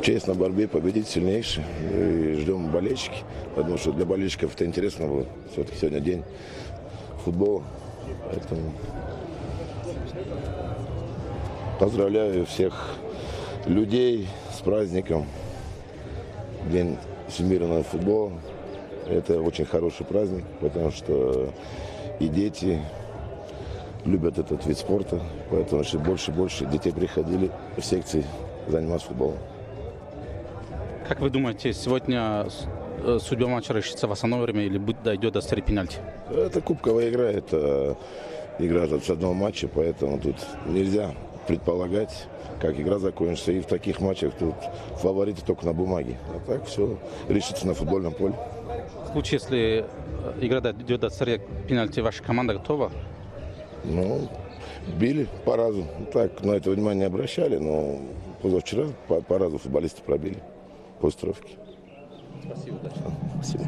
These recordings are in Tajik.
честной борьбе победить сильнейший. И ждем болельщики. Потому что для болельщиков это интересно было. Все-таки сегодня день футбола. Поэтому поздравляю всех людей с праздником. День всемирного футбола. Это очень хороший праздник, потому что и дети любят этот вид спорта. Поэтому все больше и больше детей приходили в секции заниматься футболом. Как вы думаете, сегодня судьба матча решится в основное время или будет дойдет до серии пенальти? Это кубковая игра, это игра с одного матча, поэтому тут нельзя предполагать, как игра закончится. И в таких матчах тут фавориты только на бумаге. А так все решится на футбольном поле. В случае, если игра дойдет до серии пенальти, ваша команда готова? Ну, били по разу. Так, на это внимание не обращали, но позавчера по разу футболисты пробили по островке. Спасибо, удачи. Спасибо.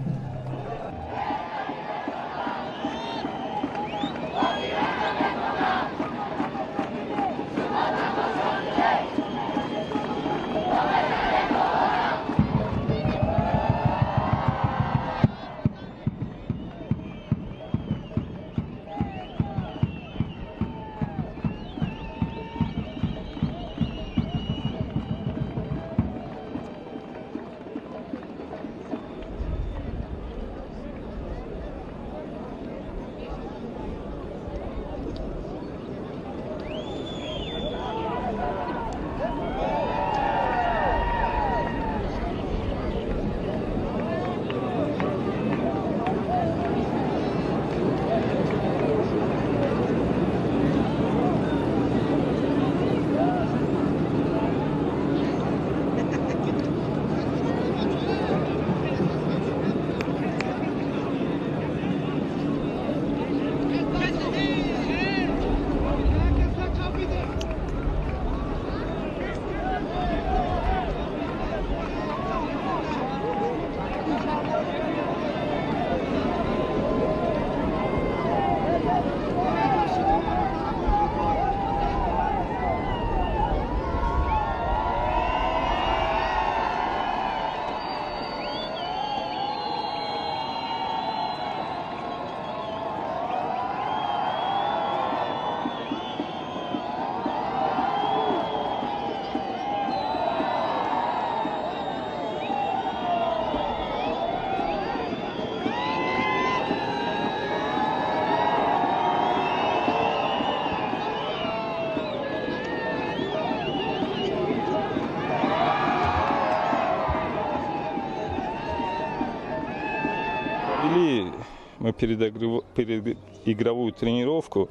Мы передигровую тренировку.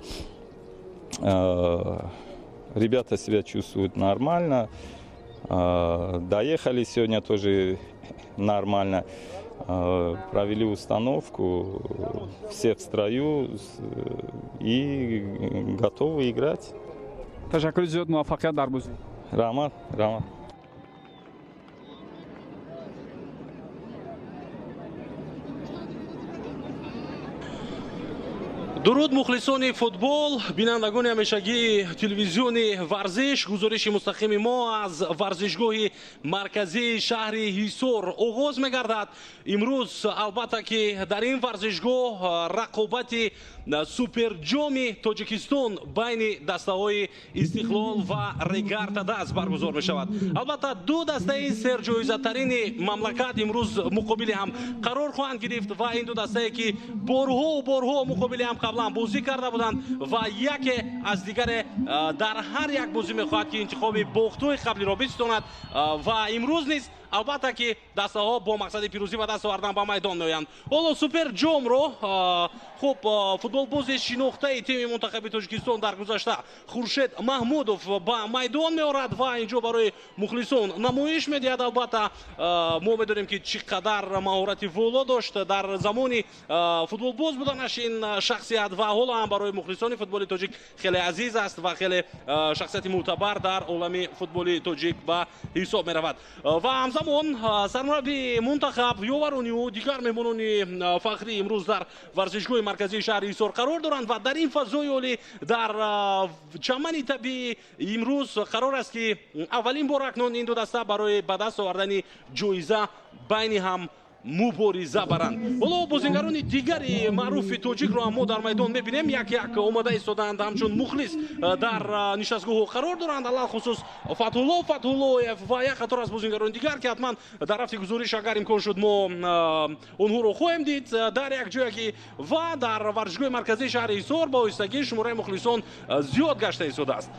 Ребята себя чувствуют нормально. Доехали сегодня тоже нормально. Провели установку. Все в строю и готовы играть. Ташаккури зиёд, муваффақият дар бозӣ. Раҳмат, раҳмат. Дуруд мухлисони футбол, бинандагони ҳамешагии телевизиони варзиш. Гузориши мустақими мо аз варзишгоҳи марказии шаҳри Ҳисор оғоз мегардад. Имрӯз албатта ки дар ин варзишгоҳ рақобати суперҷоми Тоҷикистон байни дастаҳои Истиқлол ва Регар ТадАЗ баргузор мешавад. Албатта ду дастаи серҷоизатарини мамлакат имрӯз муқобили ҳам қарор хоҳанд гирифт ва ин ду дастае ки борҳову борҳо муқобили ҳам қаблан бозӣ карда буданд ва яке аз дигаре дар ҳар як бозӣ мехоҳад ки интихоби бохтҳои қаблиро бистонад ва имрӯз низ албатта ки дастаҳо бо мақсади пирӯзӣ ба даст овардан ба майдон меоянд. Ҳоло суперҷомро хуб футболбози шинохтаи тими мунтахаби Тоҷикистон дар гузашта Хуршед Маҳмудов ба майдон меорад ва инҷо барои мухлисон намоиш медиҳад. Албатта мо медонем ки чӣ қадар маҳорати воло дошт дар замони футболбоз буданаш ин шахсият ва ҳоло ҳам барои мухлисони футболи тоҷик хеле азиз аст ва хеле шахсияти мӯътабар дар олами футболи тоҷик ба ҳисоб меравад. Ва ҳамзамон Ҳамзамон сармураббии мунтахаб, ёварони ӯ, дигар меҳмонони фахрӣ имрӯз дар варзишгоҳи марказии шаҳри Ҳисор қарор доранд ва дар ин фазои олӣ, дар чамани табиӣ имрӯз қарор аст, ки аввалин бор акнун ин ду даста барои ба даст овардани ҷоиза байни ҳам мубориза баранд. Ҳоло бозингарони дигари маъруфи тоҷикро ҳам мо дар майдон мебинем, як як омада истодаанд, ҳамчун мухлис дар нишастгоҳҳо қарор доранд, алалхусус Фатҳулло Фатҳуллоев ва як қатор аз бозингарони дигар, ки ҳатман дар рафти гузориш, агар имкон шуд, мо онҳоро хоҳем дид дар як ҷоягӣ. Ва дар варзишгоҳи марказии шаҳри Ҳисор ба оҳистагӣ шумораи мухлисон зиёд гашта истодааст.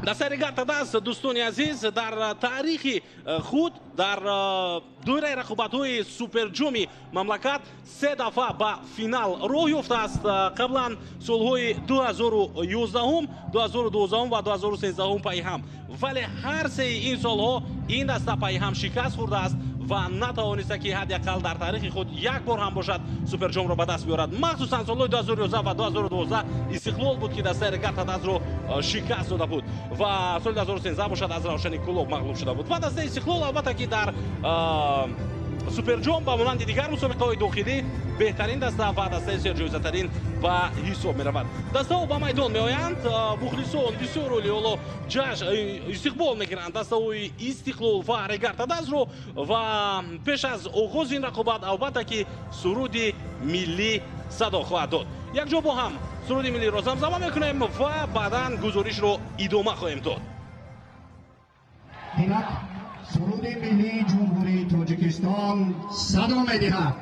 Дастаи Регар ТадАЗ, дӯстони азиз, дар таърихи худ дар доираи рақобатҳои суперҷоми мамлакат се дафъа ба финал роҳ ёфтааст. Қаблан солҳои 2011, 2012 ва 2013 пайҳам, вале ҳар сеи ин солҳо ин даста пайҳам шикаст хӯрдааст ва натавониста, ки ҳадди ақал дар таърихи худ як бор ҳам бошад, суперҷомро ба даст биёрад. Махсусан солҳои 2011 ва 2012 Истиқлол буд, ки дастаи Регар ТадАЗро шикаст дода буд ва соли 2013 бошад, аз Равшани Кӯлоб мағлуб шуда буд. Ва дастаи Истиқлол, албатта, ки дар суперҷом ба монанди дигар мусобиқаҳои дохилӣ беҳтарин даста ва дастаи серҷоизатарин ба ҳисоб меравад. Дастаҳо ба майдон меоянд, мухлисон бисёр олӣ ҳоло ҷашн истиқбол мекунанд дастаҳои Истиқлол ва Регар ТадАЗро. Ва пеш аз оғози ин рақобат, албатта, ки суруди миллӣ садо хоҳад дод. Якҷо бо ҳам суруди миллиро замзама мекунем ва баъдан гузоришро идома хоҳем дод. Инак суруди миллии Ҷумҳурии Тоҷикистон садо медиҳад.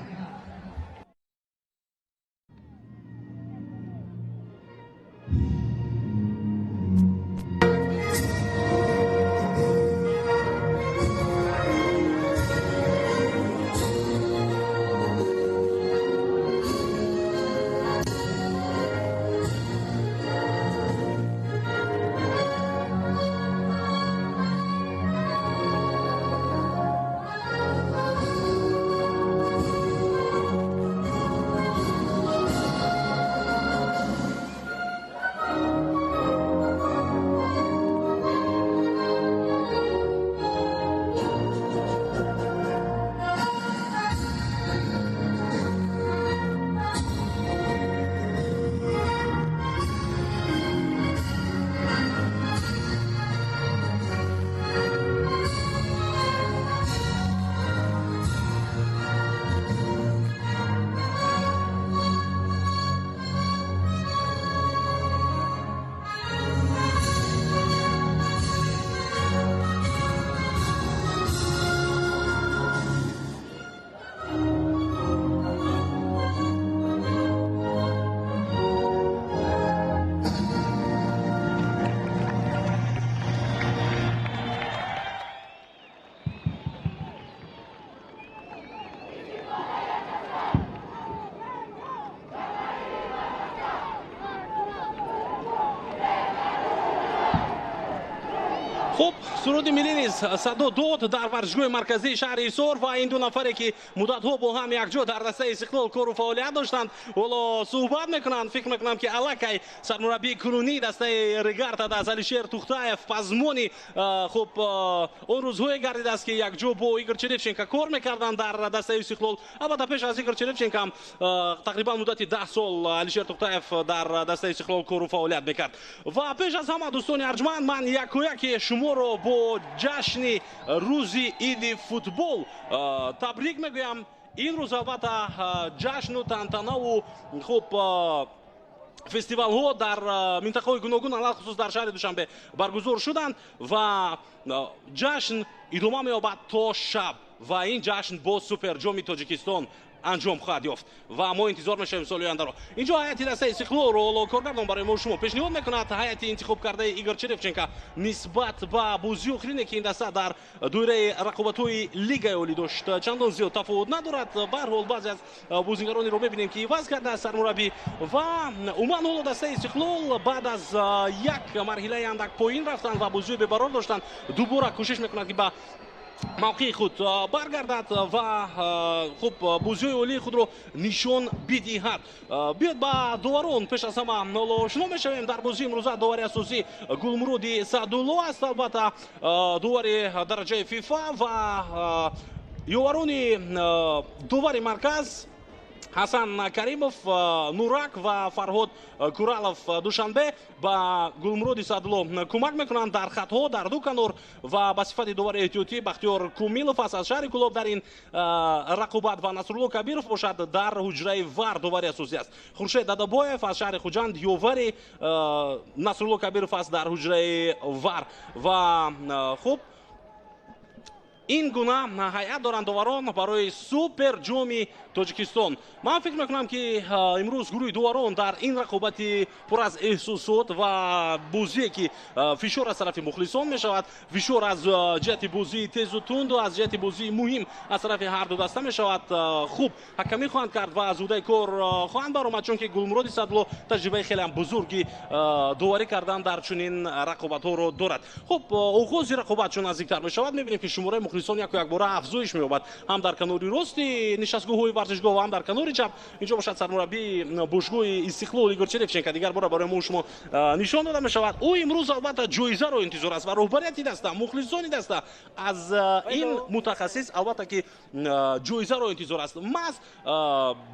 Хуб, суруди миллӣ низ садо дод дар варзишгоҳи марказии шаҳри Ҳисор ва ин ду нафаре, ки муддатҳо бо ҳам якҷо дар дастаи Истиқлол кору фаъолият доштанд, ҳоло суҳбат мекунанд. Фикр мекунам, ки аллакай сармураббии кунунии дастаи Регар ТадАЗ Алишер Тухтаев пазмони хуб он рӯзҳое гардидааст, ки якҷо бо Игор Черевченко кор мекарданд дар дастаи Истиқлол. Албатта, пеш аз Игор Черевченко ҳам тақрибан муддати 10 сол Алишер Тухтаев дар дастаи Истиқлол кору фаъолият мекард. Ва пеш аз ҳама, дӯстони арҷманд, ман якояки шуморо бо ҷашни рӯзи иди футбол табрик мегӯям. Ин рӯз, албатта, ҷашну тантанаву хуб фестивалҳо дар минтақаҳои гуногун, алалхусус дар шаҳри Душанбе, баргузор шуданд ва ҷашн идома меёбад то шаб ва ин ҷашн бо суперҷоми Тоҷикистон анҷом хоҳад ёфт ва мо интизор мешавем соли ояндаро. Инҷо ҳайати дастаи Истиқлолро ҳоло коргардон барои мо шумо пешниҳод мекунад. Ҳайати интихобкардаи Игор Черевченко нисбат ба бозии охирине, ки ин даста дар доираи рақобатҳои лигаи олӣ дошт, чандон зиёд тафовут надорад. Баҳрҳол, баъзе аз бозингаронеро мебинем, ки иваз кардааст сармураббӣ. Ва умуман ҳоло дастаи Истиқлол баъд аз як марҳилаи андак поин рафтан ва бозиҳои бебарор доштан, дубора кӯшиш мекунад, ки ба мавқеи худ баргардад ва хуб бозиҳои олии худро нишон бидиҳад. Биёд ба доварон пеш аз ҳама ҳоло ошно мешавем. Дар бозии имрӯза довари асосӣ Гулмуроди Саъдулло аст, албатта довари дараҷаи ФИФА ва ёварони довари марказ Ҳасан Каримов Нурак ва Фарҳод Куралов Душанбе ба Гулмуроди Саъдулло кӯмак мекунанд дар хатҳо дар ду канор ва ба сифати довари эҳтиётӣ Бахтиёр Кумилов аст аз шаҳри Кӯлоб дар ин рақобат ва Насрулло Кабиров бошад дар ҳуҷраи ВАР довари асосӣ аст. Хуршед Дадабоев аз шаҳри Хуҷанд ёвари Насрулло Кабиров аст дар ҳуҷраи ВАР ва хуб ин гуна ҳайат доранд доварон барои супер ҷоми Тоҷикистон. Ман фикр мекунам, ки имрӯз гурӯҳи доварон дар ин рақобати пур аз эҳсосот ва бозие, ки фишор аз тарафи мухлисон мешавад, фишор аз ҷиҳати бозии тезу тунду аз ҷиҳати бозии муҳим аз тарафи ҳар ду даста мешавад, хуб ҳакамӣ хоҳанд кард ва аз ӯҳдаи кор хоҳанд баромад, чунки Гулмуроди Саъдулло таҷрибаи хеле ҳам бузурги доварӣ кардан дар чунин рақобатҳоро дорад. Хуб, оғози рақобат чун наздиктар мешавад, мебинем, ки шумораи мухлисон яку якбора афзоиш меёбад ҳам дар канори рости нишастгоҳҳои варзишгоҳ ва ҳам дар канори чап. Инҷо бошад сармураббии бошгоҳи Истиқлол Игор Черевченко дигар бора барои мо шумо нишон дода мешавад. Ӯ имрӯз албатта ҷоизаро интизор аст ва роҳбарияти даста, мухлисони даста аз ин мутахассис албатта ки ҷоизаро интизор аст. Маҳз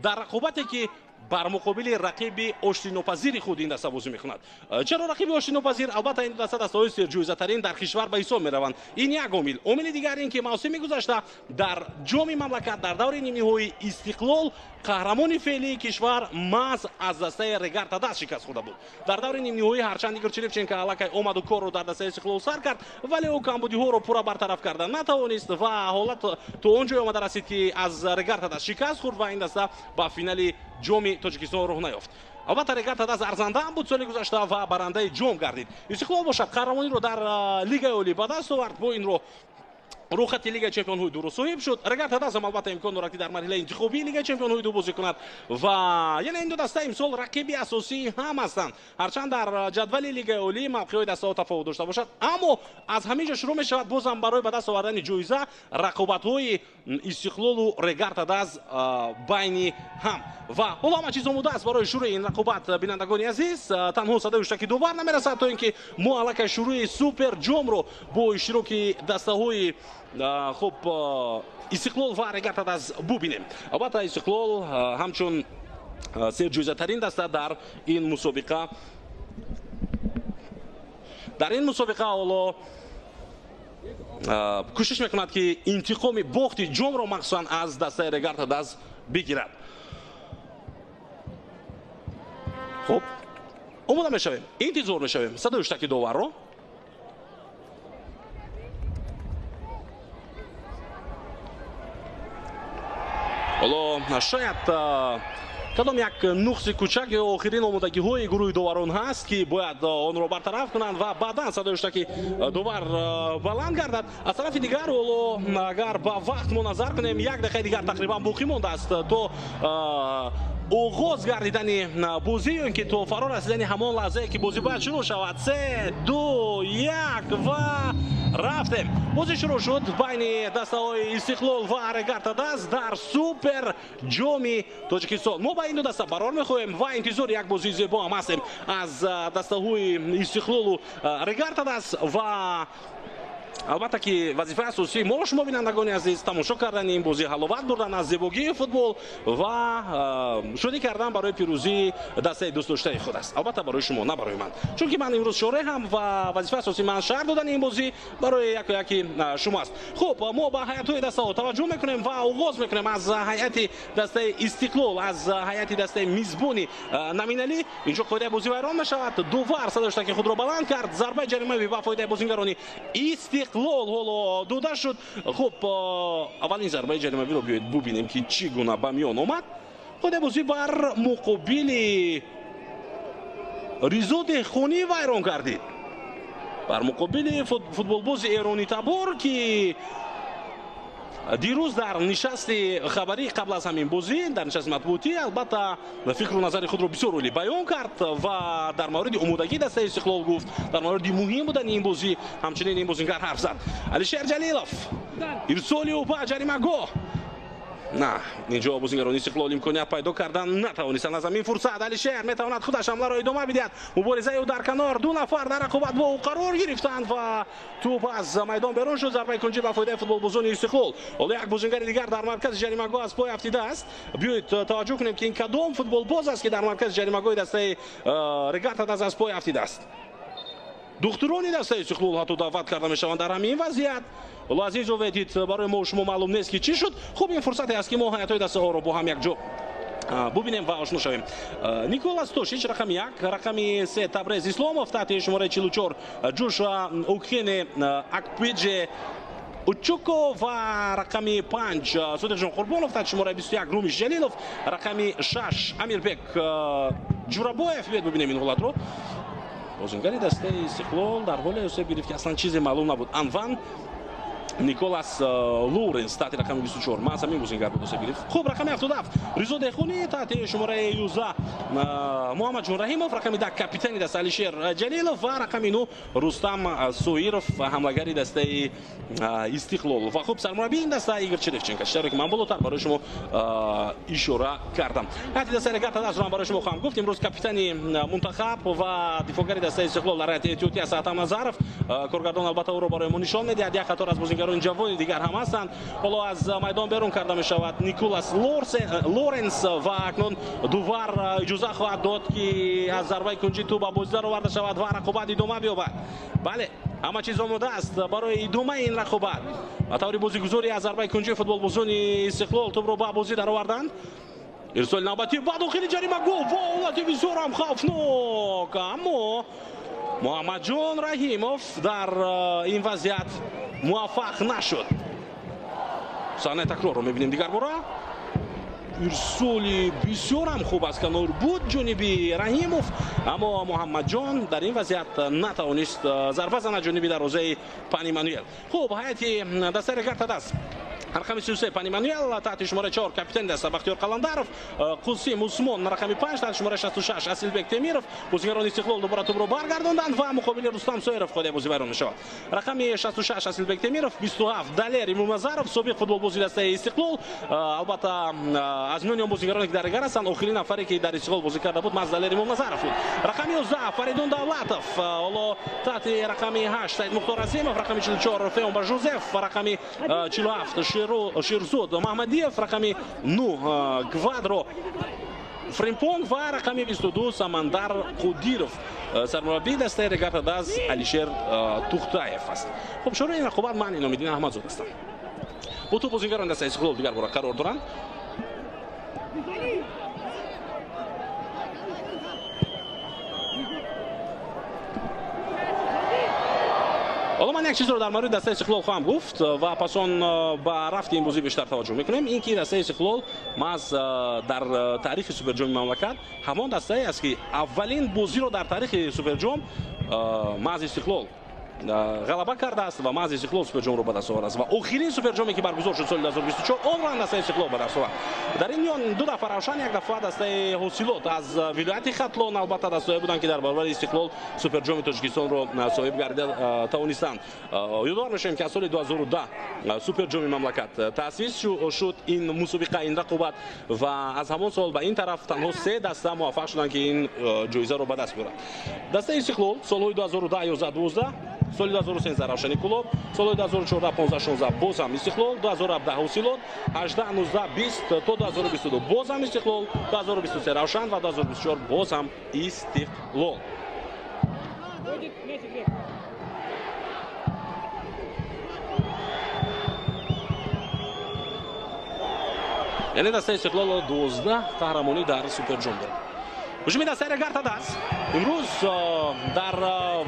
дар рақобате ки бар муқобили рақиби оштинопазири худ ин даста бозӣ мекунад. Чаро рақиби оштинопазир? Албатта ин даста дастаҳои серҷоизатарин дар кишвар ба ҳисоб мераванд. Ин як омил. Омили дигар ин ки мавсими гузашта дар ҷоми мамлакат дар даври нимниҳои Истиқлол қаҳрамони феълии кишвар маҳз аз дастаи Регар ТадАЗ шикаст хӯрда буд. Дар даври нимниҳоӣ ҳарчанд Игор Черевченко аллакай омаду корро дар дастаи Истиқлол сар кард, вале ӯ камбудиҳоро пурра бартараф карда натавонист ва ҳолат то он ҷое омада расид, ки аз Регар ТадАЗ шикаст хӯрд ва ин даста ба финали ҷоми Тоҷикистон роҳ наёфт. Албатта Регар ТадАЗ арзанда ҳам буд соли гузашта ва барандаи ҷом гардид. Истиқлол бошад қаҳрамониро дар Лигаи олӣ ба даст овард, бо ин роҳ рӯхати Лигаи чемпионҳои дуро соҳиб шуд. Регар ТадАЗ ҳам албатта имкон дорад, ки дар марҳилаи интихобии Лигаи чемпионҳои ду бозӣ кунад ва яъне ин ду даста имсол рақиби асосӣ ҳам ҳастанд. Ҳарчанд дар ҷадвали Лигаи олӣ мавқеъҳои дастаҳо тафовут дошта бошад, аммо аз ҳамин ҷо шурӯъ мешавад бозам барои ба даст овардани ҷоиза рақобатҳои Истиқлолу Регар ТадАЗ байни ҳам. Ва ҳоло ҳама чиз омода аст барои шурӯи ин рақобат, бинандагони азиз. Танҳо садои ҳуштаки довар намерасад, то ин ки мо аллакай шурӯи супер ҷомро бо иштироки дастаҳои хуб Истиқлол ва Регар ТадАЗ бубинем. Албатта Истиқлол ҳамчун серҷоизатарин даста дар ин мусобиқа ҳоло кӯшиш мекунад, ки интиқоми бохти ҷомро махсусан аз дастаи Регар ТадАЗ бигирад. Хуб, омода мешавем, интизор мешавем садои ҳуштаки доварро. Ҳоло шояд кадом як нуқси кӯчак ё охирин омодагиҳои гурӯҳи доварон ҳаст, ки бояд онро бартараф кунанд ва баъдан садои ҳуштаки довар баланд гардад. Аз тарафи дигар ҳоло агар ба вақт мо назар кунем, як дақиқаи дигар тақрибан боқӣ мондааст то оғоз гардидани бозӣ ё ин ки то фаро расидани ҳамон лаҳзае, ки бозӣ бояд шурӯъ шавад. 3, 2, 1 ва рафтем. Бозӣ шурӯъ шуд байни дастаҳои Истиқлол ва Регар ТадАЗ дар супер ҷоми Тоҷикистон. Мо ба ин ду даста барор мехоҳем ва интизори як бозии зебо ҳам ҳастем аз дастаҳои Истиқлолу Регар ТадАЗ ва албатта ки вазифаи асосии мо шумо, бинандагони азиз, тамошо кардани ин бозӣ, ҳаловат бурдан аз зебогии футбол ва шодӣ кардан барои пирӯзии дастаи дӯстдоштаи худ аст. Албатта барои шумо, на барои ман, чунки ман имрӯз шореҳам ва вазифаи асосии ман шарҳ додани ин бозӣ барои яку яки шумо аст. Хуб, мо ба ҳайатҳои дастаҳо таваҷҷӯҳ мекунем ва оғоз мекунем аз ҳайати дастаи Истиқлол, аз ҳайати дастаи мизбони номиналӣ. Инҷо қоидаи бозӣ вайрон мешавад. Довар садои ҳуштаки худро баланд кард. Зарбаи ҷаримавӣ ба фоидаи бозингарони Истиқлол ҳоло дода шуд. Хуб, аввалин зарбаи ҷаримавиро биёед бубинем, ки чӣ гуна ба миён омад. Қоидаи бозӣ бар муқобили Ризо Деҳқонӣ вайрон гардид, бар муқобили футболбози эронитабор, ки Дирӯз дар нишасти хабарӣ қабл аз ҳамин бозӣ, дар нишасти матбуотӣ, албатта фикру назари худро бисёр олӣ баён кард ва дар мавриди омодагии дастаи Истиқлол гуфт, дар мавриди муҳим будани ин бозӣ ҳамчунин ин бозингар ҳарф зад. Алишер Ҷалилов, ирсоли ӯ ба ҷаримагоҳ. На, инҷо бозингарони Истиқлол имконият пайдо кардан натавонистанд аз ҳамин фурсат. Алишер метавонад худаш ҳамларо идома бидиҳад. Муборизаи ӯ дар канор, ду нафар дар рақобат бо ӯ қарор гирифтанд ва тӯп аз майдон берун шуд. Зарбаи кунҷӣ ба фоидаи футболбозони Истиқлол. Ҳоло як бозингари дигар дар маркази ҷаримагоҳ аз пой афтидааст. Биёед таваҷҷӯҳ кунем, ки ин кадом футболбоз аст, ки дар маркази ҷаримагоҳи дастаи Регар-ТадАЗ аз пой афтидааст. Духтурони дастаи Истиқлол ҳатто даъват карда мешаванд дар ҳамин вазъият. Ҳоло азизо ведид, барои мо шумо маълум нест, ки чӣ шуд. Хуб, ин фурсате аст, ки мо ҳайатҳои дастаҳоро бо ҳам якҷо бубинем ва ошно шавем. Николас Тошич рақами 1, рақами 3 Табрез Исломов, таҳти шумораи 44 Ҷошуа Укхене Акпеҷе Учуко ва рақами 5 Содиқҷон Қурбонов, таҳти шумораи 21 Румиш Ҷалилов, рақами 6 Амирбек Ҷурабоев. Биёед бубинем ин ҳолатро. Бозингари дастаи Истиқлол дар ҳоле осеб гирифт, ки аслан чизе маълум набуд. Анван Николас Лоуренс таҳти рақами 24 маҳз ҳамин бозингар буд осеб гирифт. Хуб, рақами 77 Ризо Деҳқонӣ, таҳти шумораи 11 Муҳаммадҷон Раҳимов, рақами 10 капитани даста Алишер Ҷалилов ва рақами 9 Рустам Соиров, ҳамлагари дастаи Истиқлол. Ва хуб, сармураббии ин даста Игор Черевченко, чизе ки ман болотар барои шумо ишора кардам. Ҳайати дастаи Регар-ТадАЗро ҳам барои шумо хоҳам гуфт. Имрӯз капитани мунтахаб ва дифоъгари дастаи Истиқлол дар ҳайати Этиопия Саатам Назаров, коргардон албатта ӯро барои мо нишон медиҳад. Як қатор аз бозингарони ҷавони дигар ҳам ҳастанд. Ҳоло аз майдон берун карда мешавад Николас Лоренс ва акнун дувар иҷоза хоҳад дод, ки аз зарбаи кунҷӣ тӯп ба бозӣ дароварда шавад ва рақобат идома биёбад. Бале, ҳама чиз омода аст барои идомаи ин рақобат. Ба таври бозигузорӣ аз зарбаи кунҷӣ футболбозони Истиқлол тӯпро ба бозӣ дароварданд. Ирсоли навбатӣ ба дохили ҷаримагоҳ ва ҳолати бисёр ҳам хавфнок, аммо Муҳаммадҷон Раҳимов дар ин вазъият муваффақ нашуд. Саҳнаи такрорро мебинем дигар бора. Ирсоли бисёр ҳам хуб аз канор буд ҷониби Раҳимов, аммо Муҳаммадҷон дар ин вазъият натавонист зарба занад ҷониби дарвозаи Пани Мануэл. Хуб, ҳайати дастаи Регар-ТадАЗ рақами 33 Пани Мануэл, таҳти шумораи 4 капитани даста Бахтиёр Қаландаров, Қусим Усмон рақами 5, таҳти шумораи 66 Асилбек Темиров. Бозигарони Истиқлол дубора тӯпро баргардонданд ва муқобили Рустам Соиров қоидаи бозӣ вайрон мешавад. Рақами 66 Асилбек Темиров, 27 Далер Имомназаров, собиқ футболбози дастаи Истиқлол. Албатта аз миёни он бозигароне, ки дар Регар ҳастанд, охирин нафаре, ки дар Истиқлол бозӣ карда буд, маҳз Далер Имомназаров буд. Рақами 11 Фаридун Давлатов, ҳоло таҳти рақами 8 Саид Мухтор Азимов, рақами 44 Феомба Жозеф, рақами 47 Шерзод Маҳмадиев, рақами 9 Гвадро Фримпонг ва рақами 22 Самандар Қудиров. Сармураббии дастаи Регар-ТадАЗ Алишер Тухтаев аст. Хуб, шуруи ин рақобат ман Иномиддин Аҳмадзод ҳастам. Бо тӯп бозингарони дастаи Истиқлол дигар бора қарор доранд. Ҳоло ман як чизро дар мавриди дастаи Истиқлол хоҳам гуфт ва пас он ба рафти ин бозӣ бештар таваҷҷӯҳ мекунем. Ин ки дастаи Истиқлол маҳз дар таърихи суперҷоми мамлакат ҳамон дастае аст, ки аввалин бозиро дар таърихи суперҷом маҳз Истиқлол ғалаба кардааст ва маҳз Истиқлол суперҷомро ба даст овардааст ва охирин суперҷоме, ки баргузор шуд соли 2024, онро ҳам дастаи Истиқлол ба даст овард. Дар ин миён ду дафъа Равшан, як дафъа дастаи Ҳосилот аз вилояти Хатлон, албатта дастаҳое буданд, ки дар баробари Истиқлол суперҷоми Тоҷикистонро соҳиб гардида тавонистанд. Ёдовар мешавем, ки аз соли 2010 суперҷоми мамлакат таъсис шуд ин мусобиқа, ин рақобат, ва аз ҳамон сол ба ин тараф танҳо се даста муваффақ шуданд, ки ин ҷоизаро ба даст биёранд. Дастаи Истиқлол солҳои 2010, 11, 12, соли 2013 Равшани Кӯлоб, солҳои 2014, 15, 16 боз ҳам Истиқлол, 2017 Ҳосилот, 18, 19, 20 то 2022 боз ҳам Истиқлол, 2023 Равшан ва 2024 боз ҳам Истиқлол. Яъне дастаи Истиқлол 12 қаҳрамонӣ дар суперҷом дорад. Ҳуҷуми дастаи Регар-ТадАЗ имрӯз дар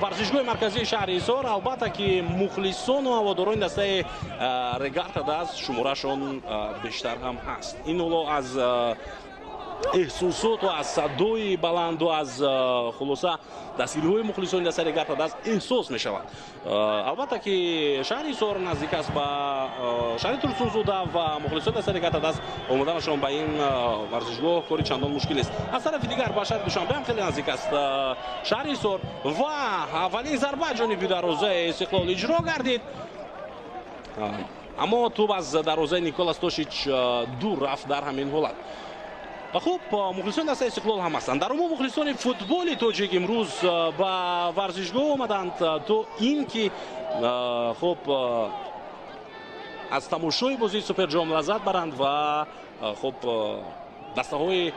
варзишгоҳи марказии шаҳри Ҳисор, албатта ки мухлисону ҳаводорони дастаи Регар-ТадАЗ шуморашон бештар ҳам ҳаст. Ин ҳоло аз Эҳсосоту аз садои баланду аз хулоса дастгириҳои мухлисони дастаи Регар-ТадАЗ эҳсос мешавад. Албатта ки шаҳри Ҳисор наздик аст ба шаҳри Турсунзода ва мухлисони дастаи Регар-ТадАЗ омаданашон ба ин варзишгоҳ кори чандон мушкил нест. Аз тарафи дигар ба шаҳри Душанбе ҳам хеле наздик аст шаҳри Ҳисор ва аввалин зарба ҷониби дарвозаи Истиқлол иҷро гардид. Аммо тӯб аз дарвозаи Никола Стошич дур рафт дар ҳамин ҳолат. Хуб, мухлисони дастаи Истиқлол ҳам ҳастанд. Дар умум мухлисони футболи тоҷик имрӯз ба варзишгоҳ омаданд то ин ки хуб аз тамошои бозии Суперҷом лаззат баранд ва хуб дастаҳои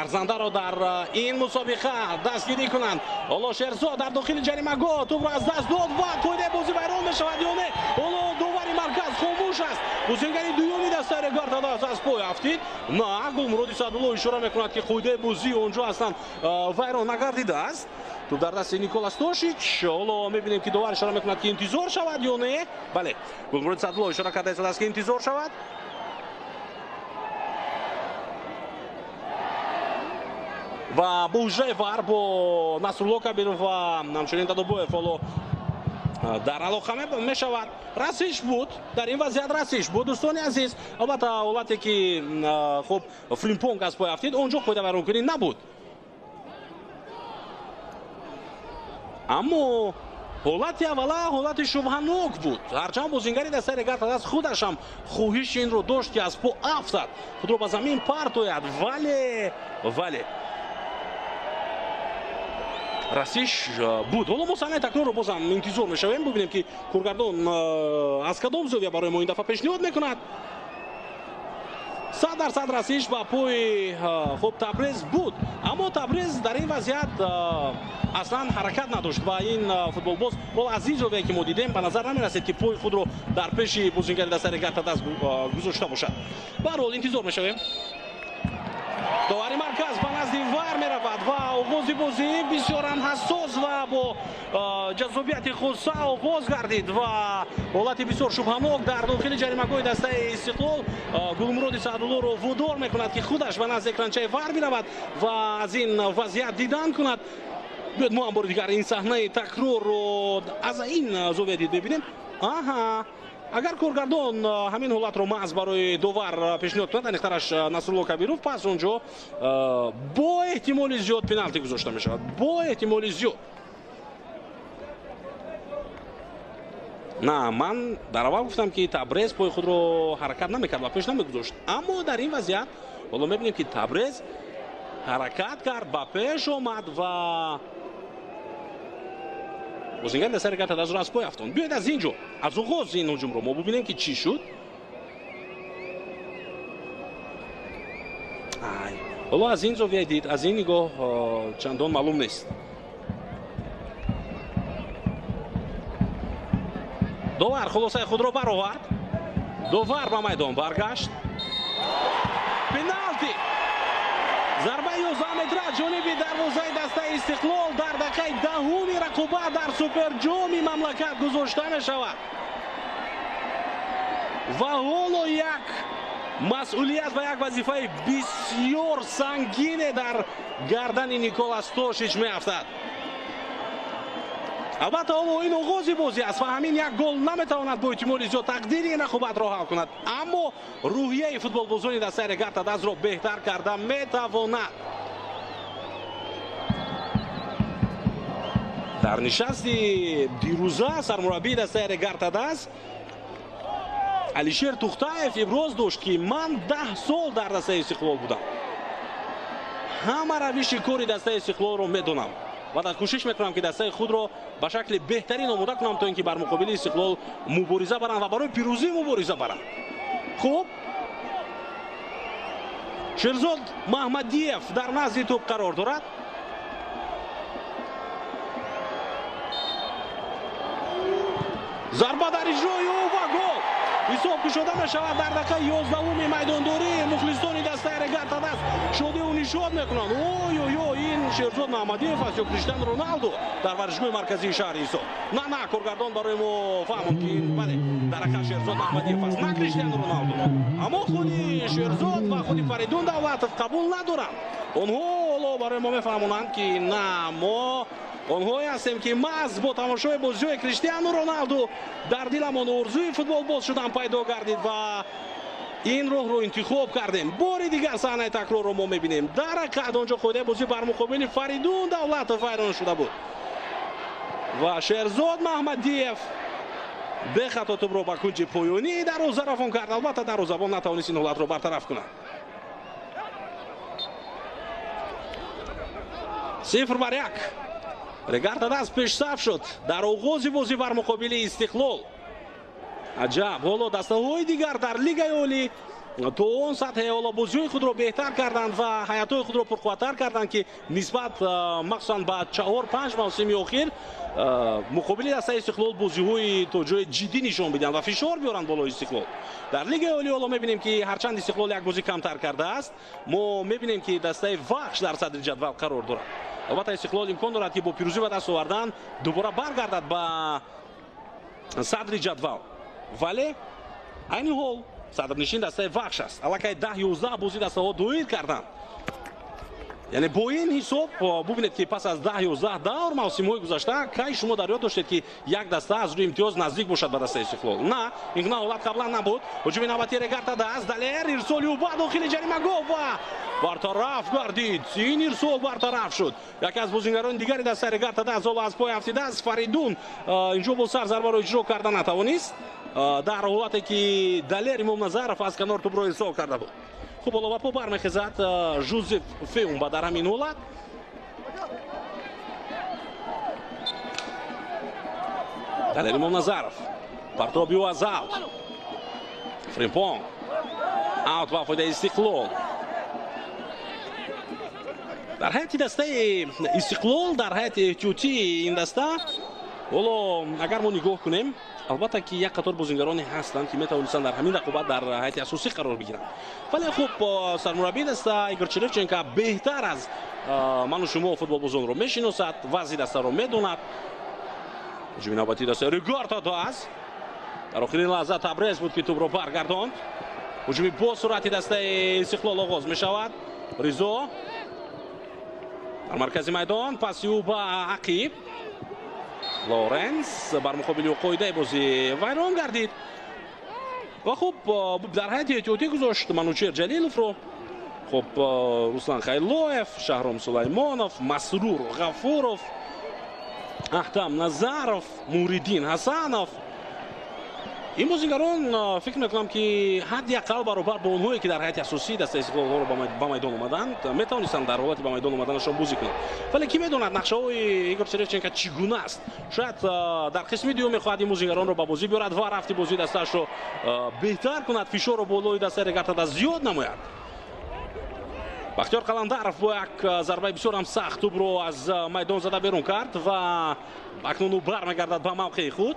арзандаро дар ин мусобиқа дастгирӣ кунанд. Ҳоло Шерзод дар дохили ҷаримагоҳ тӯбро аз даст дод ва қоидаи бозӣ вайрон мешавад ё не? Ҳоло довари марказ хомӯш аст. Бозингари дуюми дастаи Регар-ТадАЗ аз пой афтид. На, Гулмуроди Саъдулло ишора мекунад, ки қоидаи бозӣ онҷо аслан вайрон нагардидааст. Тӯб дар дасти Никола Стошич. Ҳоло мебинем, ки довар ишора мекунад, ки интизор шавад ё не? Бале, Гулмуроди Саъдулло ишора карда истодааст, ки интизор шавад. Ва бо ҳуҷраи ВАР бо Насрулло Кабиров ва ҳамчунин Дадобоев ҳоло дар алоқа мешавад. Расиш буд, дар ин вазъият расиш буд, дӯстони азиз. Албатта ҳолате ки хуб Фримпонг аз пой афтид, он ҷо қоидавайронкунӣ набуд. Аммо ҳолати аввала ҳолати шубҳанок буд. Ҳарчанд бозингари дастаи Регар-ТадАЗ худаш ҳам хоҳиши инро дошт, ки аз по афтад, худро ба замин партояд, вале расиш буд. Ҳоло мо саҳнаи такрорро бозам интизор мешавем, бубинем, ки коргардон аз кадом зовия барои мо ин дафъа пешниҳод мекунад. 100% расиш ба пои хуб Табрез буд, аммо Табрез дар ин вазъият аслан ҳаракат надошт ва ин футболбоз ҳоло аз ин зовия ки мо дидем ба назар намерасед, ки пои худро дар пеши бозингари дастаи Регар-ТадАЗ гузошта бошад. Ба ҳар ҳол интизор мешавем. Довари марказ ба назди ВАР меравад ва оғози бозӣ бисёрам ҳассос ва бо ҷаззобияти хоса оғоз гардид ва ҳолати бисёр шубҳанок дар дохили ҷаримагоҳи дастаи Истиқлол Гулмуроди Саъдуллоро водор мекунад, ки худаш ба назди экранчаи ВАР биравад ва аз ин вазъият дидан кунад. Биёд мо ҳам бори дигар ин саҳнаи такрорро аз ин зовия дид мебинем. Аҳа, агар коргардон ҳамин ҳолатро маҳз барои довар пешниҳод кунад, аниқтараш Насрулло Кабиров, пас он ҷо бо эҳтимоли зиёд пеналти гузошта мешавад. Бо эҳтимоли зиёд. На, ман дар аввал гуфтам, ки Табрез пои худро ҳаракат намекард ва пеш намегузошт. Аммо дар ин вазъият ҳоло мебинем, ки Табрез ҳаракат кард, ба пеш омад ва бозингари дастаи Регар-ТадАЗро аз пой афтонд. Биёед аз ин ҷо, аз оғози ин ҳуҷумро мо бубинем, ки чӣ шуд. Ҳоло аз ин зовия дид, аз ин нигоҳ чандон маълум нест. Довар хулосаи худро баровард. Довар ба майдон баргашт. Пеналти! Зарбаи 11 метра ҷониби дарвозаи дастаи Истиқлол дар дақиқаи даҳуми рақобат дар Суперҷоми мамлакат гузошта мешавад. Ва ҳоло як масъулият ва як вазифаи бисёр сангине дар гардани Никола Стошич меафтад. Албатта ҳоло ин оғози бозӣ аст ва ҳамин як гол наметавонад бо эҳтимоли зиёд тақдири ин рақобатро ҳал кунад, аммо рӯҳияи футболбозони дастаи Регар-ТадАЗро беҳтар карда метавонад. Дар нишасти дирӯза сармураббии дастаи Регар-ТадАЗ Алишер Тухтаев иброз дошт, ки ман 10 сол дар дастаи Истиқлол будам, ҳама равиши кори дастаи Истиқлолро медонам ва дар кӯшиш мекунам, ки дастаи худро ба шакли беҳтарин омода кунам, то ин ки бар муқобили Истиқлол мубориза барам ва барои пирӯзӣ мубориза барам. Хуб, Шерзод Маҳмадиев дар назди тӯб қарор дорад. Зарба дар иҷрои ӯ ва гол! Ҳисоб кушода мешавад дар дақиқаи 11-уми майдондорӣ. Мухлисони дастаи Регар-ТадАЗ шодиву нишод мекунанд. Ой ой ой, ин Шерзод Маҳмадиев аст ё Криштиану Роналду дар варзишгоҳи марказии шаҳри Ҳисор? На, на, коргардон барои мо фаҳмонд, ки ин бале, дар ҳақиқат Шерзод Маҳмадиев аст, на Криштиану Роналду. Аммо худи Шерзод ва худи Фаридун Давлатов қабул надоранд. Онҳо ҳоло барои мо мефаҳмонанд, ки на, мо онҳое ҳастем, ки маҳз бо тамошои бозиҳои Криштиану Роналду дар диламон орзуи футболбоз шудан пайдо гардид ва ин роҳро интихоб кардем. Бори дигар саҳнаи такрорро мо мебинем. Дар ҳақиқат он ҷо қоидаи бозӣ бар муқобили Фаридун Давлатов вайрон шуда буд ва Шерзод Маҳмадиев бехато тӯбро ба кунҷи поёнии дарвоза равон кард. Албатта, дарвозабон натавонист ин ҳолатро бартараф кунад. 0-1. Регар-ТадАЗ пешсаф шуд дар оғози бозӣ бар муқобили Истиқлол. Аҷаб, ҳоло дастаҳои дигар дар Лигаи Олӣ то он сатҳе ҳоло бозиҳои худро беҳтар карданд ва ҳайатҳои худро пурқувваттар карданд, ки нисбат махсусан ба 4-5 мавсими охир муқобили дастаи Истиқлол бозиҳои то ҷои ҷиддӣ нишон бидиҳанд ва фишор биёранд болои Истиқлол. Дар Лигаи Олӣ ҳоло мебинем, ки ҳарчанд Истиқлол як бозӣ камтар кардааст, мо мебинем, ки дастаи Вахш дар садри ҷадвал қарор дорад. Албатта, Истиқлол имкон дорад, ки бо пирӯзӣ ба даст овардан дубора баргардад ба садри ҷадвал, вале айни ҳол садрнишин дастаи Вахш аст. Аллакай 10-11 бозӣ дастаҳо доир карданд. Яъне бо ин ҳисоб бубинед, ки пас аз 10-11 давр мавсимҳои гузашта кай шумо дар ёд доштед, ки як даста аз рӯи имтиёз наздик бошад ба дастаи Истиқлол? На, ин гуна ҳолат қаблан набуд. Ҳуҷуми навбатии Регар-ТадАЗ, Далер, ирсоли ӯ ба дохили ҷаримагоҳ ва бартараф гардид. Ин ирсол бартараф шуд. Яке аз бозингарони дигари дастаи Регар-ТадАЗ ҳоло аз пой афтидааст. Фаридун инҷо бо сар зарбаро иҷро карда натавонист, дар ҳолате ки Далер Имомназаров аз канор тӯбро ирсол карда буд. Хуб, ҳоло ба по бармехезад Жозеф Феумба дар ҳамин ҳолат. Далер Имомназаров, партоби ӯ аз аут. Фримпонг, аут ба фоидаи Истиқлол. Дар ҳайати дастаи Истиқлол, дар ҳайати эҳтиётии ин даста, ҳоло агар мо нигоҳ кунем, албатта ки як қатор бозингароне ҳастанд, ки метавонистанд дар ҳамин рақобат дар ҳайати асосӣ қарор бигиранд, вале хуб, сармураббии даста Игор Черевченко беҳтар аз ману шумо футболбозонро мешиносад, вазъи дастаро медонад. Ҳуҷуми навбатии дастаи Регар-ТадАЗ, дар охирин лаҳза Табрез буд, ки тӯбро баргардонд. Ҳуҷуми бо суръати дастаи Истиқлол оғоз мешавад. Ризо дар маркази майдон, паси ӯ ба ақиб. Лоренс бар муқобили ӯ қоидаи бозӣ вайрон гардид ва хуб, дар ҳайати эҳтиётӣ гузошт Манучер Ҷалиловро. Хуб, Руслан Хайлоев, Шаҳром Сулаймонов, Масрур Ғафуров, Аҳтам Назаров, Муриддин Ҳасанов. Ин бозингарон, фикр мекунам, ки ҳадди ақал баробар бо онҳое, ки дар ҳайати асосии дастаи Истиқлолҳоро ба майдон омаданд, метавонистанд дар ҳолати ба майдон омаданашон бозӣ кунанд. Вале кӣ медонад нақшаҳои Игор Черевченко чӣ гуна аст? Шояд дар қисми дуюм мехоҳад ин бозингаронро ба бозӣ биёрад ва рафти бозии дастаашро беҳтар кунад, фишорро болои дастаи Регар-ТадАЗ зиёд намояд. Бахтиёр Қаландаров бо як зарбаи бисёр ҳам сахт тӯбро аз майдон зада берун кард ва акнун ӯ бармегардад ба мавқеи худ.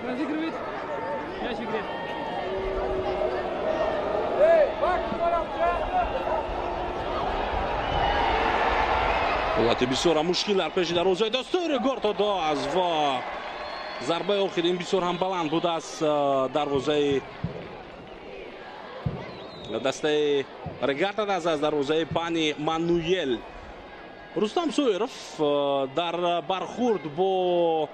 Разыгрывает. Мяч в игре. Ҳолати бисёр мушкил дар пеши дарвозаи дастаи Регар-ТадАЗ ва зарбаи охирин бисёр ҳам баланд буд аз дарвозаи дастаи Регар-ТадАЗ, аз дарвозаи Пани Мануел. Рустам Соиров дар бархурд бо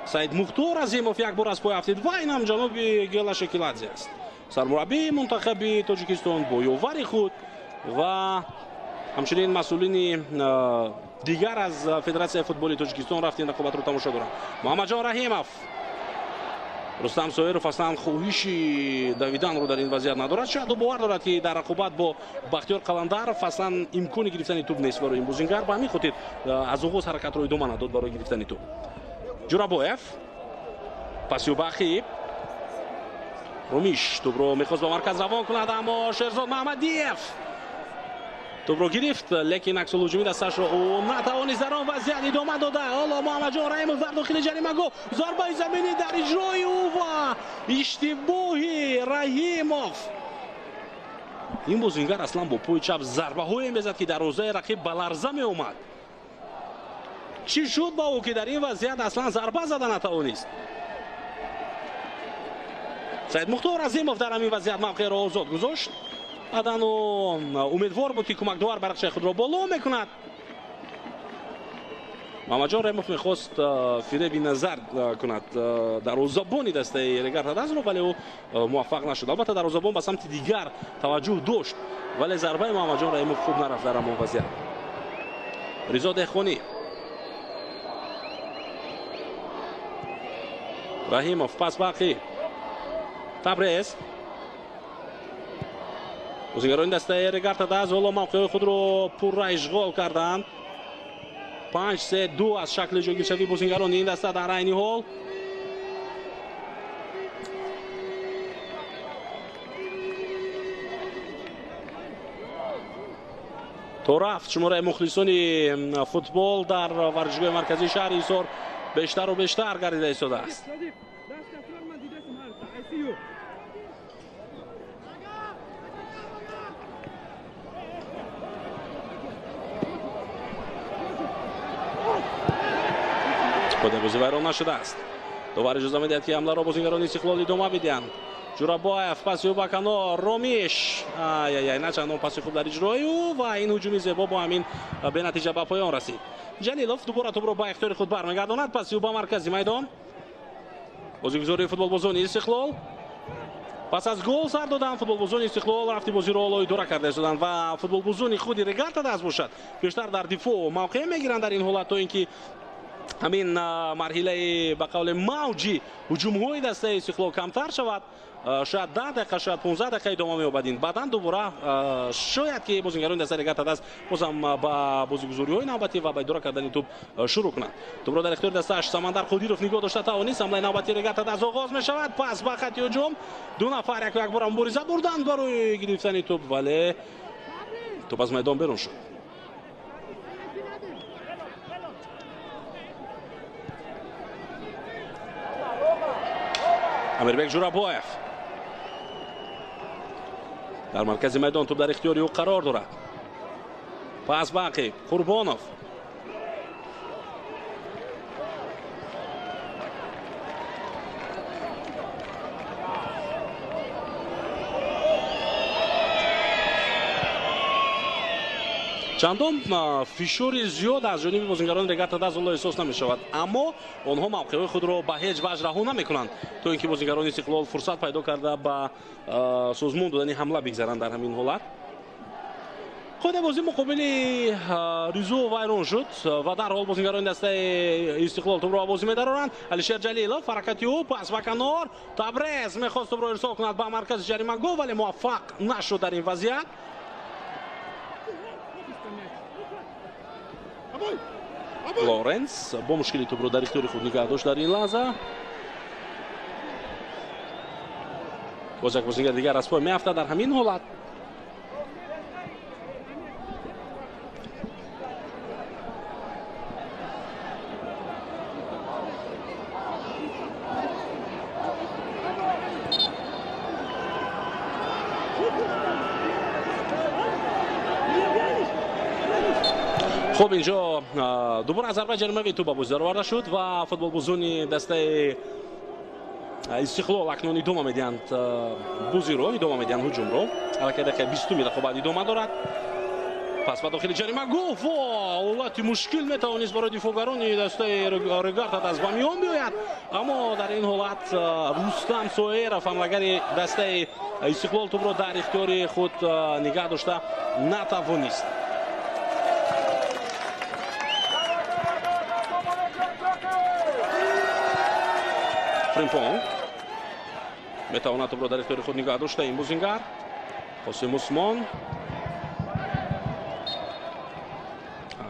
Саид Мухтор Азимов як бор аз пой афтид ва ин ҳам ҷаноби Гела Шекиладзе аст, сармураббии мунтахаби Тоҷикистон бо ёвари худ ва ҳамчунин масъулини дигар аз Федератсияи футболи Тоҷикистон рафти ин рақобатро тамошо доранд. Муҳаммадҷон Раҳимов. Рустам Соиров аслан хоҳиши давиданро дар ин вазъият надорад. Шояд ӯ бовар дорад, ки дар рақобат бо Бахтиёр Қаландаров аслан имкони гирифтани тӯб нест барои ин бозингар. Ба ҳамин хотир аз оғоз ҳаракатро идома надод барои гирифтани тӯб. Ҷурабоев, паси ӯ ба ақиб. Румиш тӯбро мехост ба марказ равон кунад, аммо Шерзод Маҳмадиев Тӯбро гирифт, лекин аксулҳуҷуми дасташро ӯ натавонист дар он вазъият идома дода. Ҳоло Муҳаммадҷон Раҳимов дар дохили ҷаримагоҳ, зарбаи заминӣ дар иҷрои ӯ ва иштибоҳи Раҳимов. Ин бозингар аслан бо пои чап зарбаҳое мезад, ки дарвозаи рақиб ба ларза меомад. Чӣ шуд ба ӯ, ки дар ин вазъият аслан зарба зада натавонист? Саидмухтор Азимов дар ҳамин вазъият мавқеъро озод гузошт. Баъдан ӯ умедвор буд, ки кӯмакдовар барақчаи худро боло мекунад. Муҳаммадҷон Раҳимов мехост фиреби назар кунад дарвозабони дастаи Регар-ТадАЗро, вале ӯ муваффақ нашуд. Албатта, дарвозабон ба самти дигар таваҷҷӯҳ дошт, вале зарбаи Муҳаммадҷон Раҳимов хуб нарафт дар ҳамон вазъият. Ризо Деҳқонӣ, Раҳимов пас ба ақиб, Табрез. Бозигарони дастаи Регар-ТадАЗ ҳоло мавқеъҳои худро пурра ишғол карданд. 5-3-2 аз шакли ҷойгиршавии бозингарони ин даста дар айни ҳол. То рафт шумораи мухлисони футбол дар варзишгоҳи марказии шаҳри Ҳисор бештару бештар гардида истодааст. Қоидабозӣ вайрон нашудааст. Довар иҷоза медиҳад, ки ҳамларо бозингарони Истиқлол идома бидиҳанд. Ҷурабоев паси ӯ ба канор, Ромиш. Ай-ай-ай, на чандон паси хуб дар иҷрои ӯ ва ин ҳуҷуми зебо бо ҳамин бенатиҷа ба поён расид. Ҷалилов дубора тӯбро ба ихтиёри худ бармегардонад. Паси ӯ ба маркази майдон. Бозигузории футболбозони Истиқлол. Пас аз гол сар додан футболбозони Истиқлол рафти бозиро ҳоло идора карда истоданд ва футболбозони худи Регар-ТадАЗ бошад бештар дар дифоъ мавқеъ мегиранд дар ин ҳолат, то ин ки ҳамин марҳилаи ба қавли мавҷи ҳуҷумҳои дастаи Истиқлол камтар шавад. Шояд 10 дақиқа, шояд 15 дақиқа идома меёбад ин. Баъдан дубора шояд ки бозингарони дастаи Регар-ТадАЗ бозам ба бозигузориҳои навбатӣ ва ба идора кардани тӯб шурӯъ кунанд. Тӯбро дар ихтиёри дастааш Самандар Қодиров нигоҳ дошта тавонист. Ҳамлаи навбатии Регар-ТадАЗ оғоз мешавад. Пас ба хати ҳуҷум ду нафар яку якбора мубориза бурданд барои гирифтани тӯб, вале тӯб аз майдон берун шуд. Амирбек Ҷурабоев дар маркази майдон, тӯб дар ихтиёри ӯ қарор дорад. Пас ба ақиб, Қурбонов. Чандон фишори зиёд аз ҷониби бозингарони Регар-ТадАЗ ҳоло эҳсос намешавад, аммо онҳо мавқеъҳои худро ба ҳеҷ ваҷҳ раҳо намекунанд, то ин ки бозингарони Истиқлол фурсат пайдо карда ба созмон додани ҳамла бигзаранд. Дар ҳамин ҳолат қоидабозӣ муқобили Ризо вайрон шуд ва дарҳол бозингарони дастаи Истиқлол тӯбро ба бозӣ медароранд. Алишер Ҷалилов, ҳаракати ӯ пас ба канор, Табрез мехост тӯбро ирсол кунад ба маркази ҷаримагоҳ, вале муваффақ нашуд дар ин вазъият. Лоренс бо мушкили тӯбро дар ихтиёри худ нигаҳ дошт дар ин лаҳза. Боз як бозингар дигар аз пой меафтад дар ҳамин ҳолат. Хуб, инҷо дубора аз зарбаи ҷаримавӣ тӯб ба бозӣ дароварда шуд ва футболбозони дастаи Истиқлол акнун идома медиҳанд бозиро, идома медиҳанд ҳуҷумро. Аллакай дақиқаи 20-уми рақобат идома дорад. Пас ба дохили ҷаримагоҳ ва ҳолати мушкил метавонист барои дифоъгарони дастаи Регар-ТадАЗ ба миён биёяд, аммо дар ин ҳолат Рустам Соеров, ҳамлагари дастаи Истиқлол, тӯбро дар ихтиёри худ нигаҳ дошта натавонист. Фримпонг метавонад тӯбро дар ихтиёри худ нигаҳ дошта. Ин бозингар Қосим Усмон.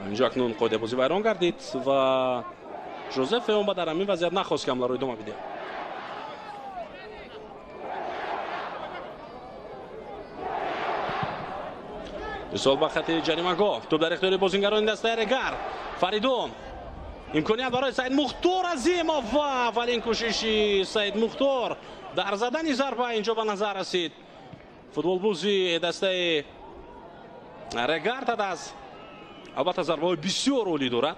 Инҷо акнун қоидабозӣ вайрон гардид ва Жозеф Эомба дар ҳамин вазъият нахост, ки ҳамларо идома бидиҳад. Ирсол ба хати ҷаримагоҳ. Тӯб дар ихтиёри бозингарони дастаи Регар. Фаридун. Имконият барои Саид Мухтор Азимов ва аввалин кӯшиши Саид Мухтор дар задани зарба инҷо ба назар расид. Футболбози дастаи Регар Тадаз албатта зарбаҳои бисёр олӣ дорад,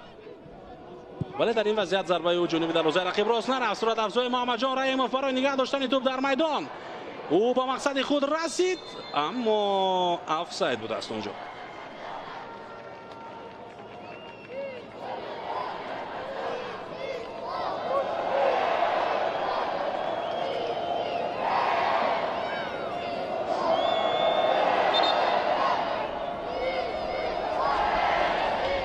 вале дар ин вазъият зарбаи ӯ ҷониби дарвозаи рақиб рост нарафт. Сурат афзои Муҳаммадҷон Раҳимов барои нигаҳ доштани тӯб дар майдон. Ӯ ба мақсади худ расид, аммо офсайд будааст онҷо.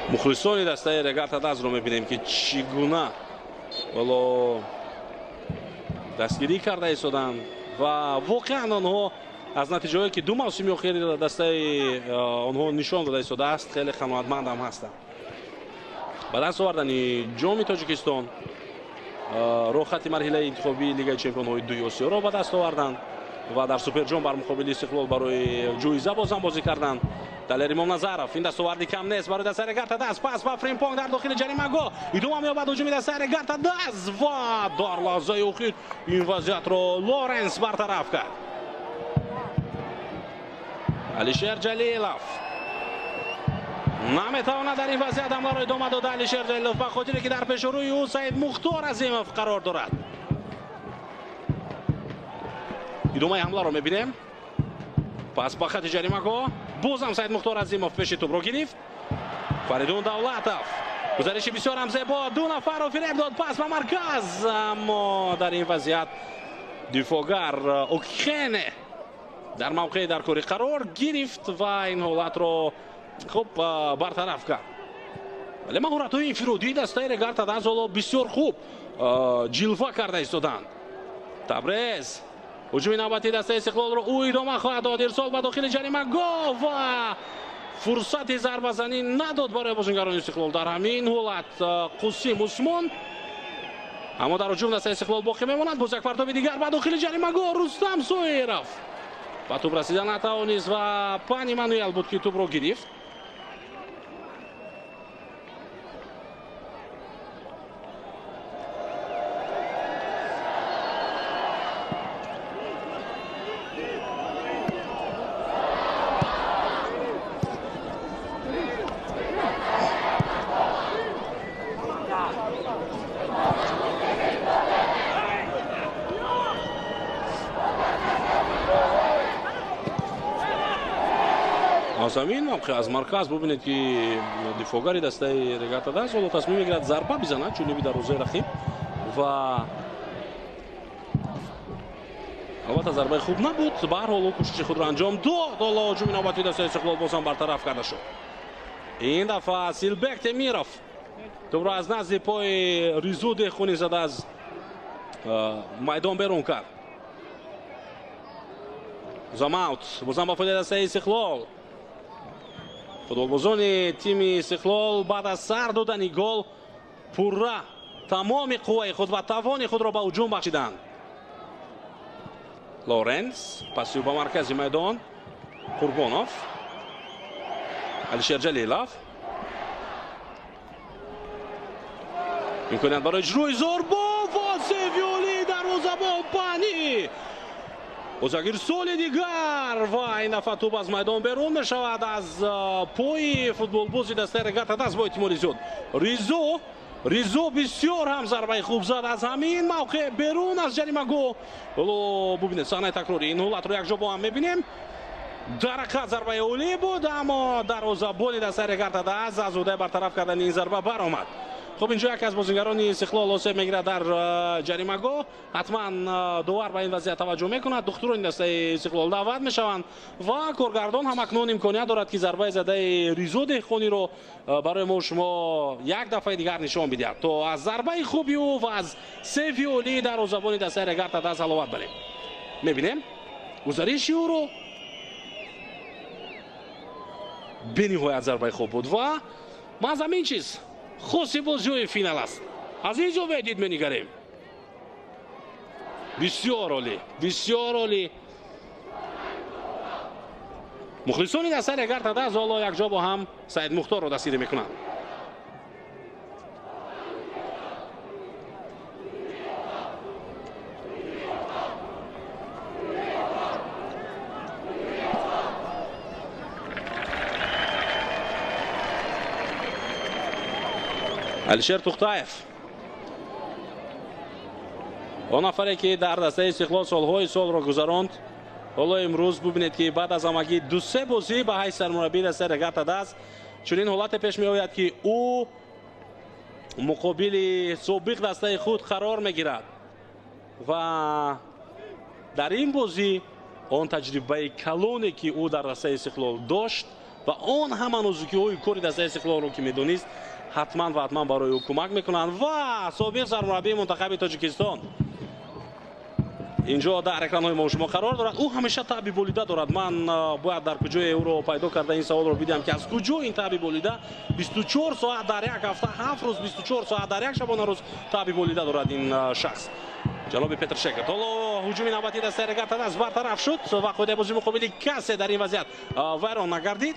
Мухлисони дастаи Регар Тадазро мебинем, ки чӣ гуна ҳоло дастгирӣ карда истоданд ва воқеан онҳо аз натиҷаҳое, ки ду мавсими охири дастаи онҳо нишон дода истодааст, хеле қаноатманд ҳам ҳастанд. Ба даст овардани ҷоми Тоҷикистон, роҳхати марҳилаи интихобии Лигаи чемпионҳои дуи Осиёро ба даст оварданд ва дар суперҷом бар муқобили Истиқлол барои ҷоиза бозам бозӣ карданд. Далер Имомназаров, ин дастоварди кам нест барои дастаи Регар Тадаз. Пас ба Фримпонг дар дохили ҷаримагоҳ. Идома меёбад ҳуҷуми дастаи Регар Тадаз ва дар лаҳзаи охир ин вазъиятро Лоренс бартараф кард. Алишер Ҷалилов наметавонад дар ин вазъият ҳамларо идома дода. Алишер Ҷалилов ба хотире ки дар пеши рӯи ӯ Саид Мухтор Азимов қарор дорад. Идомаи ҳамларо мебинем. Пас ба хати ҷаримагоҳ бозам Саид Мухтор Азимов пеши тӯбро гирифт. Фаридун Давлатов гузариши бисёр ҳам зебо, ду нафарро фиреб дод, пас ба марказ, аммо дар ин вазъият дифоъгар Окхене дар мавқеи даркорӣ қарор гирифт ва ин ҳолатро хуб бартараф кард. Вале маҳоратҳои инфиродии дастаи Регар Тадаз ҳоло бисёр хуб ҷилва карда истоданд. Табрез ҳуҷуми навбатии дастаи Истиқлолро ӯ идома хоҳад дод. Ирсол ба дохили ҷаримагоҳ ва фурсати зарбазанӣ надод барои бозингарони Истиқлол. Дар ҳамин ҳолат Қусим Усмон, аммо дар ҳуҷум дастаи Истиқлол боқӣ мемонад. Боз як партоби дигар ба дохили ҷаримагоҳ, Рустам Соиров ба тӯб расида натавонист ва Пан Эммануэл буд, ки тӯбро гирифт. Аз ҳамин мавқеъ аз марказ бубинед, ки дифоъгари дастаи Регар Тадаз ҳоло тасмим мегирад зарба бизанад ҷониби дарвозаи рақиб ва албатта зарбаи хуб набуд. Ба ҳар ҳол ӯ кӯшиши худро анҷом дод. Ҳоло ҳуҷуми навбатии дастаи Истиқлол бозам бартараф карда шуд. Ин дафъа Силбек Темиров тӯбро аз назди пои Ризо Деҳқонӣ зада аз майдон берун кард. Замаут бозам ба фоидаи дастаи Истиқлол. Футболбозони тими Истиқлол баъд аз сар додани гол пурра тамоми қувваи худ ва тавони худро ба ҳуҷум бахшиданд. Лоренс паси ба маркази майдон, Қурбонов, Алишер Ҷалилов. Имконият барои иҷрои зарба ва севиоли дарвозабон Пани. Боз як ирсоли дигар ва ин дафъа тӯб аз майдон берун мешавад аз пои футболбози дастаи Регар Тадаз бо эҳтимоли зиёд. Ризо бисёр ҳам зарбаи хуб зад аз ҳамин мавқеъ берун аз ҷаримагоҳ. Ҳоло бубинед саҳнаи такрори ин ҳолатро якҷо бо ҳам мебинем. Дар ҳақиқат зарбаи олӣ буд, аммо дарвозабони дастаи Регар Тадаз аз ӯҳдаи бартараф кардани ин зарба баромад. Хуб, инҷо яке аз бозингарони Истиқлол осеб мегирад дар ҷаримагоҳ. Ҳатман довар ба ин вазъият таваҷҷӯҳ мекунад. Духтурони дастаи Истиқлол даъват мешаванд ва коргардон ҳам акнун имконият дорад, ки зарбаи задаи Ризо Деҳқониро барои мо шумо як дафъаи дигар нишон бидиҳад, то аз зарбаи хуби ӯ ва аз сейфи олии дарвозабони дастаи Регар Тадаз ҳаловат барем. Мебинем гузариши ӯро, бениҳоят зарбаи хуб буд ва ман аз ҳамин чиз хоси бозиҳои финал аст. Аз ин зовия дид менигарем. Бисёр олӣ, бисёр олӣ. Мухлисони дастаи Регар-ТадАЗ ҳоло якҷо бо ҳам Саид Мухторро дастгирӣ мекунанд. Алишер Тухтаев, он нафаре ки дар дастаи Истиқлол солҳои солро гузаронд, ҳоло имрӯз бубинед ки баъд аз ҳамагӣ ду-се бозӣ ба ҳайси сармураббии дастаи Регар-ТадАЗ чунин ҳолате пеш меояд, ки ӯ муқобили собиқ дастаи худ қарор мегирад ва дар ин бозӣ он таҷрибаи калоне ки ӯ дар дастаи Истиқлол дошт ва он ҳама нозукиҳои кори дастаи Истиқлолро ки медонист, ҳатман ва ҳатман барои ӯ кӯмак мекунанд. Ва собиқ сармураббии мунтахаби Тоҷикистон инҷо дар экранҳои мо шумо қарор дорад. Ӯ ҳамеша таъби болида дорад. Ман бояд дар куҷое ӯро пайдо карда ин саволро бидиҳам, ки аз куҷо ин таъби болида 24 соат дар як ҳафта, 7 рӯз 24 соат дар як шабонарӯз таъби болида дорад ин шахс. Ҷаноби Петр Шекард. Ҳоло ҳуҷуми навбатии дастаи Регар-ТадАЗ бартараф шуд ва қоидаи бозии муқобили касе дар ин вазъият вайрон нагардид.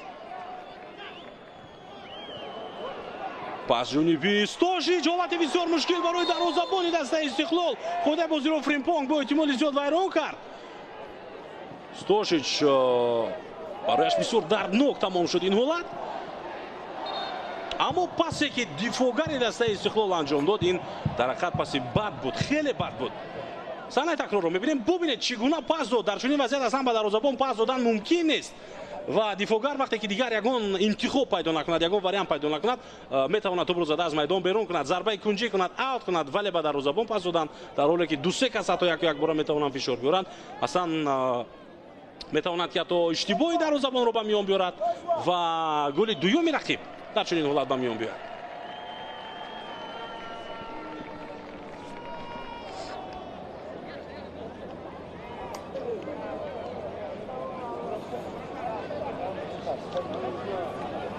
Пас ҷониби Стошич, ҳолати бисёр мушкил барои дарвозабони дастаи Истиқлол. Қоидаи бозиро Фримпонг бо эҳтимоли зиёд вайрон кард. Стошич барояш бисёр дарднок тамом шуд ин ҳолат. Аммо пасе ки дифоъгари дастаи Истиқлол анҷом дод, ин дар ҳақиқат паси бад буд, хеле бад буд. Саҳнаи такрорро мебинем. Бубинед чӣ гуна пас дод. Дар чунин вазъият аслан ба дарвозабон пас додан мумкин нест. Ва дифоъгар вақте ки дигар ягон интихоб пайдо накунад, ягон вариант пайдо накунад, метавонад тӯбро зада аз майдон берун кунад, зарбаи кунҷӣ кунад, аут кунад, вале ба дарвозабон пас додан, дар ҳоле ки ду-се кас ҳатто яку якбора метавонанд фишор биёранд, аслан метавонад ки ҳатто иштибоҳи дарвозабонро ба миён биёрад ва голи дуюми рақиб дар чунин ҳолат ба миён биёяд.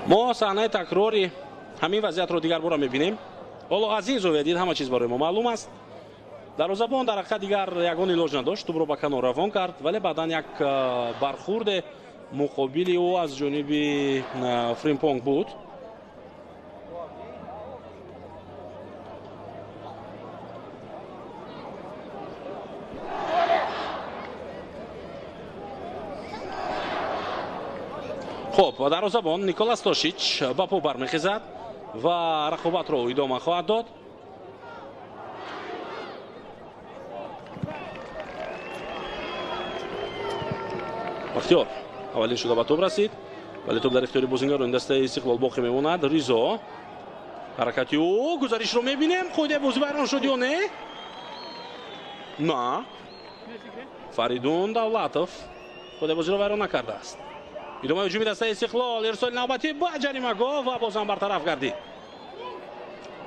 Мо саҳнаи такрори ҳамин вазъиятро дигар бора мебинем. Ҳоло аз ин зовия дид ҳама чиз барои мо маълум аст. Дарвозабон дар ҳақиқат дигар ягон илоҷ надошт, тӯбро ба канор равон кард, вале баъдан як бархурде муқобили ӯ аз ҷониби Фримпонг буд. Хоб, дарвозабон Никола Стошич ба по бармехезад ва рақобатро идома хоҳад дод. Бахтиёр аввалин шуда ба тӯб расид, вале тӯб дар ихтиёри бозингарони дастаи Истиқлол боқӣ мемонад. Ризо, ҳаракати ӯ, гузаришро мебинем. Қоидаи бозӣ вайрон шуд ё не? На. Фаридун Давлатов қоидаи бозиро вайрон накардааст. Идомаи ҳуҷуми дастаи Истиқлол, ирсоли навбатӣ ба ҷаримагоҳ ва бозам бартараф гардид.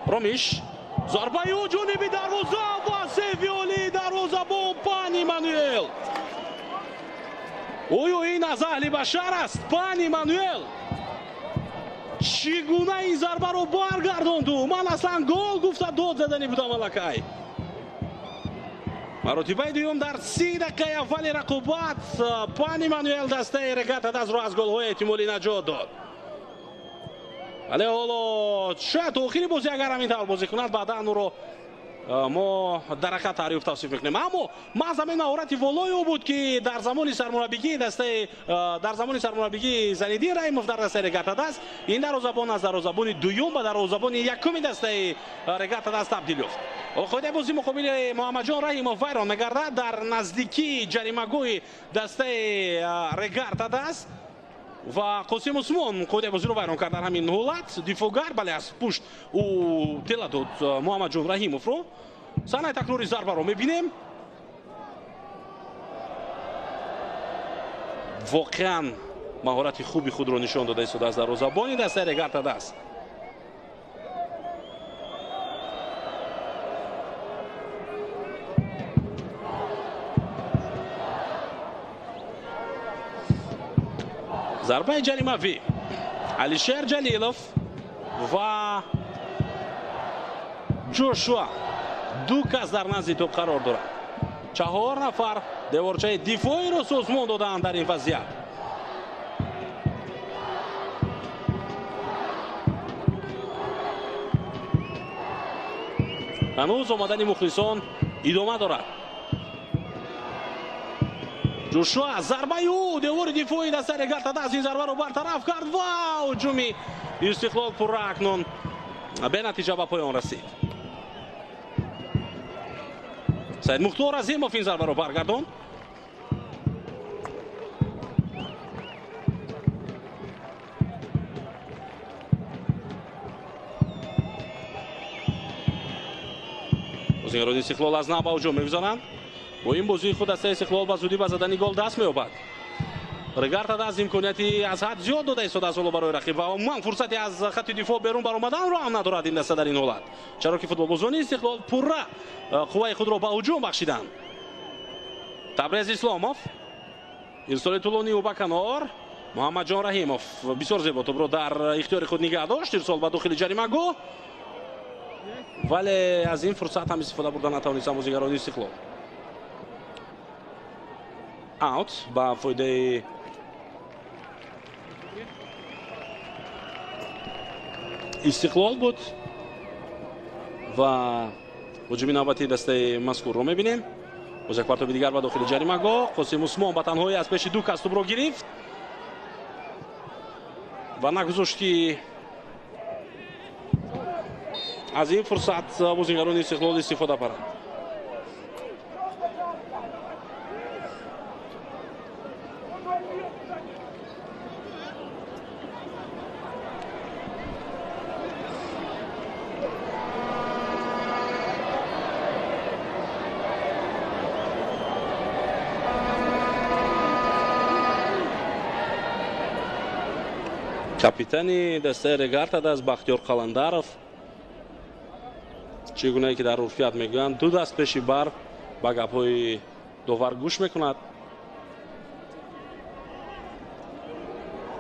Ромиш, зарбаи ӯ ҷониби дарвоза ва севиоли дарвозабон Пан Эммануэл. Оё ин аз аҳли башар аст? Пан Эммануэл чӣ гуна ин зарбаро баргардонду? Ман аслан гол гуфта дод заданӣ будам аллакай. Маротибаи дуюм дар 30 дақиқаи аввали рақобат Пан Эммануэл дастаи Регар-ТадАЗро аз голҳои эҳтимолӣ наҷот дод. Вале ҳоло шояд охири бозӣ агар ҳамин тавр бозӣ кунад, баъдан ӯро мо дар ҳақиқат таъриф тавсиф мекунем. Аммо маҳз ҳамин маҳорати волои ӯ буд, ки дар замони сармураббигии дастаи дар замони сармураббигии Зайниддин Раҳимов дар дастаи Регар-ТадАЗ ин дарвозабон аз дарвозабони дуюм ба дарвозабони якуми дастаи Регар-ТадАЗ табдил ёфт. Қоидаи бозӣ муқобили Муҳаммадҷон Раҳимов вайрон мегардад дар наздикии ҷаримагоҳи дастаи Регар-ТадАЗ ва Қосим Усмон қоидаи бозиро вайрон кард дар ҳамин ҳолат. Дифоъгар, бале, аз пушт ӯ тела дод Муҳаммадҷон Раҳимовро. Саҳнаи такрори зарбаро мебинем. Воқеан маҳорати хуби худро нишон дода истодааст дарвозабони дастаи Регар-ТадАЗ. Зарбаи ҷаримавӣ Алишер Ҷалилов ва Ҷошуа, ду кас дар назди тӯб қарор дорад. 4 нафар деворчаи дифоиро созмон додаанд дар ин вазъият. Ҳанӯз омадани мухлисон идома дорад. Ҷошуа зарбаи ӯ, девори дифои дастаи Регар-ТадАЗ ин зарбаро бартараф кард ва ҳуҷуми Истиқлол пурра акнун бенатиҷа ба поён расид. Саид Мухтор Азимов ин зарбаро баргардонд. Бозигарони Истиқлол аз нав ба ҳуҷум мегузаранд. Бо ин бозии худ дастаи Истиқлол ба зудӣ ба задани гол даст меёбад. Регар-ТадАЗ имконияти аз ҳад зиёд дода истодааст ҳоло барои рақиб ва умуман фурсати аз хати дифоъ берун баромаданро ҳам надорад ин даста дар ин ҳолат, чаро ки футболбозони Истиқлол пурра қувваи худро ба ҳуҷум бахшиданд. Табрез Исломов, ирсоли тӯлонии ӯ ба канор. Муҳаммадҷон Раҳимов бисёр зебо тӯбро дар ихтиёри худ нигаҳ дошт. Ирсол ба дохили ҷаримагоҳ, вале аз ин фурсат ҳам истифода бурда натавонистанд бозигарони Истиқлол. Аут ба фоидаи Истиқлол буд ва ҳуҷуми навбатии дастаи мазкурро мебинем. Боз як партоби дигар ба дохили ҷаримагоҳ. Қосим Усмон ба танҳоӣ аз пеши ду кас тӯбро гирифт ва нагузошт, ки аз ин фурсат бозигарони Истиқлол истифода баранд. Капитани дастаи Регар-ТадАЗ Бахтиёр Қаландаров, чӣ гунае ки дар урфият мегӯянд, ду даст пеши бар ба гапҳои довар гӯш мекунад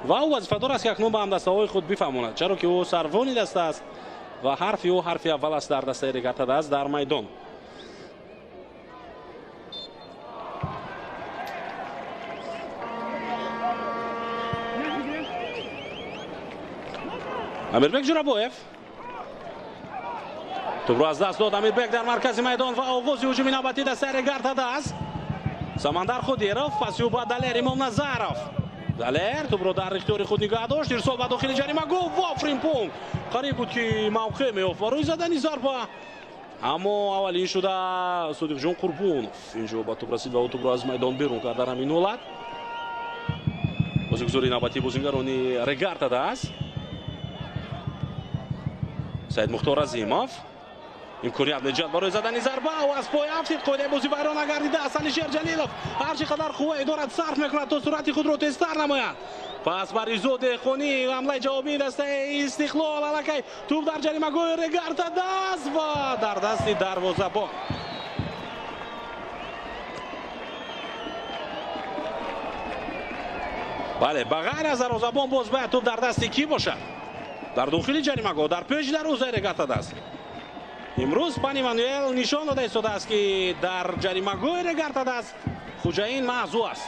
ва ӯ вазифадор аст, ки акнун ба ҳамдастаҳои худ бифаҳмонад, чаро ки ӯ сарвони даста аст ва ҳарфи ӯ ҳарфи аввал аст дар дастаи Регар-ТадАЗ дар майдон. Амирбек Ҷурабоев тӯбро аз даст дод. Амирбек дар маркази майдон ва оғози ҳуҷуми навбатии дастаи Регар-ТадАЗ. Самандар Қодиров, паси ӯ ба Далер Имомназаров. Далер тӯбро дар ихтиёри худ нигаҳ дошт. Ирсол ба дохили ҷаримагоҳ ва Фримпонг қариб буд, ки мавқеъ меёфт барои задани зарба, аммо аввалин шуда Содиқҷон Қурбонов инҷо ба тӯб расид ва ӯ тӯбро аз майдон берун кард. Дар ҳамин ҳолат бозигузори навбатии бозигарони Регар-ТадАЗ Саид Мухтор Азимов имконият меҷад барои задани зарба ва аз пой афтид. Қоидаи бозӣ вайрон нагардидааст. Алишер Ҷалилов ҳар чӣ қадар қуввае дорад сарф мекунад то суръати худро тезтар намояд. Пас ба Ризо Деҳқонӣ ҳамлаи ҷавобии дастаи Истиқлол. Аллакай тӯб дар ҷаримагоҳи Регар-ТадАЗ ва дар дасти дарвозабон. Бале, ба ғайр аз дарвозабон боз бояд тӯб дар дасти кӣ бошад? Дар дохили ҷаримагоҳ, дар пеши дарвозаи Регар-ТадАЗ. Имрӯз Пан Эммануэл нишон дода истодааст, ки дар ҷаримагоҳи Регар-ТадАЗ хуҷаин маҳз ӯ аст.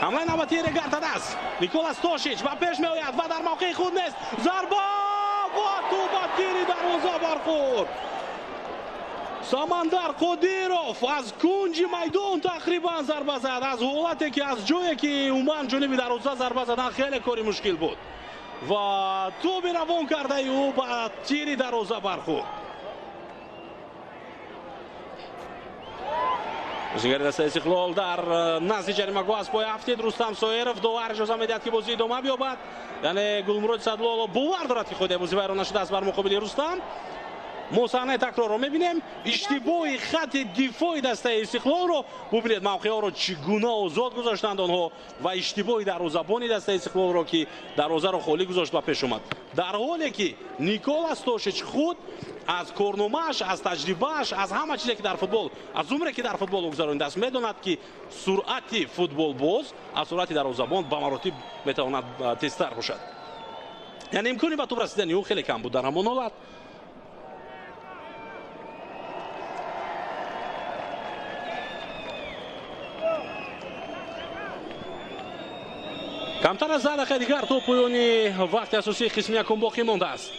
Ҳамлаи навбатии Регар-ТадАЗ. Николас Тошич ба пеш меояд ва дар мавқеи худ нест. Зарба ва тӯб ба тири дарвоза бархӯрд. Самандар Қодиров аз кунҷи майдон тақрибан зарба зад, аз ҳолате ки аз ҷое ки умуман ҷониби дарвоза зарба задан хеле кори мушкил буд ва тӯби равон кардаи ӯ ба тири дарвоза бархӯрд. Бозигари дастаи Истиқлол дар назди ҷаримагоҳ аз пой афтид. Рустам Соиров довар иҷоза медиҳад, ки бозӣ идома биёбад. Яъне Гулмурод Садлолов бовар дорад, ки қоидаи бозӣ вайрон нашудааст бар муқобили Рустам. Мо саҳнаи такрорро мебинем. Иштибоҳи хати дифои дастаи Истиқлолро бубинед, мавқеъҳоро чӣ гуна озод гузоштанд онҳо ва иштибоҳи дарвозабони дастаи Истиқлолро, ки дарвозаро холӣ гузошт ба пеш омад, дар ҳоле ки Николас Тошич худ аз корномааш, аз таҷрибааш, аз ҳама чизе ки дар футбол, аз умре ки дар футбол гузаронидааст, медонад, ки суръати футболбоз аз суръати дарвозабон ба маротиб метавонад тезтар бошад. Яъне имкони ба тӯб расидани ӯ хеле кам буд дар ҳамон ҳолат. Камтар аз 10 дақиқаи дигар то поёни вақти асосии қисми якум боқӣ мондааст.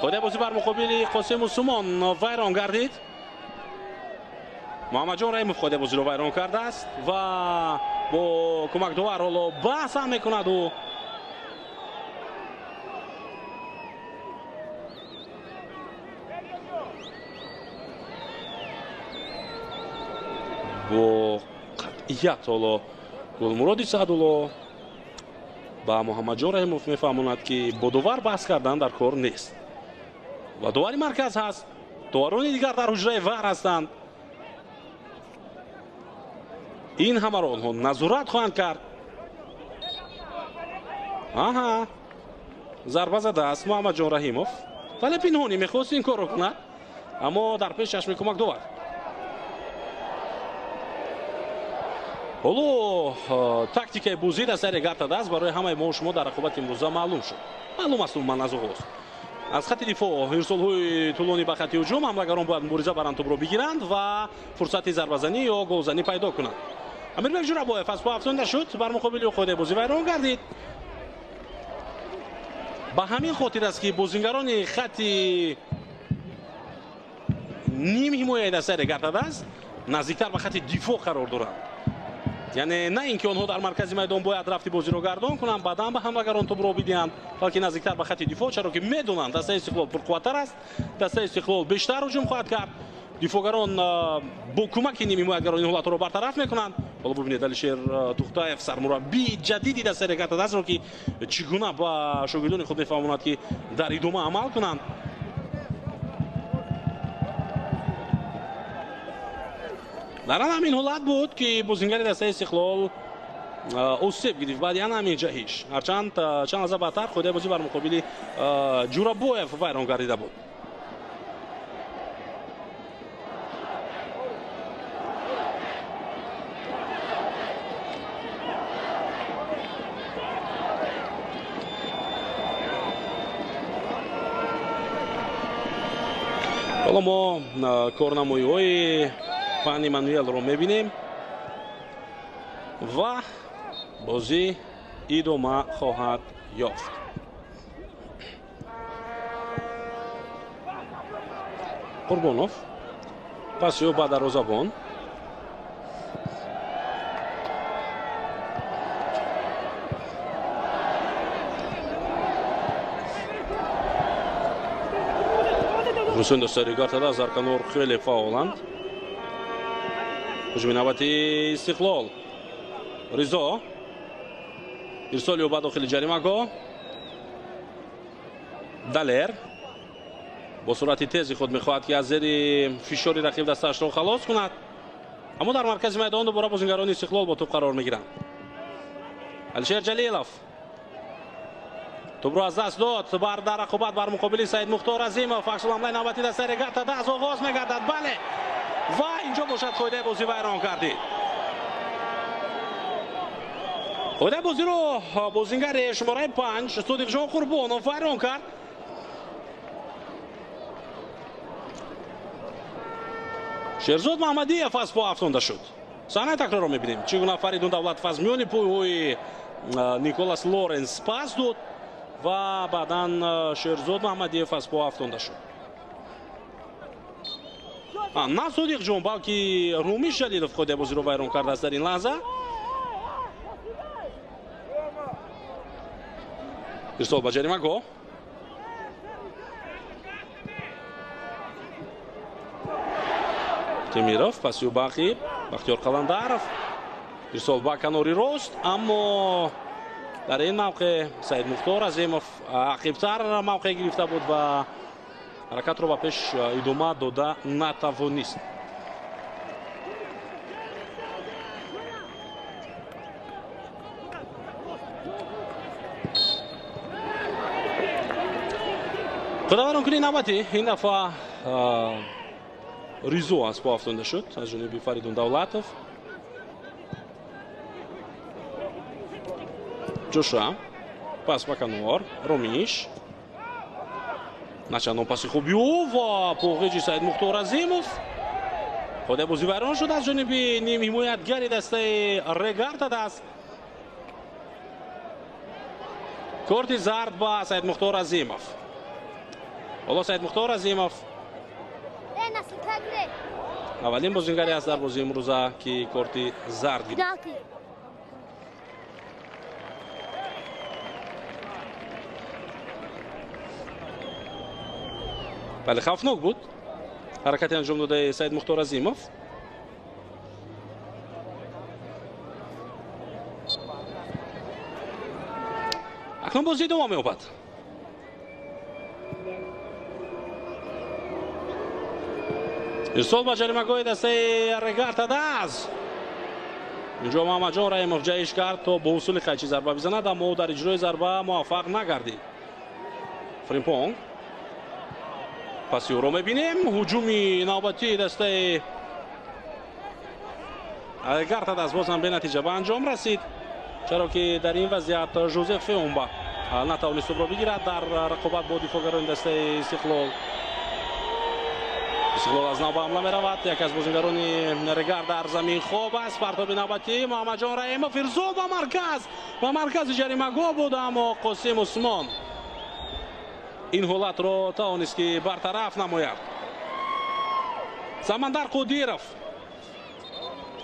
Қоидаи бозӣ бар муқобили Қосиму Сумон вайрон гардид. Муҳаммадҷон Раҳимов қоидаи бозиро вайрон кардааст ва бо кӯмакдовар ҳоло баҳс ҳам мекунад ӯ. Бо қатъият ҳоло Гулмуроди Саъдулло ба Муҳаммадҷон Раҳимов мефаҳмонад, ки бо довар баҳс кардан дар кор нест ва довари марказ ҳаст, доварони дигар дар ҳуҷраи вар ҳастанд. Ин ҳамаро онҳо назорат хоҳанд кард. Аҳа, зарба задааст Муҳаммадҷон Раҳимов, вале пинҳонӣ мехост ин корро кунад, аммо дар пеш чашми кӯмак довар. Ҳоло тактикаи бозӣ дар сари Регар-ТадАЗ барои ҳамаи мо шумо дар рақобати имрӯза маълум шуд. Маълум аст умуман аз оғоз. Аз хати дифоъ ирсолҳои тӯлонӣ ба хати ҳуҷум, ҳамлагарон бояд мубориза баранд, тӯбро бигиранд ва фурсати зарбазанӣ ё голзанӣ пайдо кунанд. Амирбек Ҷурабоев аз по афтонда шуд, бар муқобили ӯ қоидаи бозӣ вайрон гардид. Ба ҳамин хотир аст, ки бозингарони хати ним ҳимояи дастаи Регар-ТадАЗ наздиктар ба хати дифоъ қарор доранд. Яъне на ин ки онҳо дар маркази майдон бояд рафти бозиро гардон кунанд, баъдан ба ҳамлагарон тӯбро бидиҳанд, балки наздиктар ба хати дифоъ, чаро ки медонанд дастаи Истиқлол пурқувваттар аст, дастаи Истиқлол бештар ҳуҷум хоҳад кард. Дифоъгарон бо кӯмаки нимҳимоятгарон ин ҳолатҳоро бартараф мекунанд. Ҳоло бубинед Алишер Тухтаев, сармураббии ҷадиди дастаи Регар-ТадАЗро, ки чӣ гуна ба шогирдони худ мефаҳмонад, ки дар идома амал кунанд. Дар ҳамин ҳолат буд, ки бозингари дастаи Истиқлол осеб гирифт баъди ҳамин ҷаҳиш. Ҳарчанд чанд лаҳза баъдтар қоидаи бозӣ бар муқобили Ҷурабоев вайрон гардида буд. Ҳоло мо корнамоиҳои Пани Мануэлро мебинем ва бозӣ идома хоҳад ёфт. Қурбонов паси ӯ ба дарвозабон. Русони дастаи Регар-ТадАЗ дар канор хеле фаъоланд. Ҳуҷуми навбати Истиқлол. Ризо ирсоли ӯ ба дохили ҷаримагоҳ. Далер бо суръати тези худ мехоҳад, ки аз зери фишори рақиб дастаашро халос кунад, аммо дар маркази майдон дубора бозингарони Истиқлол бо тӯб қарор мегиранд. Алишер Ҷалилов тӯбро аз даст дод бар дар рақобат бар муқобили Саид Мухтор Азимов. Аксуламлаи навбати дастаи Регар-ТадАЗ оғоз мегардад. Бале, ва инҷо бошад қоидаи бозӣ вайрон кардид. Қоидаи бозиро бозингари шумораи 5 Содиқҷон Қурбонов вайрон кард. Шерзод Маҳмадиев аз по афтонда шуд. Саҳнаи такрорро мебинем, чӣ гуна Фаридун Давлатов аз миёни пойҳои Николас Лоренс пас дод ва баъдан Шерзод Маҳмадиев аз по афтонда шуд. На Содиқҷон, балки Румиш Ҷалилов қоидаи бозиро вайрон кардааст дар ин лаҳза. Ирсол ба ҷаримагоҳ. Темиров паси ӯ ба ақиб, Бахтиёр Қаландаров. Ирсол ба канори рост, аммо дар ин мавқеъ Саид Мухтор Азимов ақибтар мавқеъ гирифта буд ва ҳаракатро ба пеш идома дода натавонист. Қудаваронкунии навбатӣ ин дафъа Ризо аз по афтонда шуд аз ҷониби Фаридун Давлатов. Ҷоша пас ба канор, Ромиш начандон паси хуби ӯ ва поғиҷи Саид Мухтор Азимов. Қоидаи бозӣ вайрон шуд аз ҷониби нимҳимоятгари дастаи Регар-ТадАЗ. Корти зард ба Саид Мухтор Азимов. Ҳоло Саидмухтор Азимов аввалин бозингаре аст дар бозии имрӯза, ки корти зард гирифт. Бале, хавфнок буд ҳаракати анҷом додаи Саидмухтор Азимов. Акнун бозӣ идома меёбад. Ирсол ба ҷаримагоҳи дастаи Регар-ТадАЗ. Инҷо Муҳаммадҷон Раҳимов ҷаҳиш кард то бо усули қайчӣ зарба бизанад, аммо ӯ дар иҷрои зарба муваффақ нагардид. Фримпонг паси ӯро мебинем. Ҳуҷуми навбатии дастаи Регар-ТадАЗ боз ҳам бенатиҷа ба анҷом расид, чаро ки дар ин вазъият Жозеф Феумба натавонист тӯбро бигирад дар рақобат бо дифоъгарони дастаи Истиқлол. Истиқлол аз нав ба ҳамла меравад. Яке аз бозингарони Регар дар замин хоб аст. Партоби навбатӣ Муҳаммадҷон Раҳимов, ирсол ба марказ, ба маркази ҷаримагоҳ буд, аммо Қосим Усмон ин ҳолатро тавонист ки бартараф намояд. Самандар Қодиров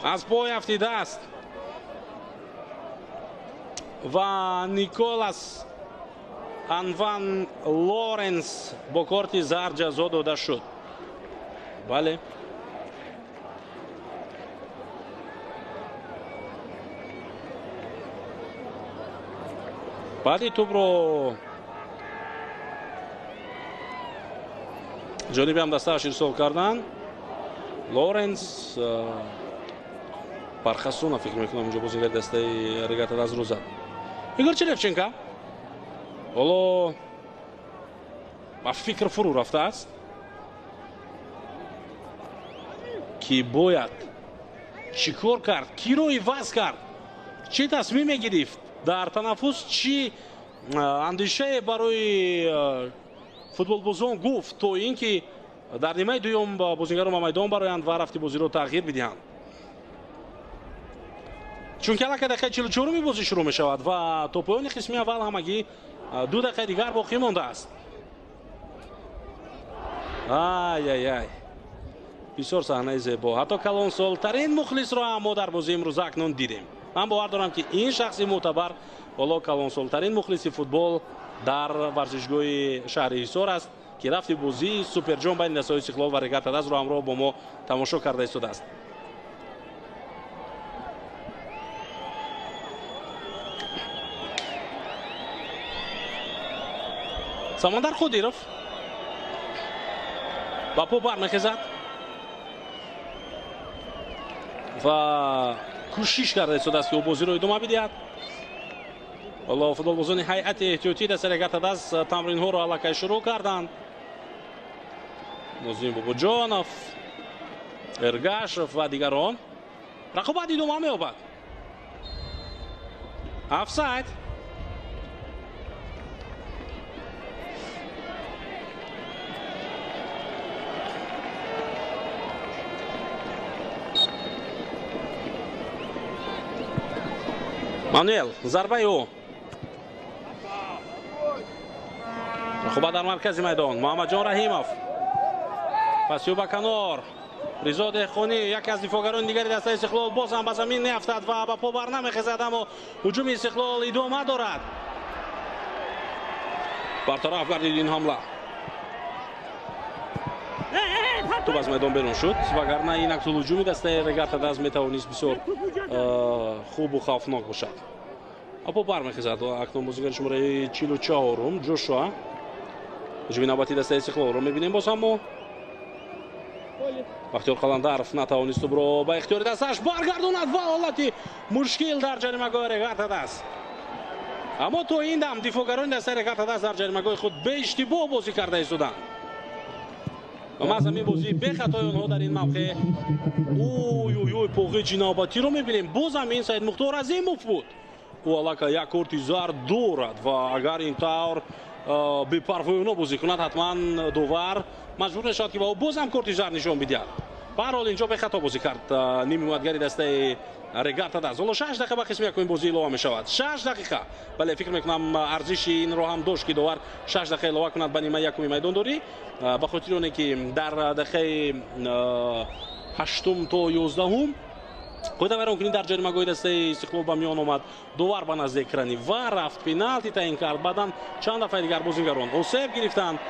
аз пой афтидааст ва Николас Анван Лоренс бо корти зард ҷазо дода шуд. Бале, баъди тӯбро ҷониби ҳамдастааш ирсол кардан Лоренс Бархасуна, фикр мекунам, инҷо бозингари дастаи Регар-ТадАЗ зад. Игор Черевченко ҳоло ба фикр фурӯ рафтааст, ки бояд чӣ кор кард, киро иваз кард, чӣ тасмим мегирифт дар танаффус, чӣ андешае барои футболбозон гуфт, то ин ки дар нимаи дуюм бозингарон ба майдон бароянд ва рафти бозиро тағйир бидиҳанд. Чунки аллакай дақиқаи 44-уми бозӣ шурӯъ мешавад ва то поёни қисми аввал ҳамагӣ 2 дақиқаи дигар боқӣ мондааст. Ай-ай-ай, бисёр саҳнаи зебо. Ҳатто калонсолтарин мухлисро ҳам мо дар бозии имрӯза акнун дидем. Ман бовар дорам, ки ин шахси мӯътабар ҳоло калонсолтарин мухлиси футбол дар варзишгоҳи шаҳри Ҳисор аст, ки рафти бозии суперҷом байни дастаҳои Истиқлол ва Регар-ТадАЗро ҳамроҳ бо мо тамошо карда истодааст. Самандар Қодиров ба по бармехезад ва кӯшиш карда истодааст, ки ӯ бозиро идома бидиҳад. Ҳоло футболбозони ҳайати эҳтиётӣ дастаи Регар-ТадАЗ тамринҳоро аллакай шурӯъ карданд. Нозим Бобоҷонов, Эргашев ва дигарон. Рақобат идома меёбад. Офсайд. Мануэл, зарбаи ӯ. Рақобат дар маркази майдон. Муҳаммадҷон Раҳимов. Паси ӯ ба канор. Ризо Деҳқонӣ, яке аз дифоъгарони дигари дастаи Истиқлол, боз ҳам ба замин меафтад ва ба по бар намехезад, аммо ҳуҷуми Истиқлол идома дорад. Бартараф гардид ин ҳамла. Тӯб аз майдон берун шуд, вагарна ин аксулҳуҷуми дастаи Регар-ТадАЗ метавонист бисёр хубу хавфнок бошад. По бармехезад акнун бозигари шумораи 44-ум Ҷошуа. Ҳуҷуми навбатии дастаи Истиқлолро мебинем боз ҳам мо. Бахтиёр Қаландаров натавонист тӯбро ба ихтиёри дастааш баргардонад ва ҳолати мушкил дар ҷаримагоҳи Регар-ТадАЗ. Аммо то ин дам дифоъгарони дастаи Регар-ТадАЗ дар ҷаримагоҳи худ беиштибоҳ бозӣ карда истоданд. Ва маҳз ҳамин бозии бехатои онҳо дар ин мавқеъ. Ой-ой-ой, поғиҷи навбатиро мебинем. Боз ҳам ин Саидмухтор Азимов буд. Ӯ аллакай як корти зард дорад ва агар ин тавр бепарвоёна бозӣ кунад, ҳатман довар маҷбур мешавад, ки ба ӯ боз ҳам корти зард нишон бидиҳад. Ба ҳар ҳол инҷо бехато бозӣ кард ними ҳимоятгари дастаи Регар ТадАЗ. Ҳоло 6 дақиқа ба қисми якуми бозӣ илова мешавад. 6 дақиқа. Бале, фикр мекунам арзиши инро ҳам дошт, ки довар 6 дақиқа илова кунад ба нимаи якуми майдондорӣ, ба хотири оне ки дар дақиқаи 8 то 11 қоидавайронкунӣ дар ҷаримагоҳи дастаи Истиқлол ба миён омад. Довар ба назди экрани ва рафт, пеналти таъин кард. Баъдан чанд дафъаи дигар бозингарон осеб гирифтанд.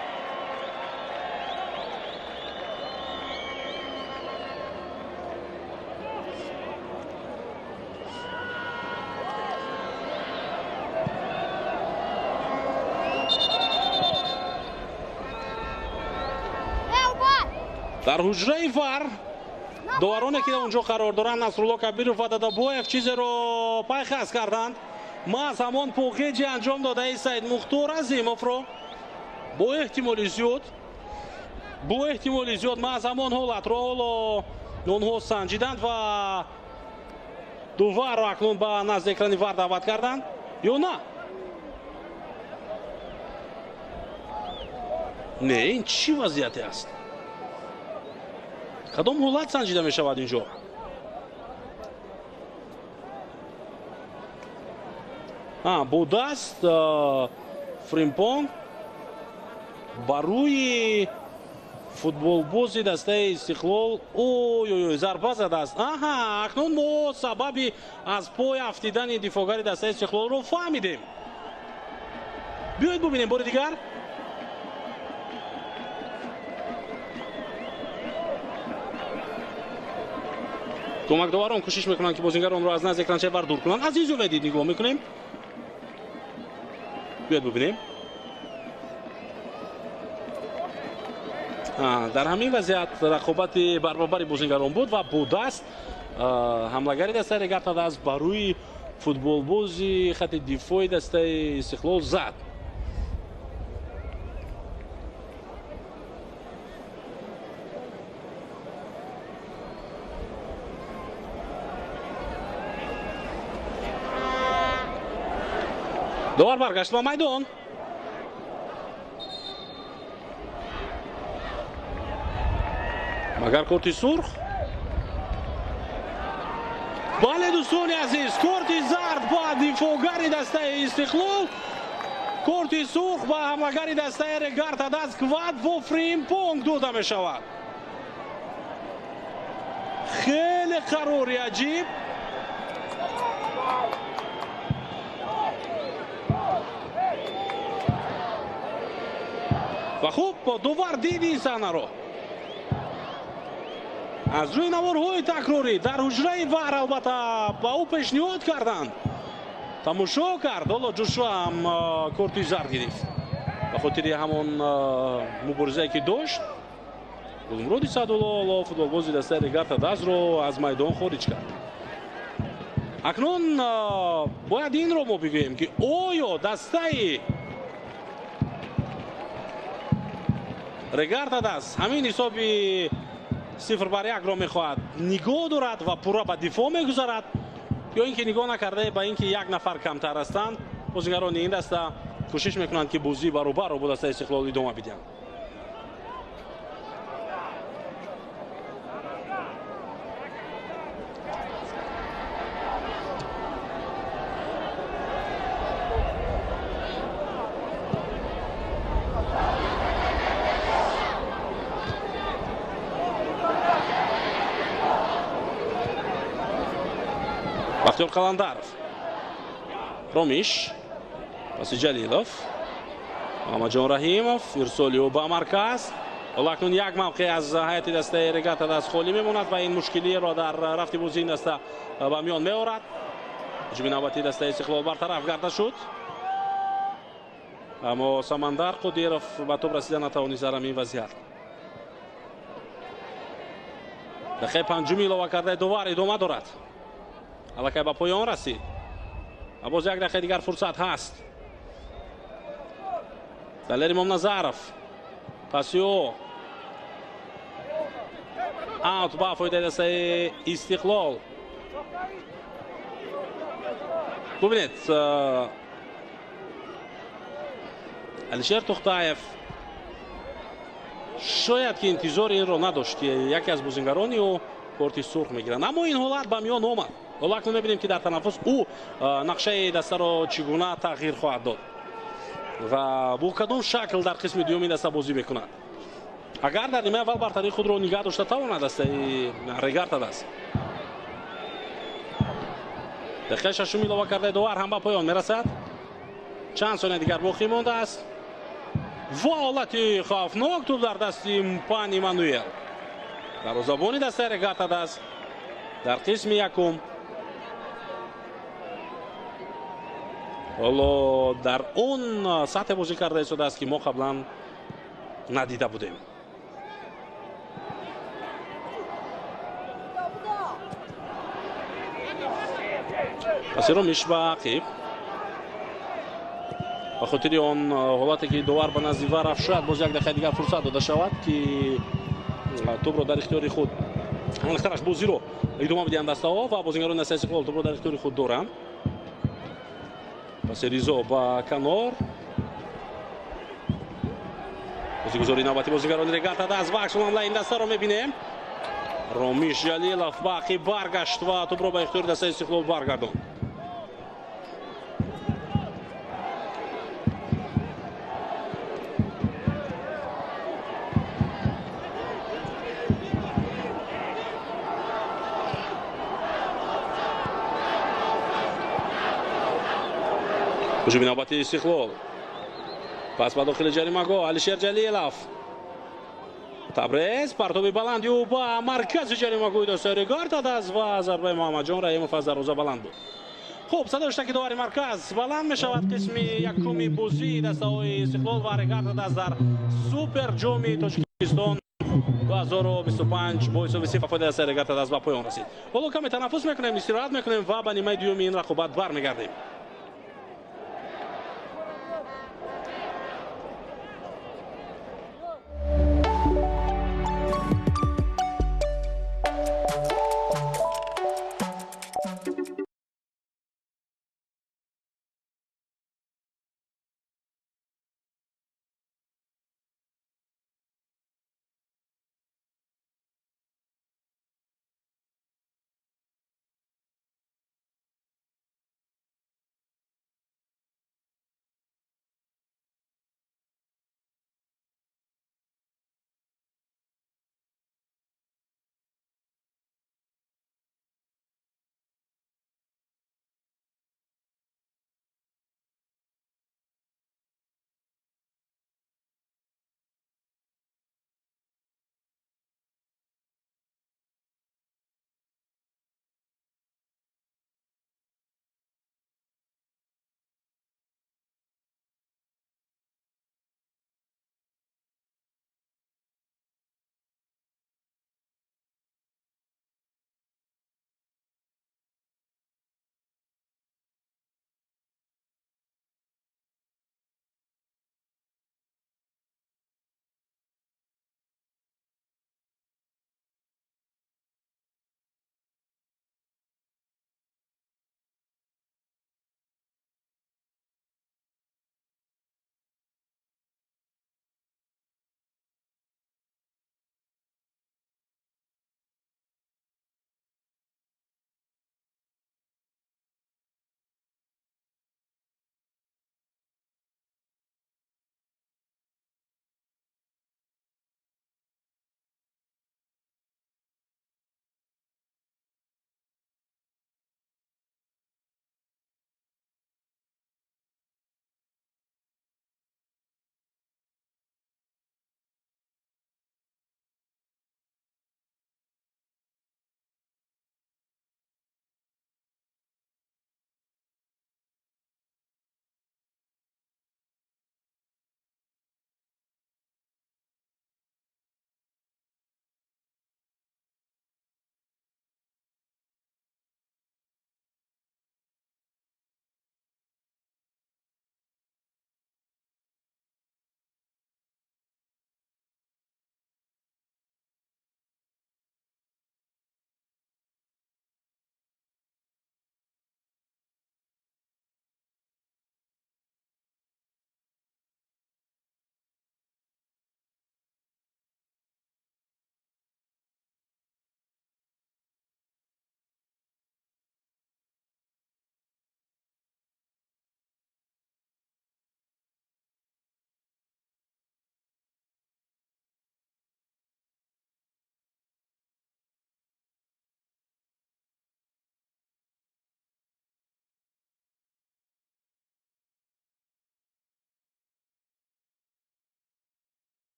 Дар ҳуҷраи ВАР довароне ки онҷо қарор доранд, Насрулло Кабиров ва Дадабоев чизеро пайхас карданд. Маҳз ҳамон поқеҷи анҷом додаи Саид Мухтор Азимовро бо эҳтимоли зиёд маҳз ҳамон ҳолатро ҳоло онҳо санҷиданд ва доварро акнун ба назди экрани ВАР даъват карданд ё на? Не, ин чӣ вазъияте аст? Кадом ҳолат санҷида мешавад инҷо? Бо даст Фримпонг ба рӯи футболбози дастаи Истиқлол ой-ой-ой зарба задааст. Аҳа, акнун мо сабаби аз пой афтидани дифоъгари дастаи Истиқлолро фаҳмидем. Биёед бубинем бори дигар. Кӯмакдоварон кӯшиш мекунанд, ки бозингаронро аз назди экранчаи ВАР дур кунанд. Аз ин зовия дид нигоҳ мекунем. Биёед бубинем. Дар ҳамин вазъият рақобати баробари бозингарон буд ва бо даст ҳамлагари дастаи Регар ТадАЗ ба рӯи футболбози хати дифои дастаи Истиқлол зад. Довар баргашт ба майдон. Магар корти сурх? Бале, дӯстони азиз, корти зард ба дифоъгари дастаи Истиқлол, корти сурх ба ҳамлагари дастаи Регар ТадАЗ Квадво Фримпонг дода мешавад. Хеле қарори аҷиб. Ва хуб, довар диди ин саҳнаро аз рӯи наворҳои такрорӣ дар ҳуҷраи ВАР албатта ба ӯ пешниҳод карданд, тамошо кард. Ҳоло Ҷошуа ҳам корти зард гирифт ба хотири ҳамон муборизае ки дошт. Гулмуроди Саъдулло ҳоло футболбози дастаи Регар ТадАЗро аз майдон хориҷ кард. Акнун бояд инро мо бигӯем, ки оё дастаи Регар ТадАЗ ҳамин ҳисоби 0-1-ро мехоҳад нигоҳ дорад ва пурра ба дифоъ мегузарад, ё ин ки нигоҳ накарда ба ин ки як нафар камтар ҳастанд, бозигарони ин даста кӯшиш мекунанд, ки бозии баробарро бо дастаи Истиқлол идома бидиҳанд. Бахтиёр Қаландаров, Ромиш, паси Ҷалилов, Муҳаммадҷон Раҳимов, ирсоли ӯ ба марказ. Ҳоло акнун як мавқеъ аз ҳайати дастаи Регар ТадАЗ холӣ мемонад ва ин мушкилиро дар рафти бозии ин даста ба миён меорад. Ҳуҷуми навбатии дастаи Истиқлол бартараф гарда шуд, аммо Самандар Қодиров ба тӯб расида натавонист дар ҳамин вазъият. Дақиқаи панҷуми илова кардаи довар идома дорад. Аллакай ба поён расид ва боз як дақиқаи дигар фурсат ҳаст. Далер Имомназаров, паси ӯ аут ба фоидаи дастаи Истиқлол. Бубинед, Алишер Тухтаев Шояд ки интизори инро надошт, ки яке аз бозингарони ӯ корти сурх мегирад, аммо ин ҳолат ба миён омад. Ҳоло акнун мебинем, ки дар танаффус ӯ нақшаи дастаро чӣ гуна тағйир хоҳад дод ва бо кадом шакл дар қисми дуюми даста бозӣ мекунад. Агар дар нимаи аввал бартарии худро нигаҳ дошта тавонад дастаи Регар-ТадАЗ. Дақиқаи шашум илова кардаи довар ҳам ба поён мерасад. Чанд сония дигар боқӣ мондааст ва ҳолати хавфнок, тӯб дар дасти Пан Эммануэл, дарвозабони дастаи Регар-ТадАЗ дар қисми якум. Ҳоло дар он сатҳе бозӣ карда истодааст, ки мо қаблан надида будем. Паси Ромиш ба ақиб, ба хотири он ҳолате ки довар ба назди вар рафт, шояд боз як дақиқаи дигар фурсат дода шавад, ки тӯбро дар ихтиёри худ аниқтараш бозиро идома бидиҳанд дастаҳо ва бозингарони дастаи Истиқлол тӯбро дар ихтиёри худ доранд. Паси Ризо ба канор, бозигузори навбати бозингарони Регар-ТадАЗ ва аксулҳамлаи ин дастаро мебинем. Ромиш Ҷалилов ба ақиб баргашт ва тӯбро ба ихтиёри дастаи Истиқлол баргардонд. Ҳуҷуми навбати Истиқлол, пас ба дохили ҷаримагоҳ Алишер Ҷалилов, Табрез, партоби баланди ӯ ба маркази ҷаримагоҳи дастаи Регар-ТадАЗ ва зарбаи Муҳаммадҷон Раҳимов аз дарвоза баланд буд. Хуб, садои штаки довари марказ баланд мешавад. Қисми якуми бозии дастаҳои Истиқлол ва Регар-ТадАЗ дар Супер ҷоми Тоҷикистон 2025 бо ҳисоби 3 ба фоидаи дастаи Регар-ТадАЗ ба поён расид. Ҳоло каме танаффус мекунем, истироҳат мекунем ва ба нимаи дуюми ин рақобат бармегардем.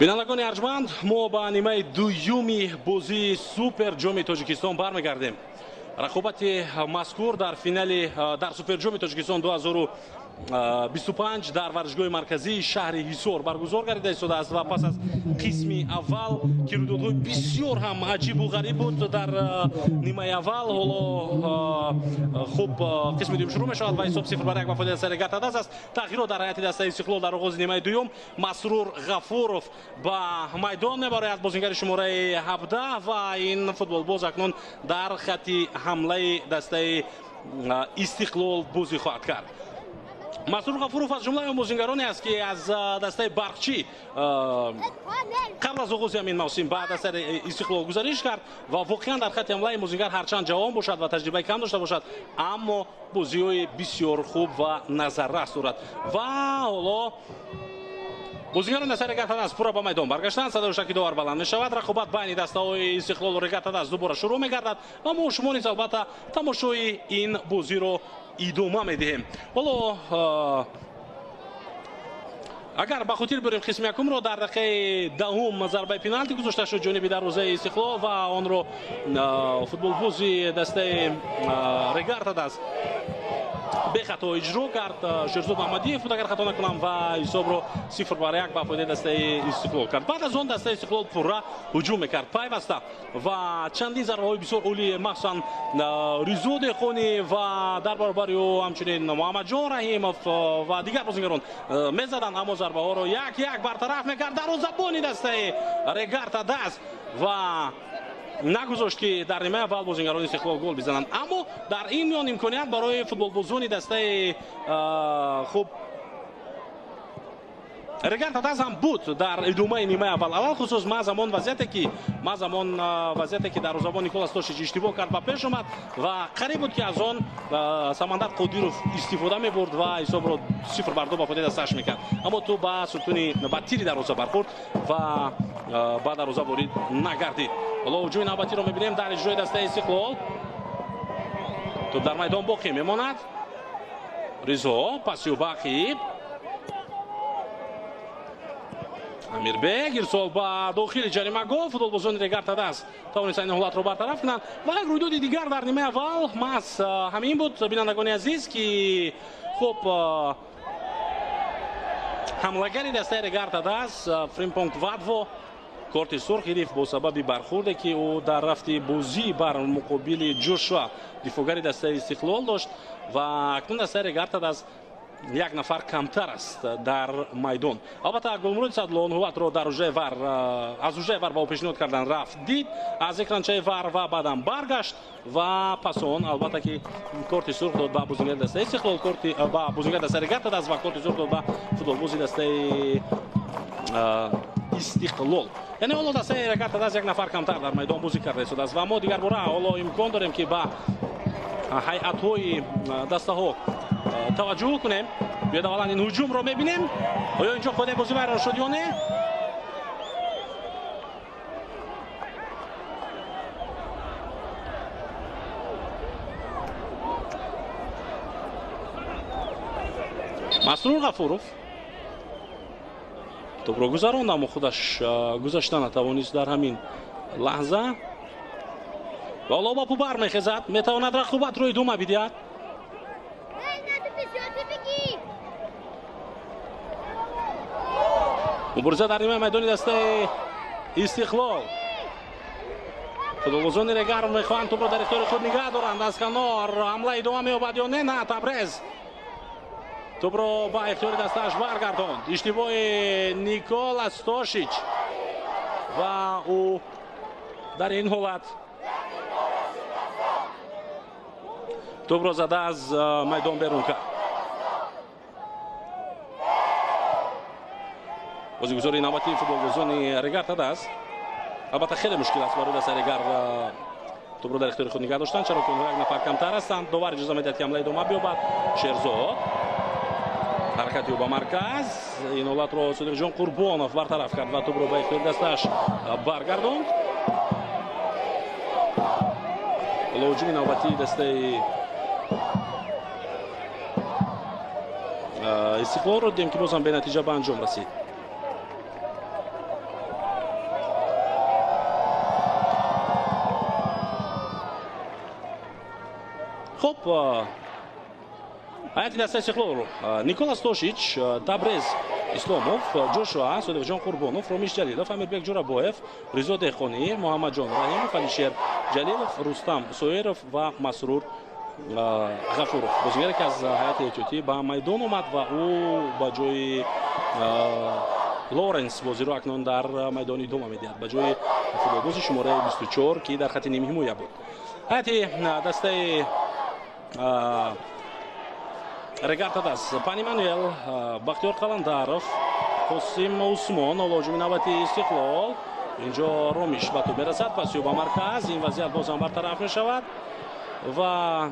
Бинандагони арҷманд, мо ба нимаи дуюми бозии Суперҷоми Тоҷикистон бармегардем. Рақобати мазкур дар финали дар Суперҷоми Тоҷикистон 2025 дар варзишгоҳи марказии шаҳри Ҳисор баргузор гардида истодааст ва пас аз қисми аввал, ки рӯйдодҳои бисёр ҳам аҷибу ғариб буд дар нимаи аввал, ҳоло хуб қисми дуюм шурӯъ мешавад ва ҳисоб 0-1 ба фоидаи дастаи Регар-ТадАЗ аст. Тағйирот дар ҳайати дастаи Истиқлол дар оғози нимаи дуюм. Масрур Ғафуров ба майдон мебарояд, бозингари шумораи 17, ва ин футболбоз акнун дар хатти ҳамлаи дастаи Истиқлол бозӣ хоҳад кард. Масрур Ғафуров аз ҷумлаи он бозингароне аст, ки аз дастаи Барқчӣ қабл аз оғози ҳамин мавсим ба дастаи Истиқлол гузариш кард ва воқеан дар хатти ҳамлаи бозингар ҳарчанд ҷавон бошад ва таҷрибаи кам дошта бошад, аммо бозиҳои бисёр хуб ва назаррас дорад. Ва ҳоло бозингарони дастаи Регар-ТадАЗ пурра ба майдон баргаштанд. Садои шаки довар баланд мешавад. Рақобат байни дастаҳои Истиқлолу Регар-ТадАЗ дубора шурӯъ мегардад ва мо шумо низ албатта тамошои ин бозиро идома медиҳем. Ҳоло агар ба хотир биёрем қисми якумро, дар дақиқаи даҳум зарбаи пеналти гузошта шуд ҷониби дарвозаи Истиқлол ва онро футболбози дастаи Регар-ТадАЗ бехато иҷро кард. Шерзод Маҳмадиев буд, агар хато накунам, ва ҳисобро 0-1 ба фоидаи дастаи Истиқлол кард. Баъд аз он дастаи Истиқлол пурра ҳуҷум мекард пайваста ва чандин зарбаҳои бисёр олӣ, махсусан Ризо Деҳқонӣ ва дар баробари ӯ ҳамчунин Муҳаммадҷон Раҳимов ва дигар бозингарон мезаданд, аммо зарбаҳоро як-як бартараф мекард дарвозабони дастаи Регар-ТадАЗ ва нагузошт, ки дар нимаи аввал бозингарони Истиқлол гол бизананд. Аммо дар ин миён имконият барои футболбозони дастаи хуб Регар-ТадАЗ ҳам буд дар идомаи нимаи аввал. Алалхусус ман замон вазъияте ки дарвозабон Никола Стошич иштибоҳ кард, ба пеш омад ва қариб буд, ки аз он Самандар Қодиров истифода мебурд ва ҳисобро 0-2 ба фоидаи дастааш мекард, аммо тӯб ба сутуни, ба тири дарвоза бархӯрд ва ба дарвоза ворид нагардид. Ҳоло ҳуҷуми навбатиро мебинем дар иҷрои дастаи Истиқлол. Тӯб дар майдон боқӣ мемонад. Ризо пасиу ба ақиб, Амирбек, ирсол ба дохили ҷаримагоҳ. Футболбозони Регар-ТадАЗ тавонистанд ин ҳолатро бартараф кунанд. Ва як рӯйдоди дигар дар нимаи аввал маҳз ҳамин буд, бинандагони азиз, ки хуб ҳамлагари дастаи Регар-ТадАЗ Фримпонг Вадво корти сурх гирифт бо сабаби бархӯрде, ки ӯ дар рафти бозӣ бар муқобили Ҷошуа, дифоъгари дастаи Истиқлол, дошт. Ва акнун дастаи Регар-ТадАЗ як нафар камтар аст дар майдон. Албатта, Гулмуроди Садлон ҳолатро дар ҳуҷраи ВАР, аз ҳуҷраи ВАР ба ӯ пешниҳод кардан, рафт, дид аз экранчаи ВАР ва баъдан баргашт ва пас он албатта ки корти сурх дод ба бозингари дастаи Истиқлол, корти ба бозингари дастаи Регар-ТадАЗ ва корти сурх дод ба футболбози дастаи Истиқлол. Яъне ҳоло дастаи Регар-ТадАЗ як нафар камтар дар майдон бозӣ карда истодааст ва мо дигарбора ҳоло имкон дорем, ки ба ҳайатҳои дастаҳо таваҷҷӯҳ кунем. Биёд, аввалан ин ҳуҷумро мебинем. Оё инҷо қоидаи бозӣ вайрон шуд ё не? Масрур Ғафуров тӯбро гузаронд, аммо худаш гузашта натавонист дар ҳамин лаҳза. Ва ҳоло ба пӯ бармехезад, метавонад рақобатро идома бидиҳад. Мубориза дар нимаи майдони дастаи Истиқлол. Футболбозони Регар мехоҳанд тӯбро дар ихтиёри худ нигаҳ доранд. Аз канор ҳамла идома меёбад ё не? На, Табрез тӯбро ба ихтиёри дастааш баргардонд. Иштибоҳи Никола Стошич ва ӯ дар ин ҳолат тӯбро зада аз майдон берун кард. Бозигузори навбатии футболбозони Регар-ТадАЗ. Албатта, хеле мушкил аст барои дастаи Регар тӯбро дар ихтиёри худ нигаҳ доштан, чаро ки онҳо як нафар камтар ҳастанд. Довар иҷоза медиҳад, ки ҳамла идома биёбад. Шерзод, ҳаракати ӯ ба марказ. Ин ҳолатро Содиқҷон Қурбонов бартараф кард ва тӯбро ба ихтиёри дастааш баргардонд. Ҳоло ҳуҷуми навбатии дастаи Истиқлолро дидем, ки бозам бенатиҷа ба анҷом расид. Ҳайати дастаи Истиқлол: Никола Стошич, Табрез Исломов, Ҷошуа, Содиқҷон Қурбонов, Ромиш Ҷалилов, Амирбек Ҷурабоев, Ризо Деҳқонӣ, Муҳаммадҷон Раҳимов, Алишер Ҷалилов, Рустам Соиров ва Масрур Ғафуров. Бозигаре ки аз ҳайати эҳтиётӣ ба майдон омад ва ӯ ба ҷои Лоренс бозиро акнун дар майдон идома медиҳад, ба ҷои футболбози шумораи 24, ки дар хати нимҳимоя буд. Ҳайати дастаи Регар-ТадАЗ: Пани Мануэл, Бахтиёр Қаландаров, Қосим Усмон. Ҳоло ҳуҷуми навбати Истиқлол. Инҷо Ромиш ба тӯб мерасад, паси ӯ ба марказ. Ин вазъият бозам бартараф мешавад ва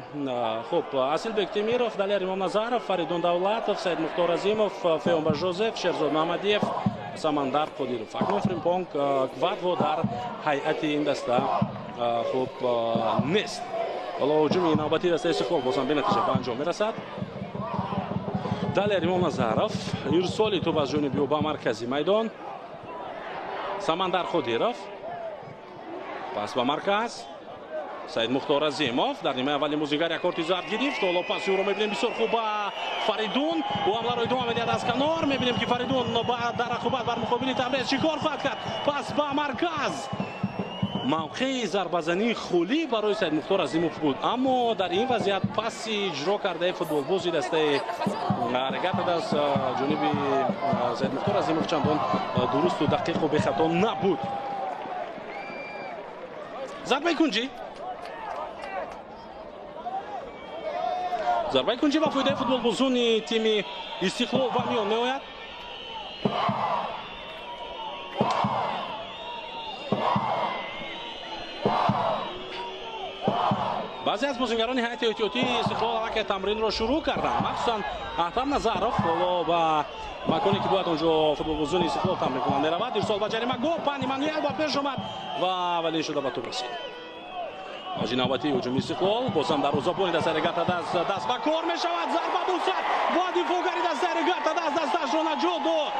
хуб, Асилбек Темиров, Далер Имомназаров, Фаридун Давлатов, Саид Мухтор Азимов, Феомба Жозеф, Шерзод Маҳмадиев, Самандар Қодиров. Акнун Фримпонг Квадво дар ҳайати ин даста хуб нест. Ҳоло ҳуҷуми навбатии дастаи Истиқлол бозам бенатиҷа ба анҷом мерасад. Далер Имомназаров, ирсоли тӯб аз ҷониби ӯ ба маркази майдон. Самандар Қодиров, пас ба марказ. Саид Мухтор Азимов дар нимаи аввали музингар як корти зард гирифт. Ҳоло паси ӯро мебинем бисёр хуб ба Фаридун. Ӯ ҳамларо идома медиҳад аз канор. Мебинем, ки Фаридун дар рақобат бар муқобили Табрез чӣ кор хоҳад кард. Пас ба марказ. Мавқеи зарбазании хулӣ барои Саид Мухтор Азимов буд, аммо дар ин вазъият паси иҷро кардаи футболбози дастаи Регар-ТадАЗ ҷониби Саид Мухтор Азимов чандон дурусту дақиқу бехато набуд. Зарбаи кунҷӣ. Зарбаи кунҷӣ ба фоидаи футболбозони тими Истиқлол ба миён меояд. Баъзе аз бозингарони ҳайати эҳтиётии Истиқлол аллакай тамринро шурӯъ карданд, махсусан Аҳтам Назаров. Ҳоло ба маконе ки бояд онҷо футболбозони Истиқлол тамрин кунанд меравад. Ирсол ба ҷаримагоҳ, Пани Мануэл ба пеш омад ва аввалин шуда ба тӯб расид. Мавҷи навбатии ҳуҷуми Истиқлол бозам дарвозабони дастаи Регар-ТадАЗ даст ба кор мешавад. Зарба бусад ва дифоъгари дастаи Регар-ТадАЗ дасташро наҷот дод.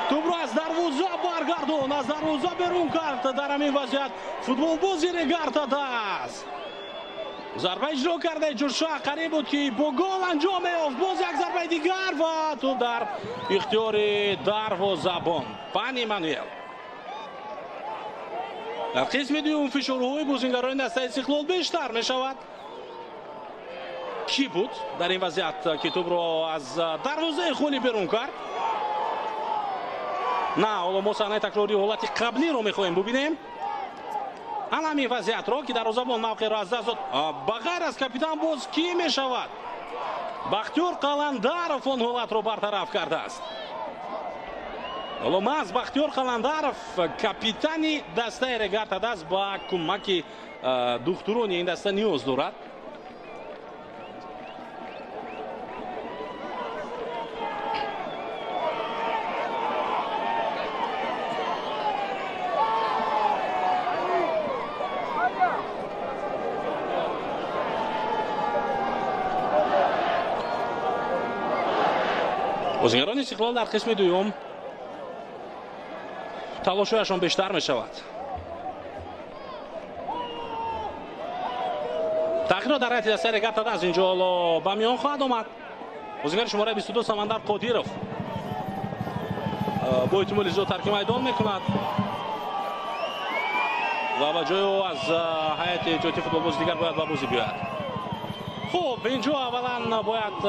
Тӯбро аз дарвоза баргардон, аз дарвоза берун кард. Дар ҳамин вазъият футболбози Регар-ТадАЗ зарба иҷро кардаи Ҷурша қариб буд, ки бо гол анҷом меёфт. Боз як зарбаи дигар ва тӯб дар ихтиёри дарвозабон Пани Мануэл. Дар қисми дуюм фишорҳои бозингарони дастаи Истиқлол бештар мешавад. Кӣ буд дар ин вазъият, ки тӯбро аз дарвозаи холӣ берун кард? На, ҳоло мо саҳнаи такрории ҳолати қаблиро мехоҳем бубинем. Ана ҳамин вазъиятро, ки дарвозабон мавқеъро аз даст дод. Ба ғайр аз капитан боз кӣ мешавад? Бахтиёр Қаландаров он ҳолатро бартараф кардааст. Ҳоло маҳз Бахтиёр Қаландаров, капитани дастаи Регар-ТадАЗ, ба кӯмаки духтурони ин даста ниёз дорад. Бозингарони Истиқлол дар қисми дуюм талошҳояшон бештар мешавад. Тағйирот дар ҳайати дастаи Регар-ТадАЗ инҷо ҳоло ба миён хоҳад омад. Бозингари шумораи 22 Самандар Қодиров бо эҳтимоли зиёд тарки майдон мекунад ва ба ҷои ӯ аз ҳайати эҳтиётии футболбози дигар бояд ба бозӣ биёяд. Хуб, инҷо аввалан бояд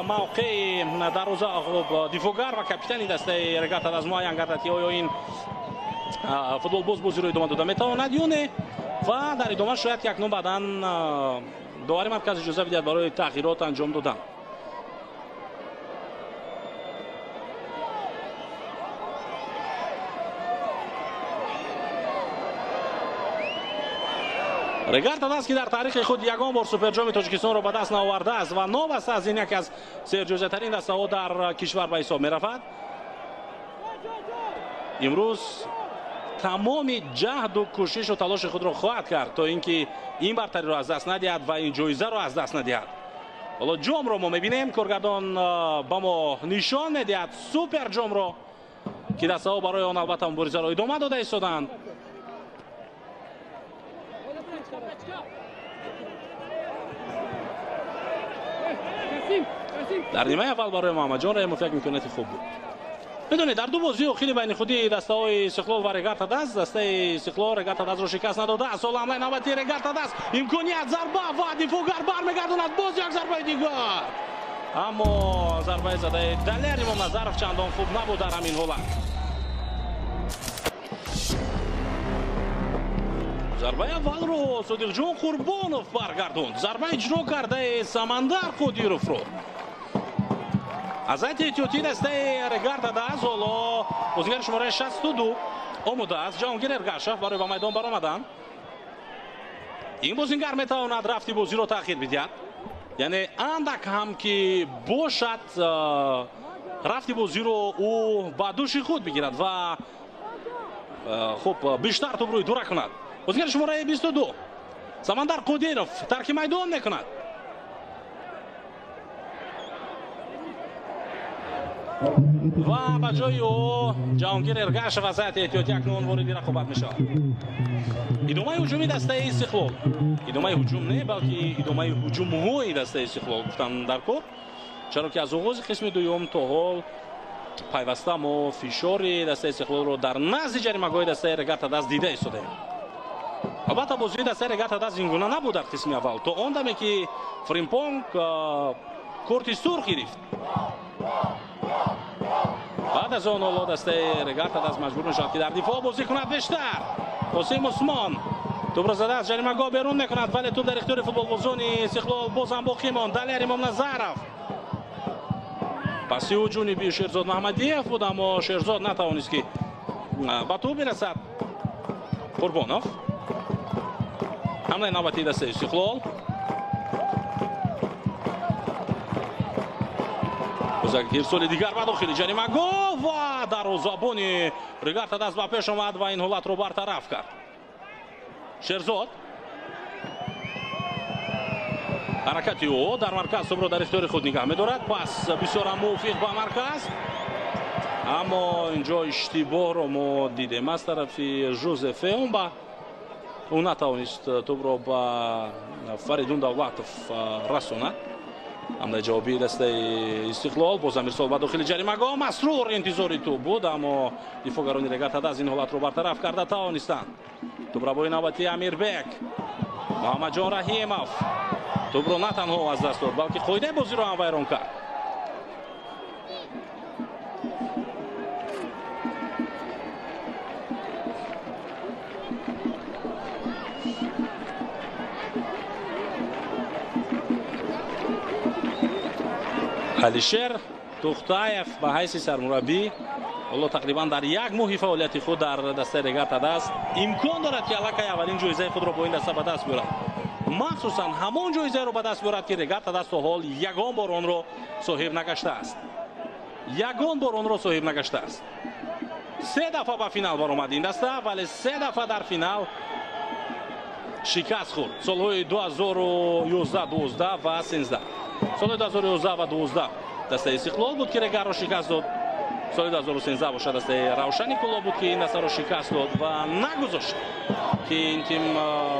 мавқеи дарвоза, хуб, дифоъгар ва капитани дастаи Регар-ТадАЗ муайян гардад, ки оё ин футболбоз бозиро идома дода метавонад ё не, ва дар идома шояд ки акнун баъдан довари марказ иҷоза бидиҳад барои тағйирот анҷом додан. Регар-ТадАЗ, ки дар таърихи худ ягон бор суперҷоми Тоҷикистонро ба даст наовардааст ва новаста аз ин яке аз серҷоизатарин дастаҳо дар кишвар ба ҳисоб меравад, имрӯз тамоми ҷаҳду кӯшишу талоши худро хоҳад кард, то ин ки ин бартариро аз даст надиҳад ва ин ҷоизаро аз даст надиҳад. Ҳоло ҷомро мо мебинем, коргардон ба мо нишон медиҳад суперҷомро, ки дастаҳо барои он албатта муборизаро идома дода истоданд. Дар нимаи аввал барои Муҳаммадҷон Раҳимов як имконияти хуб буд. Медонед, дар ду бозии охири байни худи дастаҳои Истиқлол ва Регар Тадаз, дастаи Истиқлол Регар Тадазро шикаст надодааст. Ҳоло ҳамлаи навбатии Регар Тадаз, имконият, зарба ва дифоъгар бармегардонад. Боз як зарбаи дигар, аммо зарбаи задаи Далер Имомназаров чандон хуб набуд дар ҳамин ҳолат. Зарбаи аввалро Содиқҷон Қурбонов баргардонд. Зарба иҷро кардаи Самандар Қодировро. Аз ҳайати эҳтиётии дастаи Регар Тадаз ҳоло бозигари шумораи 62 омода аст. Ҷаҳонгир Эргашев барои ба майдон баромадан. Ин бозингар метавонад рафти бозиро таъхир бидиҳад, яъне андак ҳам ки бошад рафти бозиро ӯ ба дӯши худ бигирад ва хуб бештар тӯбро идора кунад. Бозигари шумораи 22 Самандар Қодиров тарки майдон мекунад. Ва ба ҷои ӯ Ҷаҳонгир Эргашев аз ҳайати эҳтиётӣ акнун вориди рақобат мешавад. Идомаи ҳуҷуми дастаи Истиқлол, идомаи ҳуҷум не, балки идомаи ҳуҷумҳои дастаи Истиқлол гуфтан дар кор, чаро ки аз оғози қисми дуюм то ҳол пайваста мо фишори дастаи Истиқлолро дар назди ҷаримагоҳи дастаи Регар Тадаз дида истодаем. Албатта, бозии дастаи Регар Тадаз ин гуна набуд дар қисми аввал, то он даме ки Фримпонг корти сурх гирифт. Баъд аз он ҳоло дастаи Регар Тадаз маҷбур мешавад, ки дар дифоъ бозӣ кунад бештар. Қосим Усмон тӯбро зада аз ҷаримагоҳ берун мекунад, вале тӯб дар ихтиёри футболбозони Истиқлол бозам боқӣ монд. Далер Имомназаров, паси ӯ ҷониби Шерзод Маҳмадиев буд, аммо Шерзод натавонист, ки ба тӯб бирасад. Қурбонов, ҳамлаи навбатии дастаи Истиқлол. Ирсоли дигар ба дохили ҷаримагоҳ ва дарвозабони Регар Тадаз ба пеш омад ва ин ҳолатро бартараф кард. Шерзод, ҳаракати ӯ дар марказ, тӯбро дар ихтиёри худ нигаҳ медорад. Пас бисёрам мувофиқ ба марказ, аммо инҷо иштибоҳро мо дидем аз тарафи Жозеф Эумба. Ӯ натавонист тӯбро ба Фаридун Давлатов расонад. Ҳамлаи ҷавобии дастаи Истиқлол, боз Амирсол ба дохили ҷаримагоҳ. Масрур интизори тӯб буд, аммо дифоъгарони Регар Тадаз ин ҳолатро бартараф карда тавонистанд. Тӯбрабои навбатии Амирбек, Муҳаммадҷон Раҳимов тӯбро на танҳо аз даст дод, балки қоидаи бозиро ҳам вайрон кард. Алишер Тухтаев ба ҳайси сармураббӣ ҳоло тақрибан дар як моҳи фаъолияти худ дар дастаи Регар Тадаз имкон дорад, ки аллакай аввалин ҷоизаи худро бо ин даста ба даст биёрад. Махсусан ҳамон ҷоизаеро ба даст биёрад, ки Регар Тадаз то ҳол ягон бор онро соҳиб нагаштааст. Ягон бор онро соҳиб нагаштааст. Се дафъа ба финал баромад ин даста, вале се дафъа дар финал шикаст хӯрд. Солҳои 2011, 12 ва 13. Соли 2011 ва 12 дастаи Истиқлол буд, ки Регарро шикаст дод. Соли 2013 бошад, дастаи Равшани Кӯлоб буд, ки ин дастаро шикаст дод ва нагузошт, ки ин тим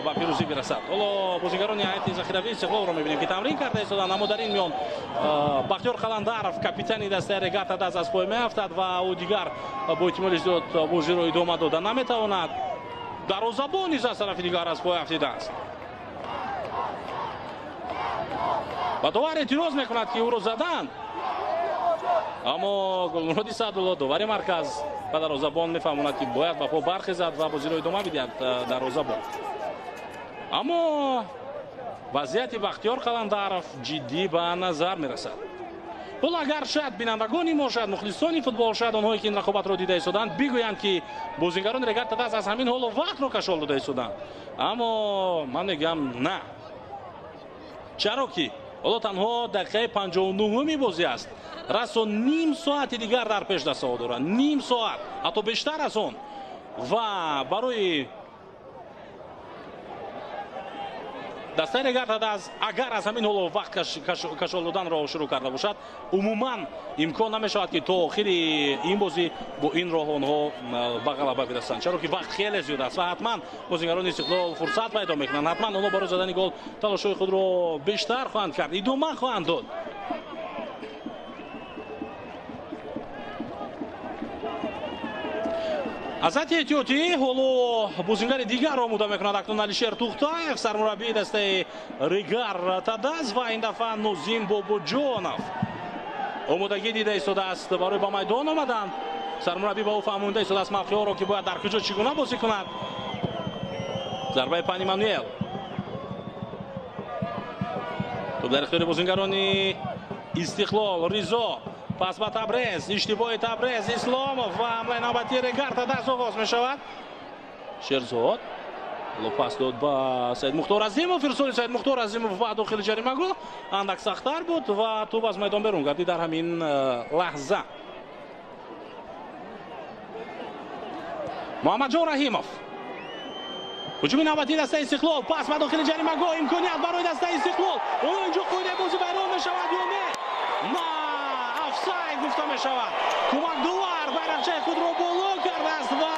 ба пирӯзӣ бирасад. Ҳоло бозигарони ҳайати захиравии Истиқлолро мебинем, ки тамрин карда истоданд, аммо дар ин миён Бахтиёр Қаландаров, капитани дастаи Регар Тадаз, аз пой меафтад ва ӯ дигар бо эҳтимоли зиёд бозиро идома дода наметавонад. Дарвозабон низ аз тарафи дигар аз пой афтидааст ва довар эътироз мекунад, ки ӯро заданд, аммо Гулмуроди Саъдулло, довари марказ, ба дарвозабон мефаҳмонад, ки бояд ба по бархезад ва бозиро идома бидиҳад дарвозабон. Аммо вазъияти Бахтиёр Қаландаров ҷиддӣ ба назар мерасад. Ҳоло агар шояд бинандагони мо, шояд мухлисони футбол, шояд онҳое, ки ин рақобатро дида истоданд, бигӯянд, ки бозингарони Регар Тадаз аз ҳамин ҳоло вақтро кашол дода истоданд, аммо ман мегӯям на, чаро ки ҳоло танҳо дақиқаи 59-уми бозӣ аст. Расо ним соати дигар дар пеш дастаҳо доранд, ним соат, ҳатто бештар аз он. Ва барои дастаи Регар Тадаз, агар аз ҳамин ҳоло вақт кашол доданро шурӯъ карда бошад, умуман имкон намешавад, ки то охири ин бозӣ бо ин роҳ онҳо ба ғалаба бирасанд, чаро ки вақт хеле зиёд аст ва ҳатман бозигарони Истиқлол фурсат пайдо мекунанд. Ҳатман онҳо барои задани гол талошҳои худро бештар хоҳанд кард, идома хоҳанд дод. Аз ҳайати эҳтиётӣ ҳоло бозингари дигарро омода мекунад акнун Алишер Тухтаев, сармураббии дастаи Регар Тадаз, ва ин дафъа Нозим Бобоҷонов омодагӣ дида истодааст барои ба майдон омадан. Сармураббӣ ба ӯ фаҳмонда истодааст мавқеъҳоро, ки бояд дар куҷо чӣ гуна бозӣ кунад. Зарбаи Пан Эммануэл. Тӯб дар ихтиёри бозингарони Истиқлол. Ризо пас ба Табрез, иштибоҳи Табрез, Исломов ва ҳамлаи навбатии Регар Тадаз оғоз мешавад. Шерзод ҳоло пас дод ба Саидмухтор Азимов. Ирсоли Саидмухтор Азимов ба дохили ҷаримагоҳ андак сахттар буд ва тӯб аз майдон берун гардид дар ҳамин лаҳза. Муҳаммадҷон Раҳимов. Ҳуҷуми навбатии дастаи Истиқлол, пас ба дохили ҷаримагоҳ, имконият барои дастаи Истиқлол. Ҳоло инҷо қоидаи бозӣ вайрон мешавад ё не? На, офсайд гуфта мешавад. Кӯмакдувар байрақчаи худро боло кардааст ва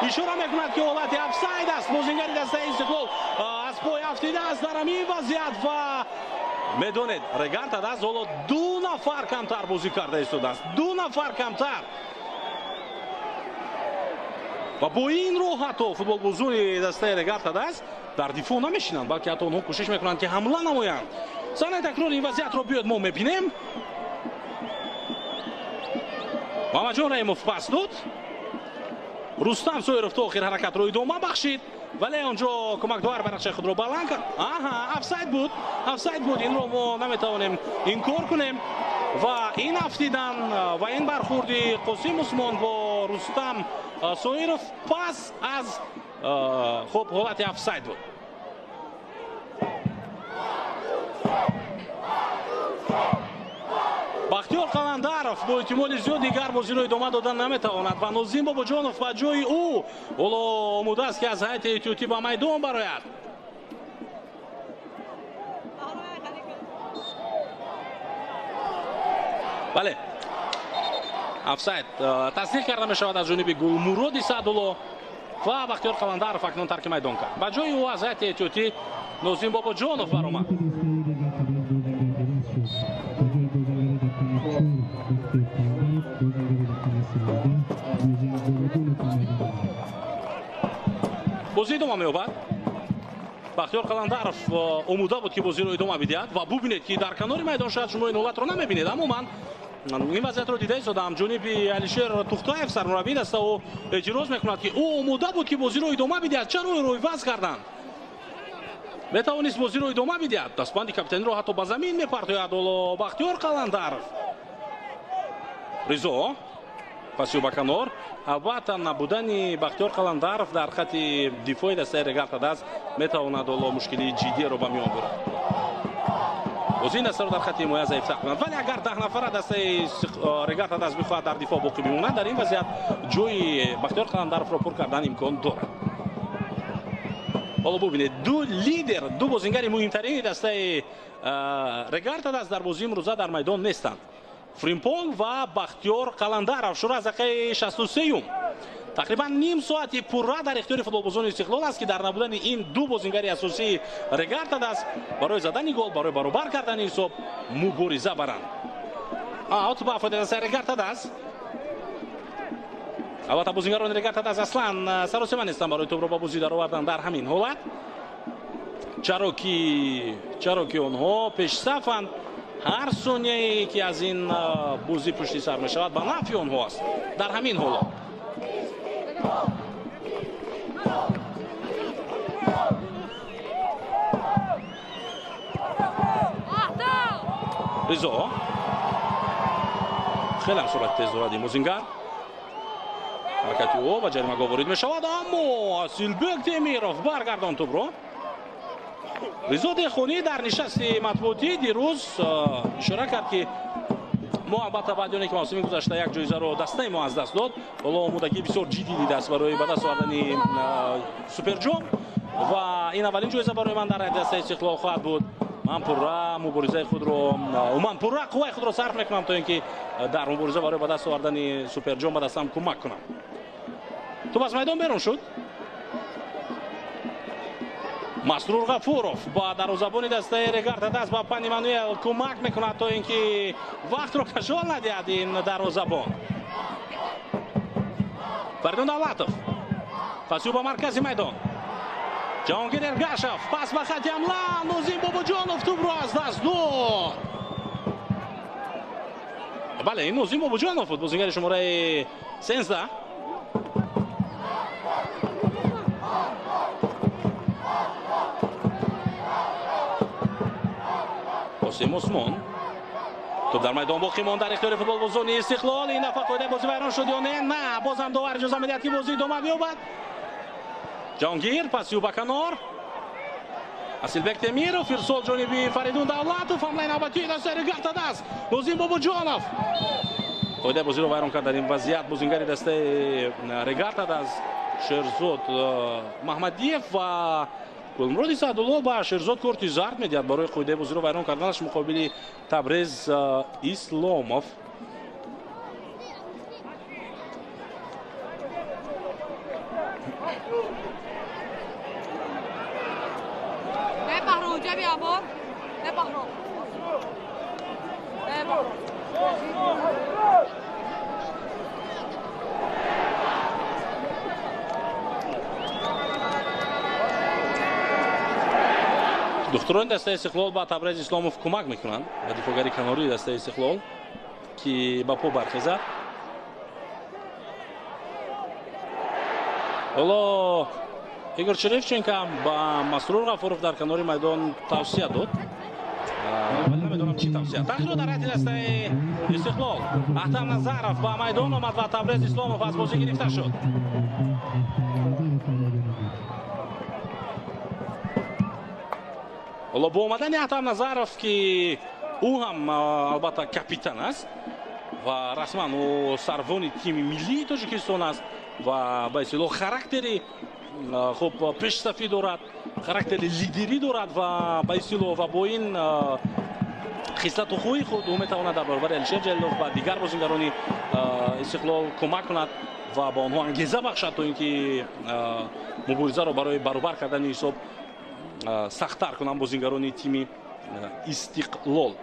ишора мекунад, ки ҳолати офсайд аст. Бозингари дастаи Истиқлол аз пой афтидааст дар ҳамин вазъият ва медонед, Регар Тадаз ҳоло 2 нафар камтар бозӣ карда истодааст. 2 нафар камтар. Ва бо ин роҳ ҳатто футболбозони дастаи Регар Тадаз дар дифоъ намешинанд, балки ҳатто онҳо кӯшиш мекунанд, ки ҳамла намоянд. Саҳнаи такрори ин вазъиятро биёд мо мебинем. Муҳаммадҷон Раҳимов пас дод. Рустам Соиров то охир ҳаракатро идома бахшид, вале онҷо кӯмакдовар байрақчаи худро баланд кард. Аҳа, офсайд буд, офсайд буд. Инро мо наметавонем инкор кунем. Ва ин афтидан ва ин бархурди Қосим Усмон бо Рустам Соиров пас аз хуб ҳолати офсайд буд. Бахтиёр Қаландаров бо эҳтимоли зиёд дигар бозиро идома додан наметавонад ва Нозим Бобоҷонов ба ҷои ӯ ҳоло омода аст, ки аз ҳайати эҳтиётӣ ба майдон барояд. Бале, офсайд тасдиқ карда мешавад аз ҷониби Гулмуроди Саъдулло ва Бахтиёр Қаландаров акнун тарки майдон кард. Ба ҷои ӯ аз ҳайати эҳтиётӣ Нозим Бобоҷонов баромад. Бозӣ идома меёбад. Бахтиёр Қаландаров омода буд, ки бозиро идома бидиҳад ва бубинед, ки дар канори майдон шояд шумо ин ҳолатро намебинед, аммо ман ин вазъиятро дида истодам. Ҷониби Алишер Тухтаев, сармураббии даста, ӯ эътироз мекунад, ки ӯ омода буд, ки бозиро идома бидиҳад. Чаро ӯро иваз карданд? Метавонист бозиро идома бидиҳад. Дастбанди капитаниро ҳатто ба замин мепартояд ҳоло Бахтиёр Қаландаров. Ризо пасиё ба канор. Албатта, набудани Бахтиёр Қаландаров дар хати дифои дастаи Регар Тадаз метавонад ҳоло мушкилии ҷиддиеро ба миён бурад. Бозии ин дастаро дар хати ҳимоя заифтар кунад. Вале агар 10 нафара дастаи Регар Тадаз бихоҳад дар дифоъ боқӣ бимонад, дар ин вазъият ҷои Бахтиёр Қаландаровро пур кардан имкон дорад. Ҳоло бубинед, ду лидер, ду бозингари муҳимтарини дастаи Регар Тадаз дар бозии имрӯза дар майдон нестанд. Фримпонг ва Бахтиёр Қаландаров. Шура аз дақиқаи 63-юм. Тақрибан ним соати пурра дар ихтиёри футболбозони Истиқлол аст, ки дар набудани ин ду бозингари асосии Регар Тадаз барои задани гол, барои баробар кардани ҳисоб мубориза баранд. Аут ба фоидаи дастаи Регар Тадаз. Албатта, бозингарони Регар Тадаз аслан саросема нестанд барои тӯбро ба бозӣ даровардан дар ҳамин ҳолат, чаро ки онҳо пешсафанд. Ҳар сонияе ки аз ин бозӣ пушти сар мешавад ба нафъи онҳо аст дар ҳамин ҳоло. Ризо хеле ҳам суръати тез дорад ин бозингар. Ҳаракати ӯ ба ҷаримагоҳ ворид мешавад, аммо Асилбек Темиров баргардон тӯбро. Ризо Деҳқонӣ дар нишасти матбуотӣ дирӯз ишора кард, ки мо албатта баъди оне ки мавсими гузашта як ҷоизаро дастаи мо аз даст дод, ҳоло омодагии бисёр ҷиддӣ дидааст барои ба даст овардани суперҷом ва ин аввалин ҷоиза барои ман дар дастаи Истиқлол хоҳад буд. Ман пурра муборизаи худро, ман пурра қувваи худро сарф мекунам, то ин ки дар мубориза барои ба даст овардани суперҷом ба дастам кӯмак кунам. Тӯб аз майдон берун шуд. Масрур Ғафуров ба дарвозабони дастаи Регар Тадаз ба Пан Эммануэл кӯмак мекунад, то ин ки вақтро кашол надиҳад ин дарвозабон. Фаридун Давлатов. Пас ба маркази майдон. Ҷаҳонгир Эргашев. Пас ба хати ҳамла. Нозим Бобоҷонов тӯбро аз даст дод. Бале, ин Нозим Бобоҷонов буд, бозигари шумораи 13. Қосим Усмон. Тӯб дар майдон боқӣ монд дар ихтиёри футболбозони Истиқлол. Ин дафъа қоидаи бозӣ вайрон шуд ё не? На, бозам довар иҷоза медиҳад, ки бозӣ идома биёбад. Ҷаҳонгир паси ӯ ба канор. Асилбек Темиров, ирсол ҷониби Фаридун Давлатов. Ҳамлаи навбатии дастаи Регар-ТадАЗ. Нозим Бобоҷонов. Қоидаи бозиро вайрон кард дар ин вазъият бозингари дастаи Регар-ТадАЗ Шерзод Маҳмадиев ва Гулмуроди Саъдулло ба Шерзод корти зард медиҳад барои қоидаи бозиро вайрон карданаш муқобили Табрез Исломов. Духтурони дастаи Истиқлол ба Табрез Исломов кӯмак мекунанд ба дифоъгари канории дастаи Истиқлол, ки ба по бархезад. Ҳоло Игор Черевченко ба Масрур Ғафуров дар канори майдон тавсия дод. Вале намедонам чӣ тавсия. Тағйирот дар ҳайати дастаи Истиқлол. Аҳтам Назаров ба майдон омад ва Табрез Исломов аз бозӣ гирифта шуд. Ҳоло бо омадани Аҳтам Назаров, ки ӯ ҳам албатта капитан аст ва расман ӯ сарвони тими миллии Тоҷикистон аст ва ба истилоҳ характери хуб пешсафӣ дорад, характери лидерӣ дорад ва ба истилоҳ ва бо ин хислату хӯи худ ӯ метавонад дар баробари Алишер Ҷалилов ва дигар бозингарони Истиқлол кӯмак кунад ва ба онҳо ангеза бахшад, то ин ки муборизаро барои баробар кардани ҳисоб сахттар кунанд бозингарони тими Истиқлол.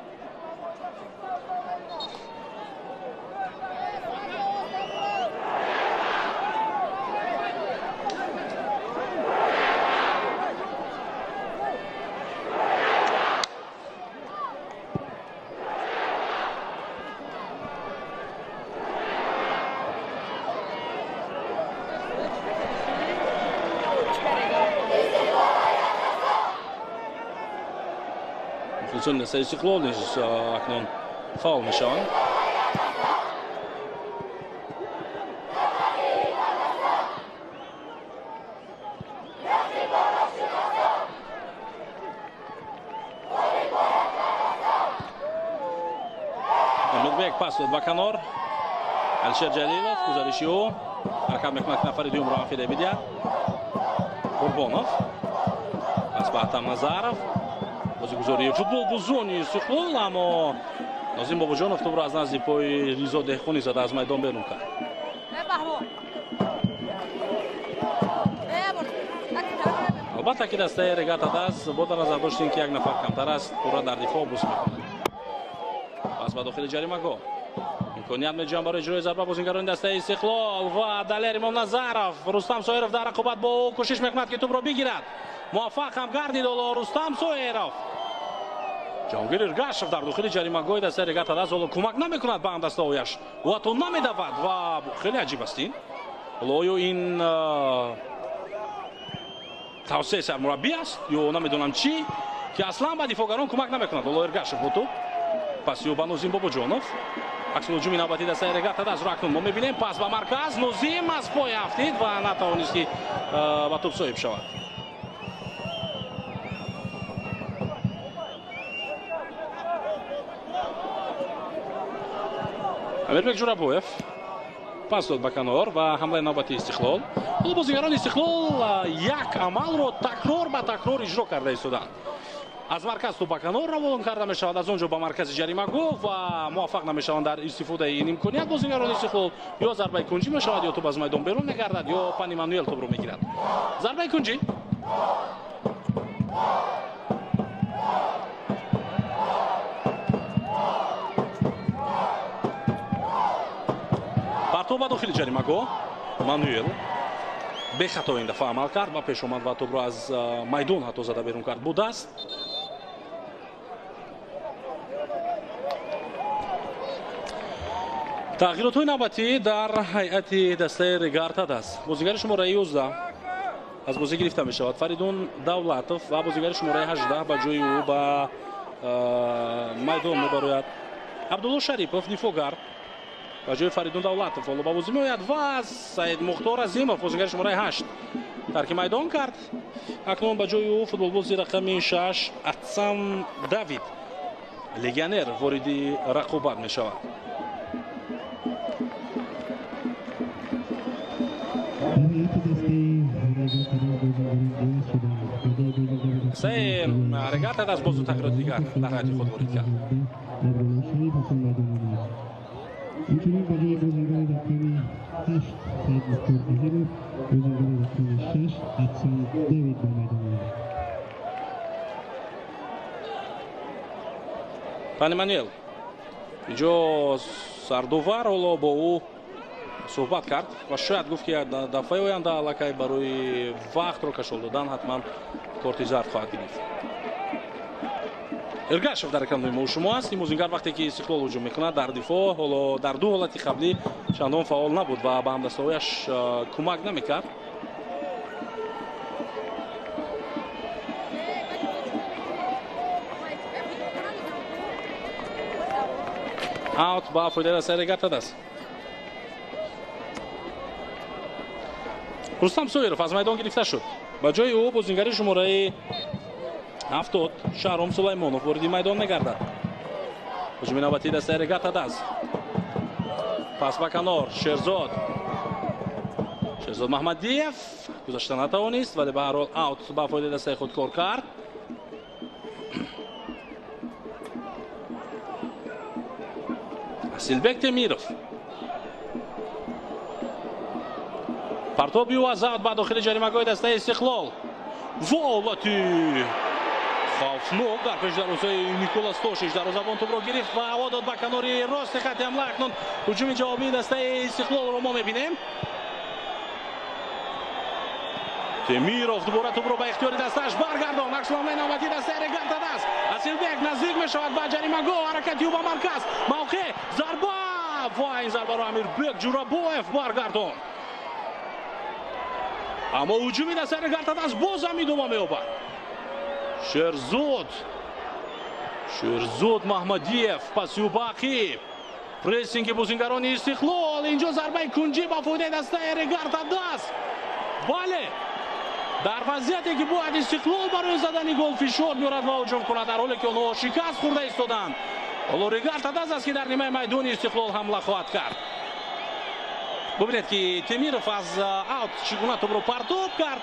Мухлисони дастаи Истиқлол низ акнун фаъол мешаванд. Умедбек пас дод ба канор. Алишер Ҷалилов гузариши ӯ ҳаракат мекунад, ки нафари дуюмро ҳам фиреб бидиҳад. Қурбонов пас ба Аҳтам Назаров. Бозигузории футболбозони Истиқлол, аммо Нозим Бобоҷонов тӯбро аз назди пои Ризо Деҳқонӣ зада аз майдон берун кард. Албатта ки дастаи Регар-ТадАЗ бо дар назар доштем, ки як нафар камтар аст, пурра дар дифоъ бозӣ мекунад. Пас ба дохили ҷаримагоҳ имконият меҷӯянд барои иҷрои зарба бозингарони дастаи Истиқлол ва Далер Имомназаров. Рустам Соиров дар рақобат бо ӯ кӯшиш мекунад, ки тӯбро бигирад. Муваффақ ҳам гардид ҳоло Рустам Соиров. Ҷаҳонгир Иргашев дар дохили ҷаримагоҳи дастаи Регар-ТадАЗ ҳоло кӯмак намекунад ба ҳамдастаҳояш, ӯ ҳатто намедавад ва хеле аҷиб аст ин. Ҳоло оё ин тавсияи сармураббӣ аст ё намедонам чӣ, ки аслан ба дифоъгарон кӯмак намекунад. Ҳоло Иргашев бо тӯб, паси ӯ ба Нозим Бобоҷонов. Аксулҳуҷуми навбатии дастаи Регар-ТадАЗро акнун мо мебинем. Пас ба марказ, Нозим аз пой афтид ва натавонист, ки ба тӯб соҳиб шавад. Амирбек Ҷурабоев пас дод ба канор ва ҳамлаи навбатии Истиқлол. Ҳоло бозигарони Истиқлол як амалро такрор ба такрор иҷро карда истоданд. Аз марказ тӯб ба канор равон карда мешавад, аз он ҷо ба маркази ҷаримагоҳ ва муваффақ намешаванд дар истифодаи ин имконият бозигарони Истиқлол. Ё зарбаи кунҷӣ мешавад, ё тӯб аз майдон берун мегардад, ё Пан Эммануэл тӯбро мегирад. Зарбаи кунҷӣ. Партов ба дохили ҷаримагоҳ. Мануэл бехато ин дафъа амал кард ва пеш омад ва тӯбро аз майдон ҳатто зада берун кард бо даст. Тағйиротҳои навбатӣ дар ҳайати дастаи Регар ТадАЗ. Бозигари шумораи 11 аз бозӣ гирифта мешавад Фаридун Давлатов ва бозигари шумораи 18 ба ҷои ӯ ба майдон мебарояд Абдулло Шарипов, дифогар, ба ҷои Фаридун Давлатов ҳоло ба бозӣ меояд ва Саид Мухтор Азимов, бозигари шумораи 8, тарки майдон кард. Акнун ба ҷои ӯ футболбози рақами 6 Атсам Давид, легионер, вориди рақобат мешавад. Саи Регар ТадАЗ бозу тағйироти дигар дар ҳайати худ ворид кард. Инчунин ба ҷои бозигари рақами 8 Саид Мухтор Азимов, бозигари рақами 6 Атсан Давид ба майдон омад. Пани Мануэл инҷо сардовар ҳоло бо ӯ суҳбат кард ва шояд гуфт, ки дафъаи оянда аллакай барои вақтро кашол додан ҳатман корти зард хоҳад гирифт. Эргашев дар экранҳои мо шумо аст. Ин бозингар вақте ки Истиқлол ҳуҷум мекунад дар дифоъ, ҳоло дар ду ҳолати қаблӣ чандон фаъол набуд ва ба ҳамдастаҳояш кӯмак намекард. Аут ба фоидаи дастаи Регар ТадАЗ. Рустам Соиров аз майдон гирифта шуд. Ба ҷои ӯ бозингари шумораи 70 Шаҳром Сулаймонов вориди майдон мегардад. Ҳуҷуми навбатии дастаи Регар ТадАЗ. Пас ба канор Шерзод. Шерзод Маҳмадиев гузашта натавонист, вале ба ҳар ҳол аут ба фоидаи дастаи худ кор кард. Асилбек Темиров. Партоби ӯ аз аут ба дохили ҷаримагоҳи дастаи Истиқлол. Ҳолати хавфнок дар пеши дарвозаи Никола Стошич. Дарвозабон тӯбро гирифт ва ҳаво дод ба канори рости хати ҳамла. Акнун ҳуҷуми ҷавобии дастаи Истиқлолро мо мебинем. Темиров дубора тӯбро ба ихтиёри дастааш баргардон. Аксуламлаи навбатии дастаи Регар ТадАЗ. Асилбек наздик мешавад ба ҷаримагоҳ. Ҳаракати ӯ ба марказ. Мавқеъ, зарба ва ин зарбаро Амирбек Ҷурабоев баргардон. Аммо ҳуҷуми дастаи Регар ТадАЗ боз ҳам идома меёбад. Шерзод, Шерзод Маҳмадиев паси ӯ ба ақиб. Прессинги бозингарони Истиқлол. Инҷо зарбаи кунҷӣ ба фоидаи дастаи Регар ТадАЗ. Бале, дар вазъияте ки бояд Истиқлол барои задани гол фишор биёрад ва ҳуҷум кунад, дар ҳоле ки онҳо шикаст хӯрда истоданд. Ҳоло Регар ТадАЗ аст, ки дар нимаи майдони Истиқлол ҳамла хоҳад кард. Бубинед, ки Темиров аз аут чӣ гуна тӯбро партоб кард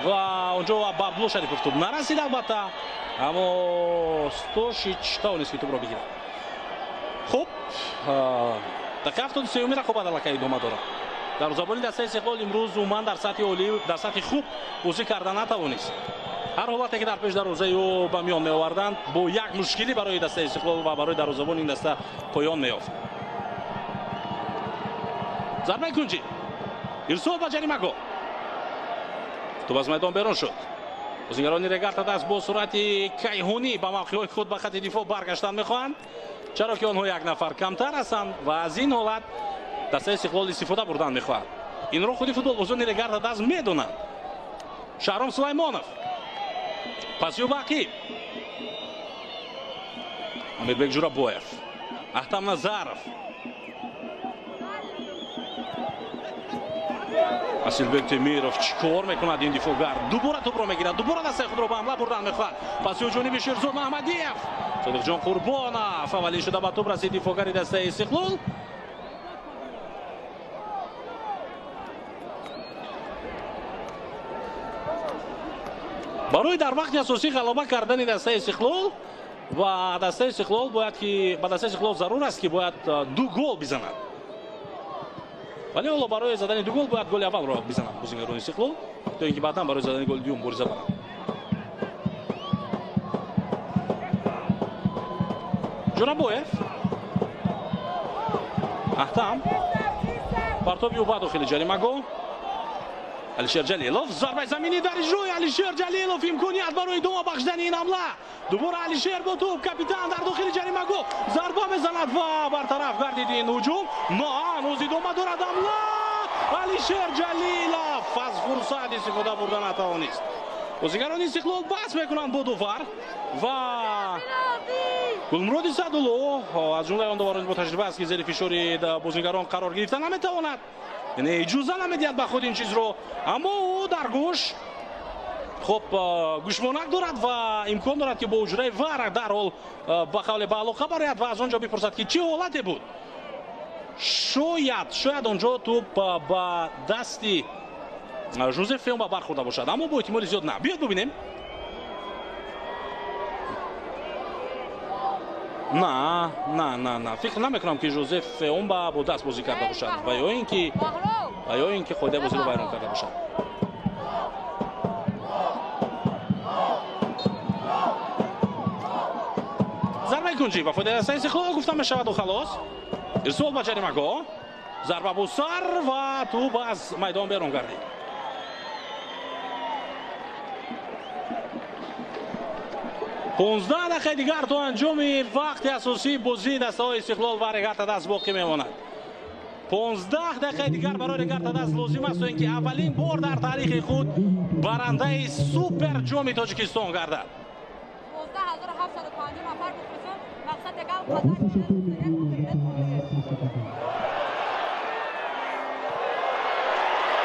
ва онҷо ба Абдулло Шарипов тӯб нарасид албатта, аммо Стошич тавонист, ки тӯбро бигирад. Хуб, дақиқаи 73-уми рақобат аллакай идома дорад. Дарвозабони дастаи Истиқлол имрӯз умуман дар сатҳи олӣ, дар сатҳи хуб бозӣ карда натавонист. Ҳар ҳолате ки дар пеш дарвозаи ӯ ба миён меоварданд, бо як мушкилӣ барои дастаи Истиқлол ва барои дарвозабони ин даста поён меёфт. Зарбаи кунҷӣ, ирсол ба ҷаримагоҳ. Тӯб аз майдон берун шуд. Бозингарони Регар ТадАЗ бо суръати кайҳонӣ ба мавқеъҳои худ ба хати дифоъ баргаштан мехоҳанд, чаро ки онҳо як нафар камтар ҳастанд ва аз ин ҳолат дастаи Истиқлол истифода бурдан мехоҳад. Инро худи футболбозони Регар ТадАЗ медонанд. Шаҳром Сулаймонов паси ӯ ба ақиб. Амирбек Ҷурабоев, Аҳтам Назаров, Асилбек Темиров чӣ кор мекунад ин дифоъгар? Дубора тӯбро мегирад, дубора дастаи худро ба ҳамла бурдан мехоҳад. Паси ӯ ҷониби Шерзод Маҳмадиев. Содиқҷон Қурбонов аввалин шуда ба тӯб расид, дифоъгари дастаи Истиқлол. Барои дар вақти асосӣ ғалаба кардани дастаи Истиқлол ва дастаи Истиқлол бояд ки ба дастаи Истиқлол зарур аст, ки бояд ду гол бизанад. Вале ҳоло барои задани ду гол бояд голи аввалро бизанад бозингарони Истиқлол, то ин ки баъдан барои задани голи дуюм мубориза баранд. Ҷурабоев, Аҳтам. Партоби ӯ ба дохили ҷаримагоҳ. Алишер Ҷалилов, зарбаи заминӣ дар иҷрои Алишер Ҷалилов, имконият барои идома бахшидани ин ҳамла. Дубора Алишер бо тӯб, капитан дар дохили ҷаримагоҳ зарба мезанад ва бартараф гардид ин ҳуҷум. На, ҳанӯз идома дорад ҳамла. Алишер Ҷалилов аз фурсат истифода бурда натавонист. Бозигарони Истиқлол баҳс мекунанд бо довар ва Гулмуроди Саъдулло аз ҷумлаи он доварони бо таҷриба аст, ки зери фишори бозигарон қарор гирифта наметавонад, яъне иҷоза намедиҳад ба худ ин чизро, аммо ӯ дар гӯш хуб гӯшмонак дорад ва имкон дорад, ки бо ҳуҷраи вар дарҳол ба қавле ба алоқа барояд ва аз он ҷо бипурсад, ки чӣ ҳолате буд. Шояд он ҷо тӯб ба дасти Жозеф Феомба бархӯрда бошад, аммо бо эҳтимоли зиёд на. Биёед бубинем. На, на, на, на, фикр намекунам, ки Жозеф Феомба бо даст бозӣ карда бошад ва ё ин ки қоидаи бозиро вайрон карда бошад. Зарбаи кунҷӣ ба фоидаи дастаи Истиқлол гуфта мешаваду халос. Ирсол ба ҷаримагоҳ, зарба бо сар ва тӯб аз майдон берун гардид. 15 дақиқаи дигар то анҷоми вақти асосии бозии дастаҳои Истиқлол ва Регар-ТадАЗ боқӣ мемонад. 15 дақиқаи дигар барои Регар-ТадАЗ лозим аст, то ин ки аввалин бор дар таърихи худ барандаи супер ҷоми Тоҷикистон гардад. 19750 нафар мухлисон, мақсад яган Мо қадар ташаккур мекунем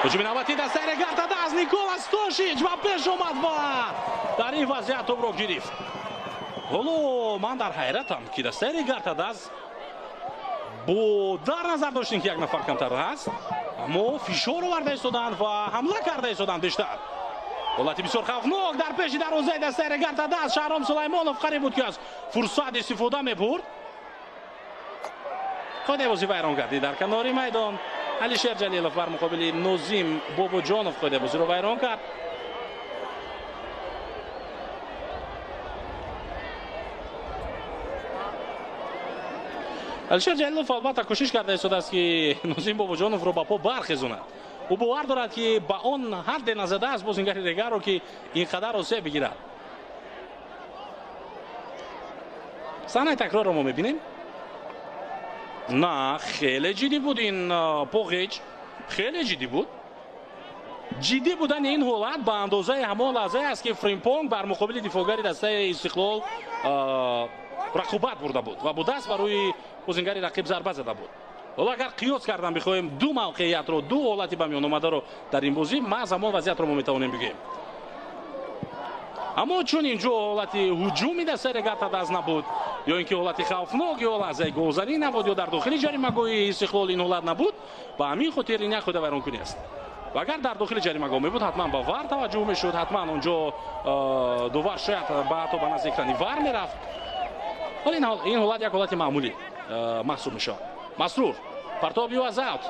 Ҳуҷуми навбатии дастаи Регар-ТадАЗ, Никола Стошич ба пеш омад ва дар ин вазъият тӯбро гирифт. Ҳоло ман дар ҳайратам, ки дастаи Регар-ТадАЗ бо дар назар доштем, ки як нафар камтар ҳаст, аммо фишор оварда истоданд ва ҳамла карда истоданд бештар. Ҳолати бисёр хавфнок дар пеши дарвозаи дастаи Регар-ТадАЗ. Шаҳром Сулаймонов қариб буд, ки аз фурсат истифода мебурд. Қоидаи бозӣ вайрон гардид дар канори майдон. Алишер Ҷалилов бар муқобили Нозим Бобоҷонов қоидаи бозиро вайрон кард. Алишер Ҷалилов албатта кӯшиш карда истодааст, ки Нозим Бобоҷоновро ба по бархезонад. Ӯ бовар дорад, ки ба он ҳадде назадааст бозингари Регарро, ки ин қадар осеб бигирад. Саҳнаи такрорро мо мебинем. На, хеле ҷиддӣ буд ин поғеҷ, хеле ҷиддӣ буд. Ҷиддӣ будани ин ҳолат ба андозаи ҳамон лаҳзае аст, ки Фримпонг бар муқобили дифоъгари дастаи Истиқлол рақобат бурда буд ва бо даст ба рӯи бозингари рақиб зарба зада буд. Ҳоло агар қиёс кардан бихоҳем ду мавқеиятро, ду ҳолати ба миён омадаро дар ин бозӣ, маҳз ҳамон вазъиятро мо метавонем бигӯем. Аммо чун ин ҷо ҳолати ҳуҷуми дастаи Регар-ТадАЗ набуд, ё ин ки ҳолати хавфнок, ё лаҳзаи голзанӣ набуд, ё дар дохили ҷаримагоҳи Истиқлол ин ҳолат набуд, ба ҳамин хотир ин як қоидавайронкунӣ аст. Ва агар дар дохили ҷаримагоҳ мебуд, ҳатман ба ВАР таваҷҷӯҳ мешуд, ҳатман он ҷо довар шояд ба ҳатто ба назди экрани ВАР мерафт. Вале ин ҳолат як ҳолати маъмулӣ маҳсуб мешавад. Масрур, партоб ю аз аут.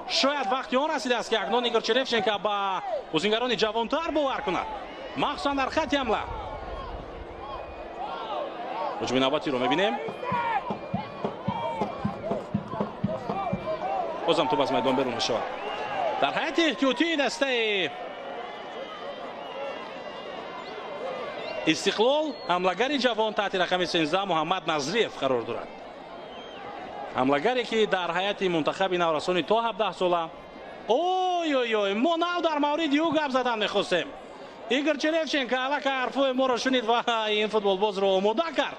Шояд вақти он расидааст, ки акнун Игор Черевченко ба бозингарони ҷавонтар бовар кунад, махсусан дар хатти ҳамла. Ҳуҷуми навбатиро мебинем. Бозам тӯб аз майдон берун мешавад. Дар ҳайати эҳтиётии дастаи Истиқлол ҳамлагари ҷавон таҳти рақами 13 Муҳаммад Назриев қарор дорад, ҳамлагаре, ки дар ҳайати мунтахаби наврасони то 17 сола. Ой, ой, ой, мо нав дар мавриди ӯ гап задан мехостем. Игор Черевченко аллакай ҳарфҳои моро шунид ва ин футболбозро омода кард.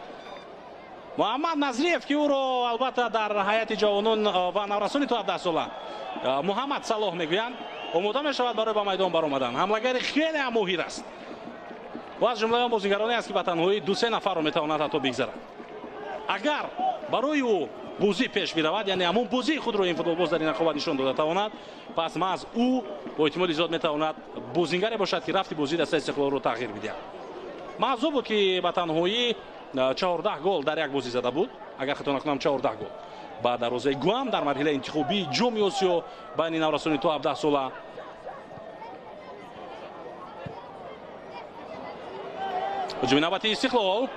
Муҳаммад Назриев, ки ӯро албатта дар ҳайати ҷавонон ва наврасони то 17 сола Муҳаммад Салоҳ мегӯянд, омода мешавад барои ба майдон баромадан. Ҳамлагари хеле ҳам моҳир аст ва аз ҷумлаи он бозингароне аст, ки ба танҳоӣ ду-се нафарро метавонад ҳатто бигзарад. Агар барои ӯ бозӣ пеш биравад, яъне ҳамон бозии худро ин футболбоз дар ин рақобат нишон дода тавонад, пас маҳз ӯ бо эҳтимоли зиёд метавонад бозингаре бошад, ки рафти бозии дастаи Истиқлолро тағйир бидиҳад. Маҳз ӯ буд, ки ба танҳоӣ 14 гол дар як бозӣ зада буд, агар хато накунам, 14 гол ба дарвозаи Гуам дар марҳилаи интихобии Ҷоми Осиё байни наврасони то 17 сола. Ҳуҷуми навбатии Истиқлол,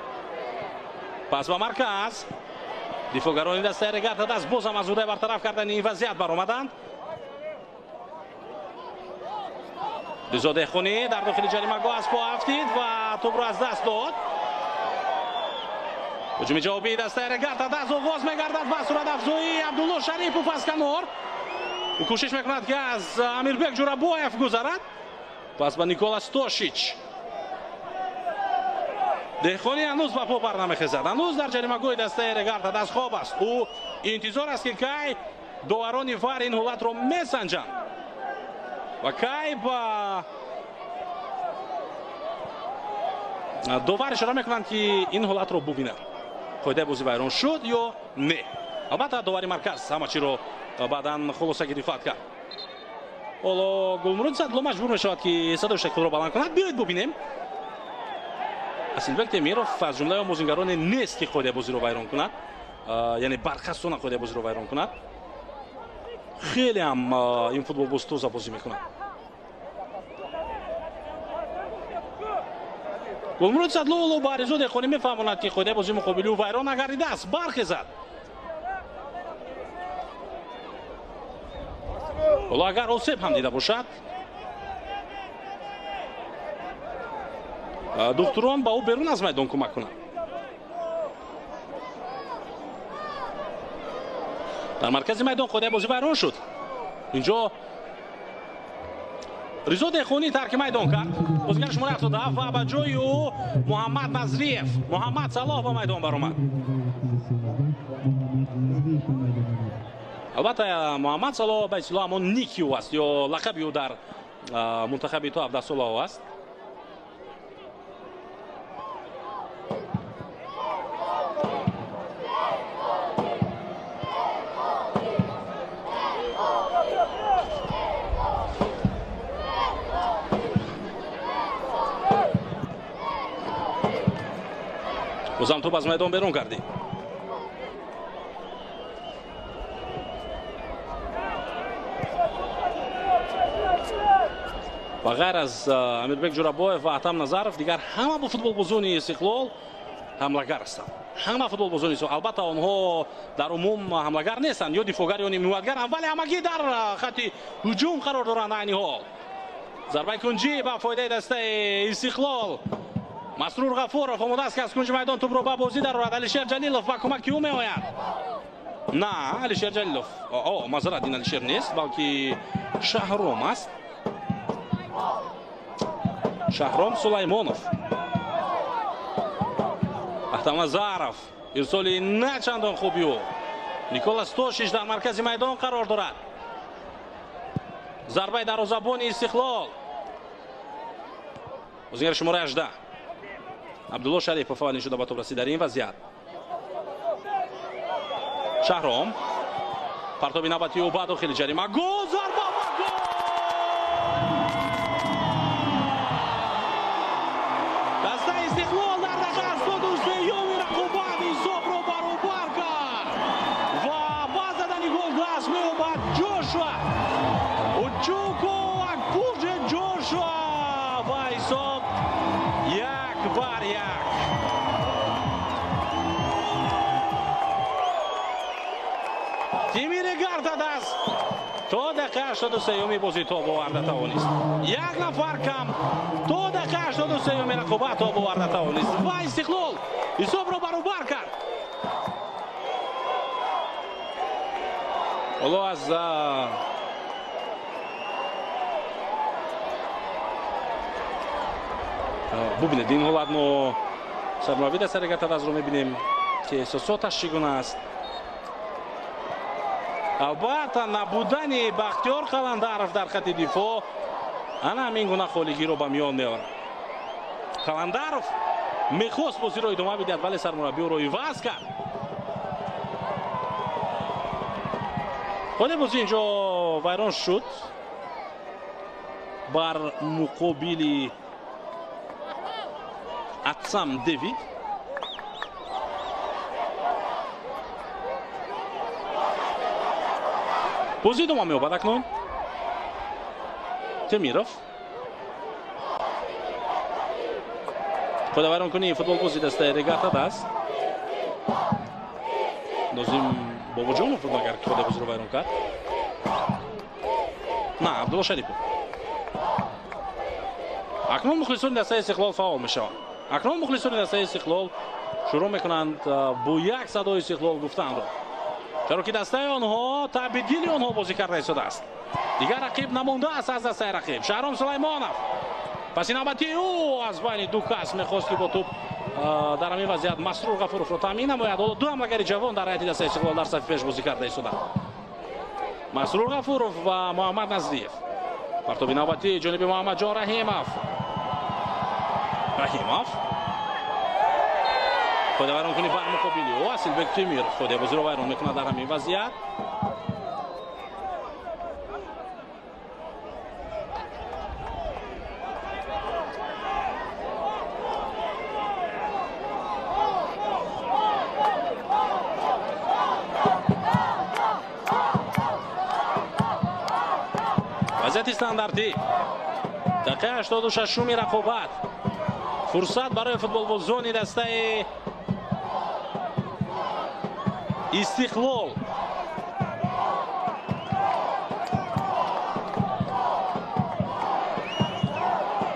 пас ба марказ. Дифоъгарони дастаи Регар-ТадАЗ боз ҳам аз ӯҳдаи бартараф кардани ин вазъият баромаданд. Ризо Деҳқонӣ дар дохили ҷаримагоҳ аз по афтид ва тӯбро аз даст дод. Ҳуҷуми ҷавобии дастаи Регар-ТадАЗ оғоз мегардад ба суратафзоии Абдулло Шарипов аз канор. Ӯ кӯшиш мекунад, ки аз Амирбек Ҷурабоев гузарад. Пас ба Никола Стошич. Деҳқонӣ ҳанӯз ба по бар намехезад. Ҳанӯз дар ҷаримагоҳи дастаи Регар-ТадАЗ хоб аст. Ӯ интизор аст, ки кай доварони ВАР ин ҳолатро месанҷанд ва кай ба довар ишора мекунанд, ки ин ҳолатро бубинанд, қоидаи бозӣ вайрон шуд ё не. Албатта, довари марказ ҳама чиро баъдан хулосагирӣ хоҳад кард. Ҳоло Гулмурод Садло маҷбур мешавад, ки садои худро баланд кунад. Биёед бубинем. Асилбек Темиров аз ҷумлаи он бозингароне нест, ки қоидаи бозиро вайрон кунад, яъне барқасона қоидаи бозиро вайрон кунад. Хеле ҳам ин футболбоз тоза бозӣ мекунад. Гулмурод Садло ҳоло ба Ризо Деҳқонӣ мефаҳмонад, ки қоидаи бозӣ муқобили ӯ вайрон нагардидааст, бархезад. Ҳоло агар осеб ҳам дида бошад, духтурон ба ӯ берун аз майдон кӯмак кунанд. Дар маркази майдон қоидаи бозӣ вайрон шуд. Инҷо Ризо Деҳқонӣ тарки майдон кард. Бозигари шумораи 77 ва ба ҷои ӯ Муҳаммад Назриев, Муҳаммад Салоҳ ба майдон баромад. Албатта, Муҳаммад Салоҳ ба истилоҳ ҳамон ники ӯ аст ё лақаби ӯ дар мунтахаби то 17 солаҳо аст. Бозам тӯб аз майдон берун кардем. Ва ғайр аз Амирбек Ҷурабоев ва Атам Назаров, дигар ҳама бо футболбозони Истиқлол ҳамлагар ҳастанд. Ҳама футболбозони, албатта, онҳо дар умум ҳамлагар нестанд, ё дифоъгар, ё нимҳимоятгаранд, вале ҳамагӣ дар хатти ҳуҷум қарор доранд айни ҳол. Зарбаи кунҷӣ ба фоидаи дастаи Истиқлол. Масрур Ғафуров омода аст, ки аз кунҷи майдон тӯбро ба бозӣ дарорад. Алишер Ҷалилов ба кӯмаки ӯ меояд. На, Алишер Ҷалилов, о, мазарат, ин Алишер нест, балки Шаҳром аст. Шаҳром Сулаймонов. Ахтамназаров, ирсоли на чандон хуби ӯ. Никола Стошич дар маркази майдон қарор дорад. Зарбаи дарвозабони Истиқлол. Бозигари шумораи 18 Абдулло Шарипов аввалин шуда ба тӯб расид дар ин вазъият. Шаҳром, партоби навбати ӯ ба дохили ҷарима. Гол! Зарба ва гол! Дастаи Истиқлол дар дақиқаи 83-юми рақобат ҳисобро баробар кард ва ба задани гол даст меёбад Ҷошуа Учуку Акпуже Ҷошуа ва ҳисоб 1-1. Тими Регар-ТадАЗ то дақиқаи 83-юми бозӣ тоб оварда тавонист. Як нафар кам то дақиқаи 83-юми рақобат тоб оварда тавонист ва Истиқлол ҳисобро баробар кард. Ҳоло аз бубинед ин ҳолат, мо сармураббии дастаи Регар-ТадАЗро мебинем, ки эҳсосоташ чӣ гуна аст. Албатта, набудани Бахтиёр Қаландаров дар хатти дифоъ ана ҳамин гуна холигиро ба миён меорад. Қаландаров мехост бозиро идома бидиҳад, вале сармураббӣ ӯро иваз кард. Қоидаи бозӣ инҷо вайрон шуд бар муқобили Атсам Дэвид. Бозӣ идома меёбад акнун. Темиров. Қоидавайронкунии футболбози дастаи Регар-ТадАЗ. Нозим Бобоҷонов буд, агар ки бозиро вайрон кард. На, Абдулло Шарипов. Акнун мухлисони дастаи Истиқлол фаъол мешаванд. Акнун мухлисони дастаи Истиқлол шурӯъ мекунанд бо як садои Истиқлол гуфтанро. Чаро ки дастаи онҳо таъбидгили онҳо бозӣ карда истодааст. Дигар рақиб намондааст аз дастаи рақиб. Шаҳром Сулаймонов. Паси навбати ӯ аз байни ду кас мехост ки бо тӯб дар ҳамин вазъият Масрур Ғафуровро таъмин намояд. Ҳоло ду ҳамлагари ҷавон дар ҳайати дастаи Истиқлол дар сафи пеш бозӣ карда истоданд. Масрур Ғафуров ва Муҳаммад Назриев. Партоби навбатӣ ҷониби Муҳаммадҷон Раҳимов. Раҳимов қоидавайронкунӣ бар муқобили ӯ. Асилбек Темиров қоидабозиро вайрон мекунад дар ҳамин вазъият. Вазъияти стандартӣ. Дақиқаи 86-уми рақобат. Фурсат барои футболбозони дастаи Истиқлол.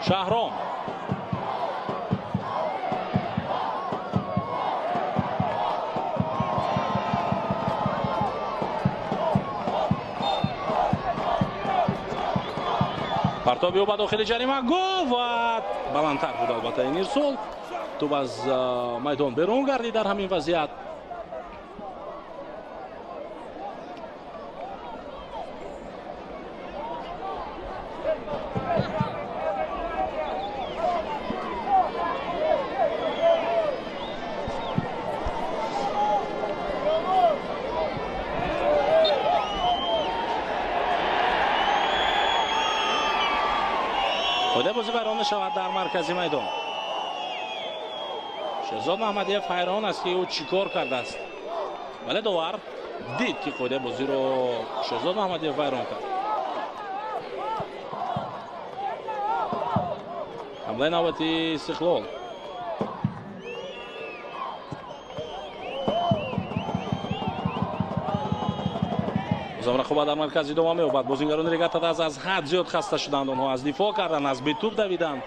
Шаҳром. Партоби ӯ ба дохили ҷарима гол ва баландтар буд албатта ин ирсол. Тӯб аз майдон берун гардид дар ҳамин вазъият. Бозӣ вайрон мешавад дар маркази майдон. Шерзод Маҳмадиев ҳайрон аст ки ӯ чӣ кор кардааст, вале довар дид ки қоидаи бозиро Шерзод Маҳмадиев вайрон кард. Ҳамлаи навбати Истиқлол. Рақобат дар марказ идома меёбад. Бозингарони Регар-ТадАЗ аз ҳад зиёд хаста шуданд. Онҳо аз дифоъ карданд, аз бетӯб давиданд,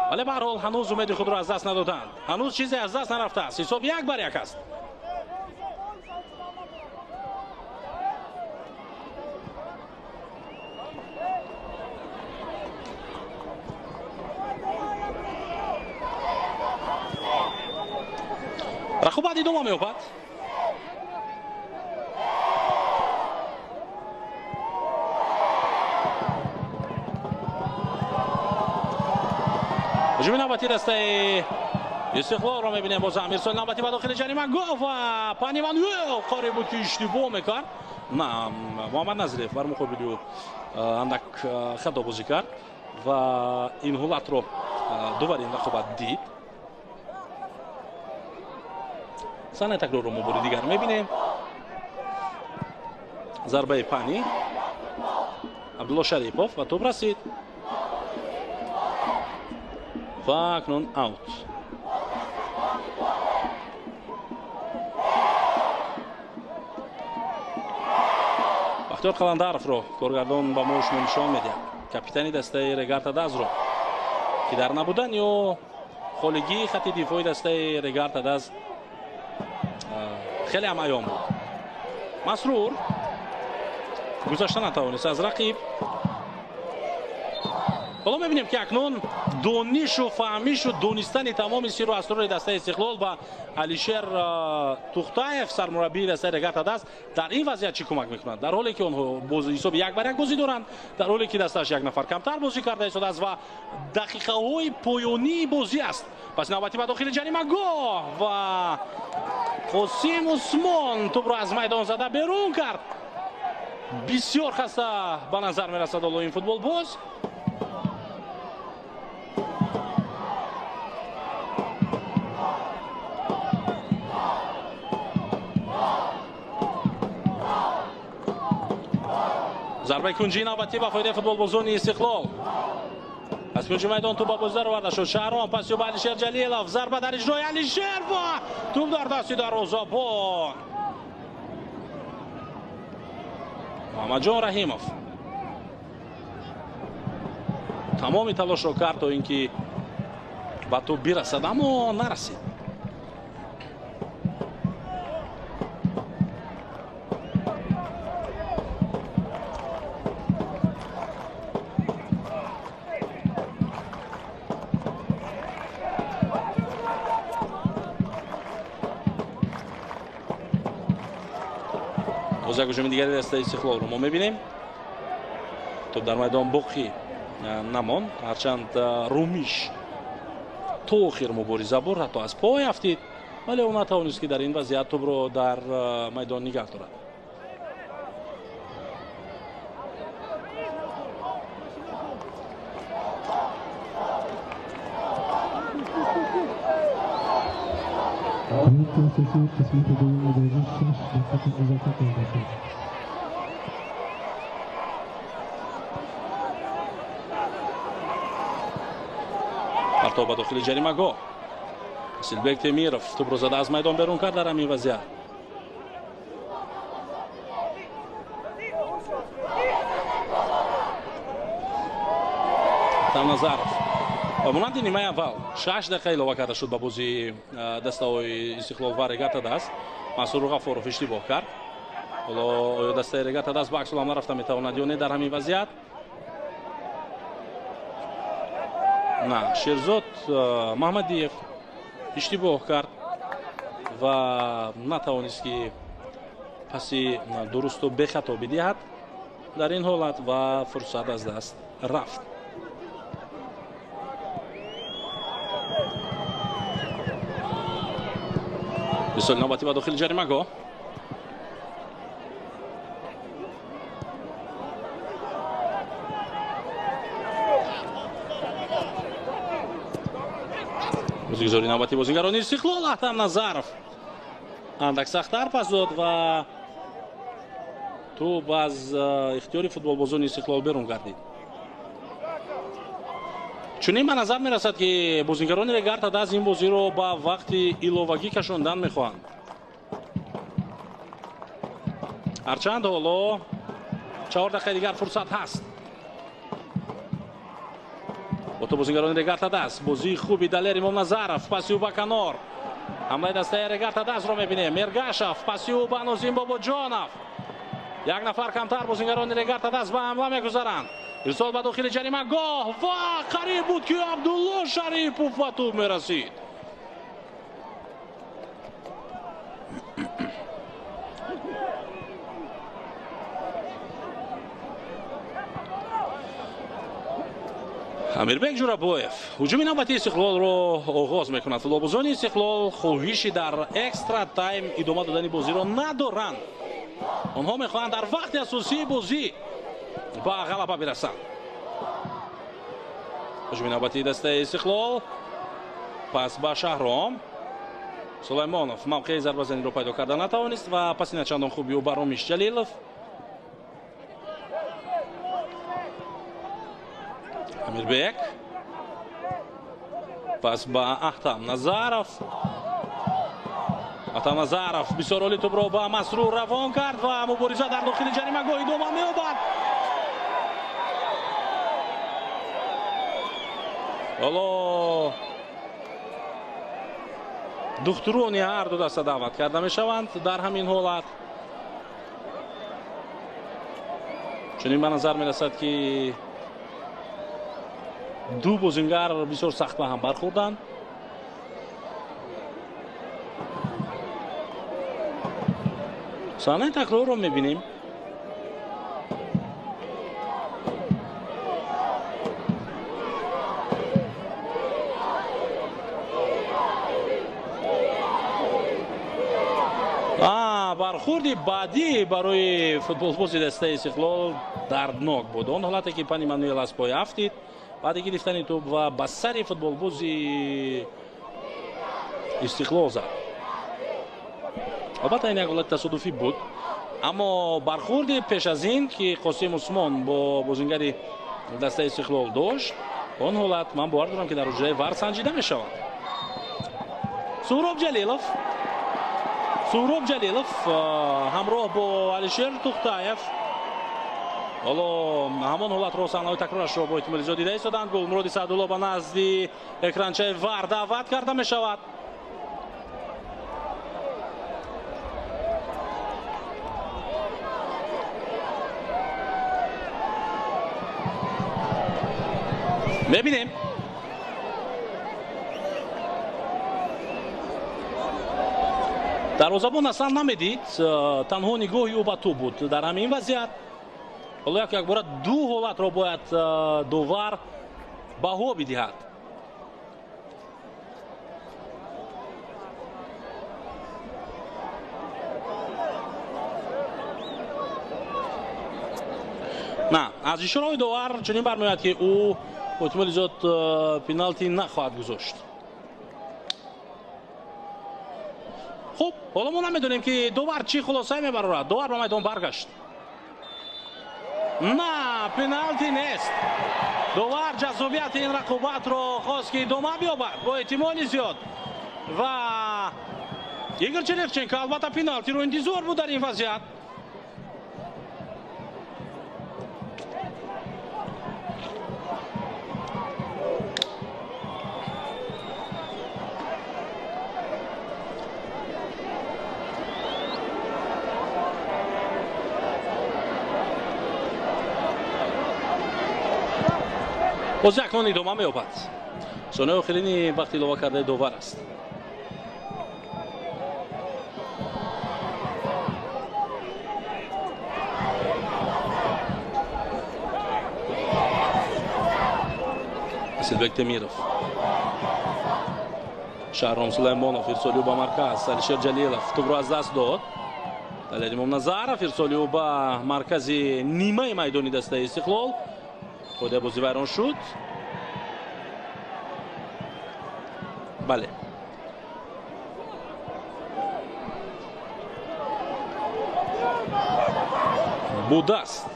вале ба ҳар ҳол ҳанӯз умеди худро аз даст надоданд. Ҳанӯз чизе аз даст нарафтааст. Ҳисоб 1-1 аст. Рақобат идома меёбад. Ҳуҷуми навбатии дастаи Истиқлолро мебинем. Боз ҳам ирсоли навбатӣ ба дохили ҷарима гол ва Пани Мануэл қариб буд ки иштибоҳ мекард. На, Муҳаммад Назриев бар муқобили ӯ андак хато бозӣ кард ва ин ҳолатро дувар ин рақобат дид. Саҳнаи такрорро мо бори дигар мебинем. Зарбаи Пани Абдулло Шарипов ба тӯб расид ва акнун аут. Бахтиёр Қаландаровро коргардон ба мо шумо нишон медиҳад, капитани дастаи Регар-ТадАЗро, ки дар набудан ё холигии хати дифои дастаи Регар-ТадАЗ хеле ҳам аён буд. Масрур гузашта натавонист аз рақиб. Ҳоло мебинем ки акнун донишу фаҳмишу донистани тамоми сиру асрори дастаи Истиқлол ба Алишер Тухтаев, сармураббии дастаи Регар-ТадАЗ, дар ин вазъият чӣ кӯмак мекунад? Дар ҳоле ки онҳо ҳисоби 1-1 бозӣ доранд, дар ҳоле ки дастааш як нафар камтар бозӣ карда истодааст ва дақиқаҳои поёнии бозӣ аст. Пас навбатӣ ба дохили ҷаримагоҳ ва Қосим Усмон тӯбро аз майдон зада берун кард. Бисёр хаста ба назар мерасад ҳоло ин футболбоз. Зарбаи кунҷии навбатӣ ба фоидаи футболбозони Истиқлол. Аз кунҷи майдон тӯб ба бозӣ дароварда шуд. Шаҳром паси ба Алишер Ҷалилов. Зарба дар иҷрои Алишер ва тӯб дар дасти дарвозабон. Муҳаммадҷон Раҳимов тамоми талошро кард, то ин ки ба тӯб бирасад, аммо нарасид. Боз як ҳуҷуми дигари дастаи Истиқлолро мо мебинем. Тӯб дар майдон боқӣ намонд, ҳарчанд Румиш то охир мубориза бурд, ҳатто аз пой афтид, вале ӯ натавонист, ки дар ин вазъият тӯбро дар майдон нигаҳ дорад. Вақти асосии қисмати дуюми бозӣ 6 дақиқа илофа карда шуд. Партов ба дохили ҷаримагоҳ. Асилбек Темиров тӯбро зада аз майдон берун кард дар ҳамин вазъият. Назаров ба монанди нимаи аввал 6 дақиқа илова карда шуд ба бозии дастаҳои Истиқлол ва Регар-ТадАЗ. Мансур Ғафуров иштибоҳ кард. Ҳоло оё дастаи Регар-ТадАЗ ба аксуламал рафта метавонад ё не дар ҳамин вазъият? На, Шерзод Маҳмадиев иштибоҳ кард ва натавонист, ки паси дурусту бехато бидиҳад дар ин ҳолат ва фурсат аз даст рафт. Ирсоли навбатӣ ба дохили ҷаримагоҳ. Бозигузори навбатӣ бозигарони Истиқлол Аҳтам Назаров андак сахттар пас дод ва тӯб аз ихтиёри футболбозони Истиқлол берун гардид. Чунин ба назар мерасад, ки бозигарони Регар-ТадАЗ ин бозиро ба вақти иловагӣ кашондан мехоҳанд. Ҳарчанд ҳоло 4 дақиқаи дигар фурсат ҳаст. Бо то бозигарони Регар-ТадАЗ бозии хуби Далер Имомназаров, паси ӯ ба канор. Ҳамлаи дастаи Регар-ТадАЗро мебинем. Мергашев, паси ӯ ба Нозим Бобоҷонов. Як нафар камтар бозигарони Регар-ТадАЗ ба ҳамла мегузаранд. Ирсол ба дохили ҷаримагоҳ ва қариб буд, ки Абдулло Шарипов ба тӯб мерасид. Амирбек Ҷурабоев ҳуҷуми навбатии Истиқлолро оғоз мекунад. Футболбозони Истиқлол хоҳиши дар экстра тайм идома додани бозиро надоранд. Онҳо мехоҳанд дар вақти асосии бозӣ ба ғалаба бирасанд. Ҳуҷуми навбатии дастаи Истиқлол, пас ба Шаҳром Сулаймонов мавқеи зарбазаниро пайдо карда натавонист ва паси начандон хуби ӯ ба Ромиш Ҷалилов. Амирбек пас ба Аҳтам Назаров. Аҳтам Назаров бисёр оли тӯбро ба Масрур равон кард ва мубориза дар дохили ҷаримагоҳ идома меёбад. Ҳоло духтурони ҳар ду даста даъват карда мешаванд дар ҳамин ҳолат. Чунин ба назар мерасад, ки ду бозингар бисёр сахт ба ҳам бархӯрданд. Саҳнаи такрорро мебинем. Бархӯрди баъдӣ барои футболбози дастаи Истиқлол дарднок буд. Он ҳолате ки Пани Мануэл аз пой афтид баъди гирифтани тӯб ва ба сари футболбози Истиқлол зад. Албатта, ин як ҳолати тасодуфӣ буд, аммо бархӯрди пеш аз ин, ки Қосим Усмон бо бозингари дастаи Истиқлол дошт, он ҳолат ман бовар дорам, ки дар ҳуҷраи ВАР санҷида мешавад. Суҳроб Ҷалилов ҳамроҳ бо Алишер Тухтаев Ҳоло ҳамон ҳолатро саҳнаҳои такрорашро бо эҳтимоли зиёд дида истоданд. Гулмуроди Саъдулло ба назди экранчаи ВАР даъват карда мешавад. Мебинем. Дарвозабон аслан намедид, танҳо нигоҳи ӯ ба тӯб буд дар ҳамин вазъият. Ҳоло як якбора ду ҳолатро бояд довар баҳо бидиҳад. На, аз ишораҳои довар чунин бармеояд, ки ӯ бо эҳтимоли зиёд пеналти нахоҳад гузошт. Хуб, ҳоло мо намедонем, ки довар чӣ хулосае мебарорад. Довар ба майдон баргашт. На, пеналти нест. Довар ҷаззобияти ин рақобатро хост, ки идома биёбад бо эҳтимоли зиёд. Ва Игор Черевченко албатта пеналтиро интизор буд дар ин вазъият. Бозӣ акнун идома меёбад. Сонаи охирини вақти илова кардаи довар аст. Асилбек Темиров, Шаҳром Сулаймонов, ирсоли ӯ ба марказ, Алишер Ҷалилов тӯбро аз даст дод. Далер Имомназаров, ирсоли ӯ ба маркази нимаи майдони дастаи Истиқлол. Қоидаи бозӣ вайрон шуд. Бале. Будаст.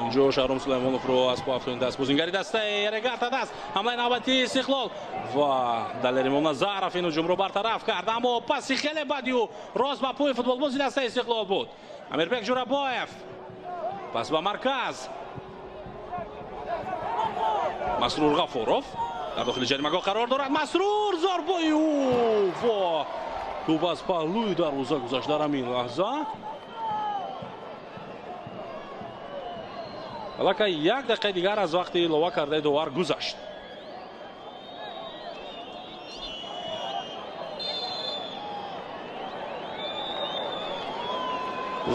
Инҷо Шаҳром Сулаймоновро аз по афтонида аст. Бозингари дастаи Регарта даст. Ҳамлаи навбатии Истиқлол ва Далер Имомназаров ин ҳуҷумро бартараф кард, аммо паси хеле бади ӯ рост ба пои футболбози дастаи Истиқлол буд. Амирбек Ҷурабоев пас ба марказ. Масрур Ғафуров дар дохили ҷаримагоҳ қарор дорад. Масрур, зарбаи ӯ ва тӯб аз паҳлӯи дарвоза гузашт дар ҳамин лаҳза. Аллакай як дақиқаи дигар аз вақти илова кардаи довар гузашт.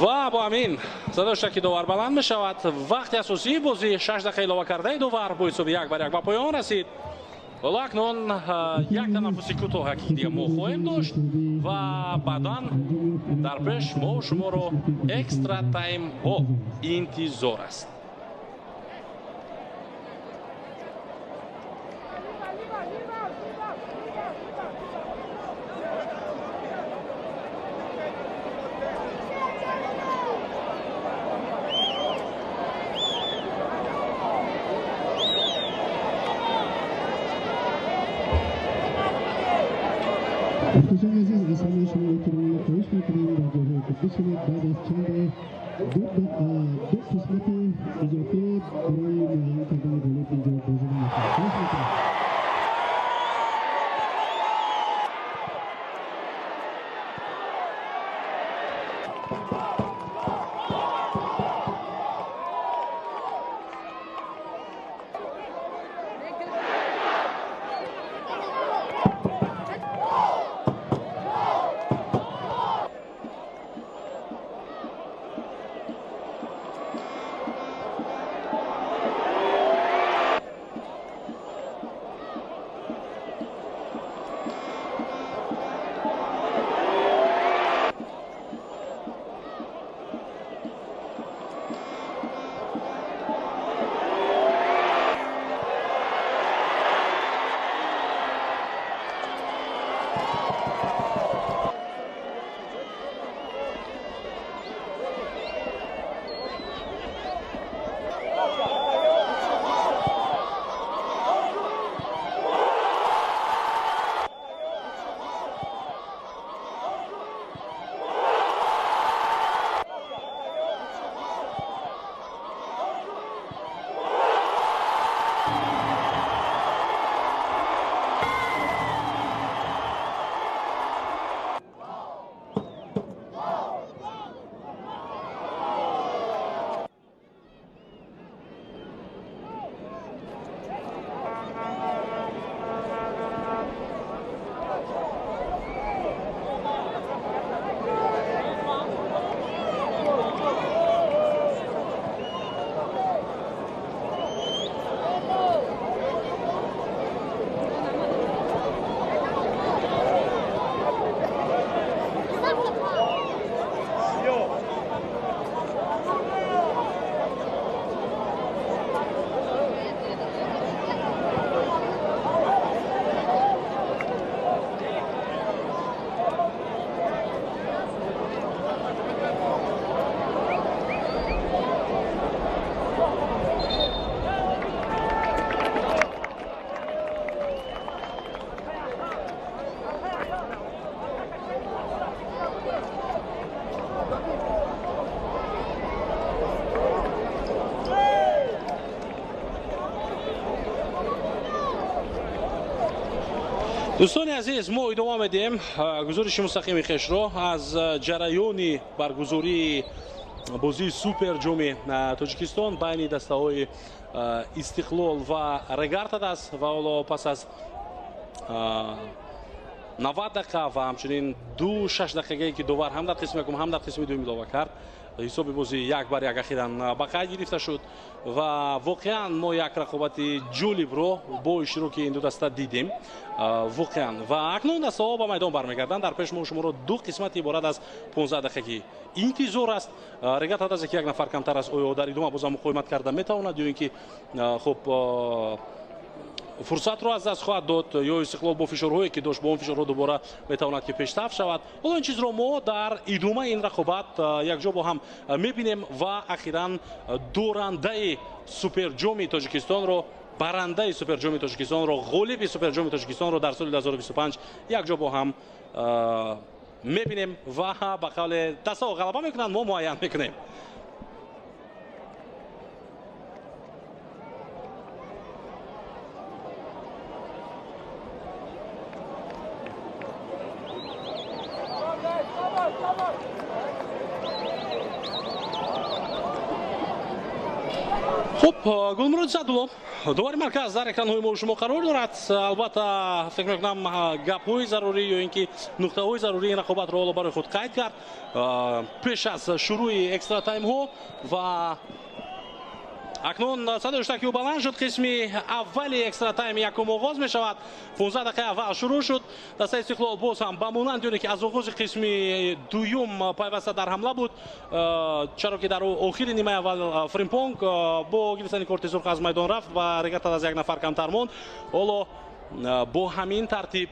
Ва бо ҳамин садои шаки довар баланд мешавад. Вақти асосии бозӣ 6 дақиқа илова кардаи довар бо ҳисоби 1-1 ба поён расид. Ҳоло акнун як танаффуси кӯтоҳ дига мо хоҳем дошт ва баъдан дар пеш мо шуморо экстра таймҳо интизор аст. Мухлисони азиз, аз ҳамаи шумо эҳтиромона хоҳиш мекунем, дар ҷойҳои худ бишинед. Баъд аз чанде ду қисмати Дӯстони азиз, мо идома медиҳем гузориши мустақими хешро аз ҷараёни баргузории бозии суперҷоми Тоҷикистон байни дастаҳои Истиқлол ва Регар-ТадАЗ ва ҳоло пас аз 90 дақиқа ва ҳамчунин 2-6 дақиқае ки довар ҳам дар қисми якум, ҳам дар қисми дуюм илова кард, ҳисоби бозӣ 1-1 ахиран ба қайд гирифта шуд ва воқеан мо як рақобати ҷолибро бо иштироки ин ду даста дидем воқеан. Ва акнун дастаҳо ба майдон бармегарданд. Дар пеш мо шуморо ду қисмати иборат аз 15 дақиқагӣ интизор аст. Регар-ТадАЗ ки як нафар камтар аст, оё дар идома бозам муқовимат карда метавонад ё ин ки хуб фурсатро аз даст хоҳад дод, ё Истиқлол бо фишорҳое ки дошт, бо он фишорҳо дубора метавонад ки пештафт шавад. Ҳоло ин чизро мо дар идомаи ин рақобат якҷо бо ҳам мебинем ва ахиран дорандаи суперҷоми Тоҷикистонро, барандаи суперҷоми Тоҷикистонро, ғолиби суперҷоми Тоҷикистонро дар соли 2025 якҷо бо ҳам мебинем ва ба қавле дастаҳо ғалаба мекунанд, мо муайян мекунем. Хуб, Гулмурод Садулов довари марказ дар экранҳои мо шумо қарор дорад. Албатта фикр мекунам гапҳои зарурӣ ё ин ки нуқтаҳои зарурии ин рақобатро ҳоло барои худ қайд кард пеш аз шурӯи экстратаймҳо. Ва акнун садои ҳуштаки ӯ баланд шуд. Қисми аввали экстратайми якум оғоз мешавад. 15 дақиқаи аввал шурӯъ шуд. Дастаи Истиқлол боз ҳам ба монанди оне ки аз оғози қисми дуюм пайваста дар ҳамла буд, чаро ки дар охири нимаи аввал Фримпонг бо гирифтани корти сурх аз майдон рафт ва Регар-ТадАЗ як нафар камтар монд. Ҳоло бо ҳамин тартиб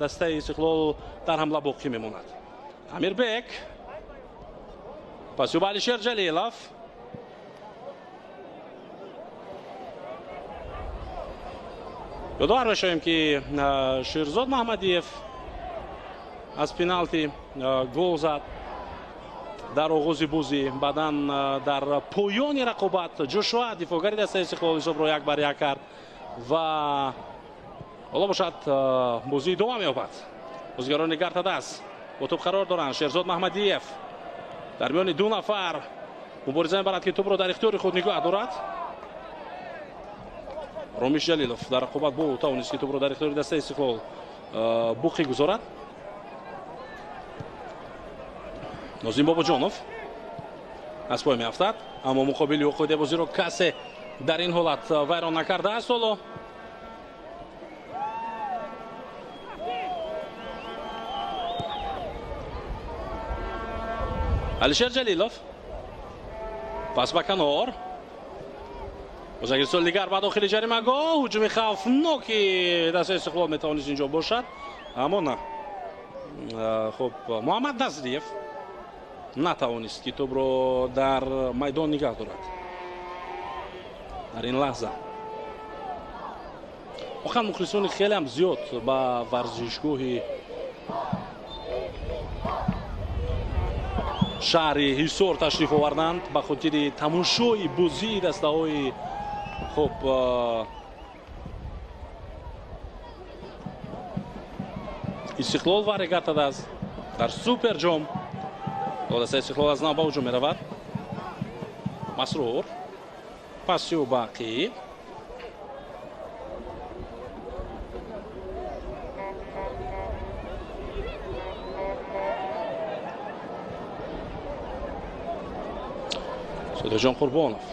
дастаи Истиқлол дар ҳамла боқӣ мемонад. Амирбек пасю ба Алишер Ҷалилов. Ёдовар мешавем ки Шерзод Маҳмадиев аз пеналти гол зад дар оғози бозӣ. Баъдан дар поёни рақобат Ҷошуа дифоъгари дастаи Истиқлол ҳисобро 1-1 кард ва ҳоло бошад бозӣ идома меёбад. Бозигарони Регар-ТадАЗ бо тӯб қарор доранд. Шерзод Маҳмадиев дар миёни ду нафар мубориза мебарад ки тӯбро дар ихтиёри худ нигоҳ дорад. Ромиш Ҷалилов дар рақобат бо ӯ тавонист ки тӯбро дар ихтиёри дастаи Истиқлол боқӣ гузорад. Нозим Бобоҷонов аз пой меафтад, аммо муқобили ӯ қоидаи бозиро касе дар ин ҳолат вайрон накардааст. Ҳоло Алишер Ҷалилов пас ба канор. Боз як ирсоли дигар ба дохили ҷаримагоҳ. Ҳуҷуми хавфноки дастаи Истиқлол метавонист инҷо бошад, аммо на. Хуб, Муҳаммад Назриев натавонист ки тӯбро дар майдон нигоҳ дорад дар ин лаҳза. Воқеан мухлисони хеле ҳам зиёд ба варзишгоҳи шаҳри Ҳисор ташриф оварданд ба хотири тамошои бозии дастаҳои хуб Истиқлол ва Регар-ТадАЗ дар суперҷом. Дастаи Истиқлол аз нав ба ҳуҷум меравад. Масрур пасю ба ақиб. Содиқҷон Қурбонов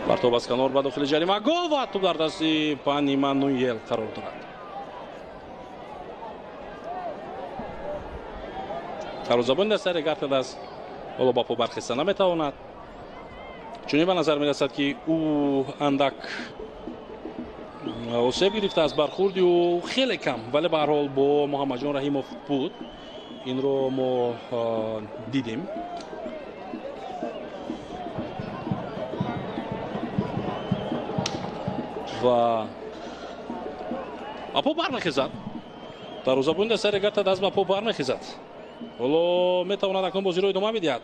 партоб аз канор ба дохили ҷаримагоҳ ва тӯб дар дасти Пани Мануел қарор дорад. Дарвозабони дастаи Регар-ТадАЗ ҳоло ба по бархеста наметавонад. Чунин ба назар мерасад ки ӯ андак осеб гирифта аз бархурди ӯ хеле кам, вале ба ҳар ҳол бо Муҳаммадҷон Раҳимов буд. Инро мо дидем. Ва ба по бармехезад. Дарвозабони дастаи Регар-ТадАЗ ба по бармехезад. Ҳоло метавонад акнун бозиро идома бидиҳад.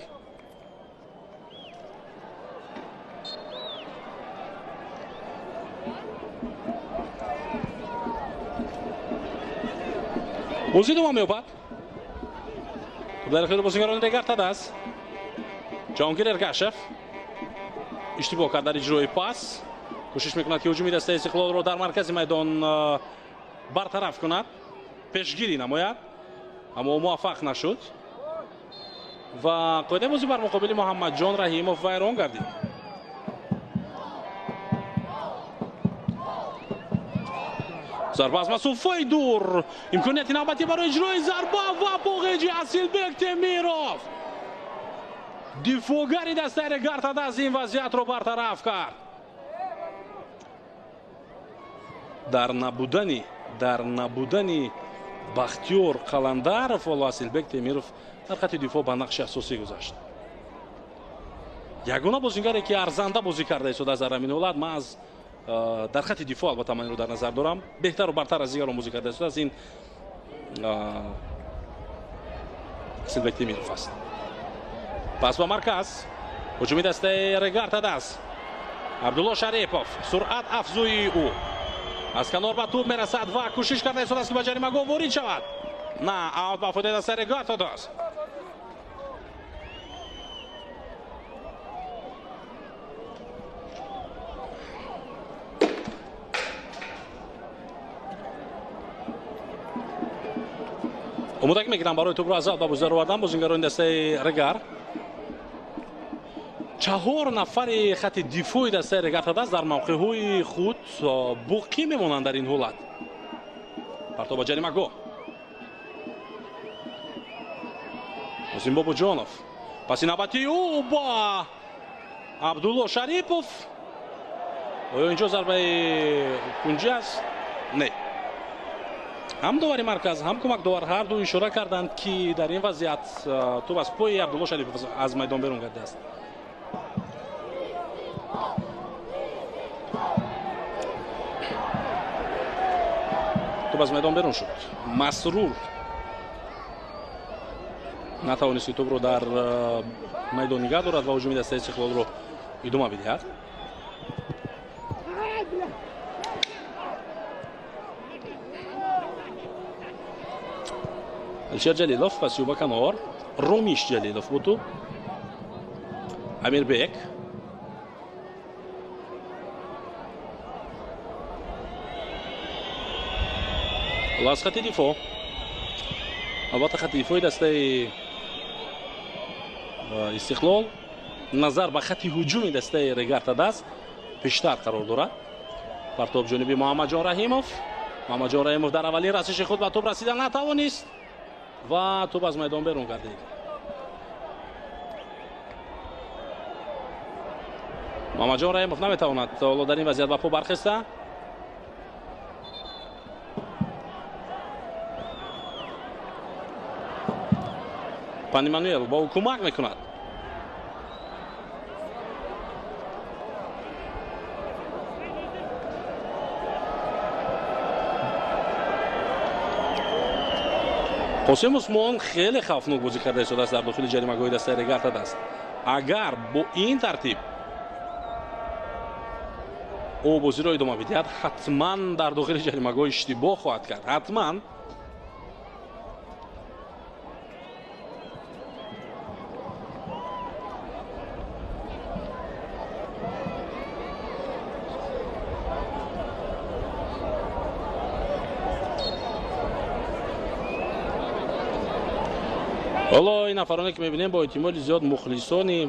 Бозӣ идома меёбад. Дар ихтиёри бозигарони Регар-ТадАЗ. Ҷаҳонгир Эргашев иштибоҳ кард дар иҷрои пас. Кӯшиш мекунад, ки ҳуҷуми дастаи Истиқлолро дар маркази майдон бартараф кунад, пешгирӣ намояд, аммо муваффақ нашуд ва қоидаи бозӣ бар муқобили Муҳаммадҷон Раҳимов вайрон гардид. Зарба аз масофаи дур, имконияти навбатӣ барои иҷрои зарба ва боғеҷи Асилбек Темиров. Дифоъгари дастаи Регар-ТадАЗ ин вазъиятро бартараф кард. Дар набудани Бахтиёр Қаландаров ҳоло Асилбек Темиров дар хати дифоъ ба нақши асосӣ гузашт. Ягона бозингаре, ки арзанда бозӣ карда истодааст дар ҳамин ҳолат, ман аз дар хати дифоъ албатта ман инро дар назар дорам, беҳтару бартар аз дигарон бозӣ карда истодааст, ин Асилбек Темиров аст. Пас ба марказ, ҳуҷуми дастаи Регар-ТадАЗ. Абдулло Шарипов, суръат афзоии ӯ аз канор ба тӯб мерасад ва кӯшиш карда истодааст, ки ба ҷаримагоҳ ворид шавад. На, аут ба фоидаи дастаи Регар-ТадАЗ. Омодагӣ мекунанд барои тӯбро аз ба бозӣ даровардан бозингарони дастаи Регар. 4 нафари хати дифои дастаи Регар-ТадАЗ дар мавқеъҳои худ боқӣ мемонанд дар ин ҳолат. Партоб ба ҷаримагоҳ. Осим Бобоҷонов. Паси навбати ӯ ба Абдулло Шарипов. Оё инҷо зарбаи кунҷӣ аст? Не. Ҳам довари марказ, ҳам кӯмакдовар ҳар ду ишора карданд, ки дар ин вазъият тӯб аз пои Абдулло Шарипов аз майдон берун гардидааст. Тӯб аз майдон берун шуд. Масрур натавонист, ки тӯбро дар майдон нигаҳ дорад ва ҳуҷуми дастаи Истиқлолро идома бидиҳад. Алишер Ҷалилов паси ӯ ба канор, Ромиш Ҷалилов бо тӯб. Амирбек аз хати дифоъ, албатта хати дифои дастаи Истиқлол назар ба хати ҳуҷуми дастаи Регар-ТадАЗ пештар қарор дорад. Партоб ҷониби Муҳаммадҷон Раҳимов. Муҳаммадҷон Раҳимов дар аввалин расиши худ ба тӯб расида натавонист ва тӯб аз майдон берун гардид. Муҳаммадҷон Раҳимов наметавонад ҳоло дар ин вазъият ба по бархеста. Пан Эммануэл ба ӯ кӯмак мекунад. Қосим Усмон хеле хавфнок бозӣ карда истодааст дар дохили ҷаримагоҳи дастаи Регар-ТадАЗ. Агар бо ин тартиб ӯ бозиро идома бидиҳад, ҳатман дар дохили ҷаримагоҳ иштибоҳ хоҳад кард. Ҳатман. Ҳоло ин нафароне, ки мебинем, бо эҳтимоли зиёд мухлисони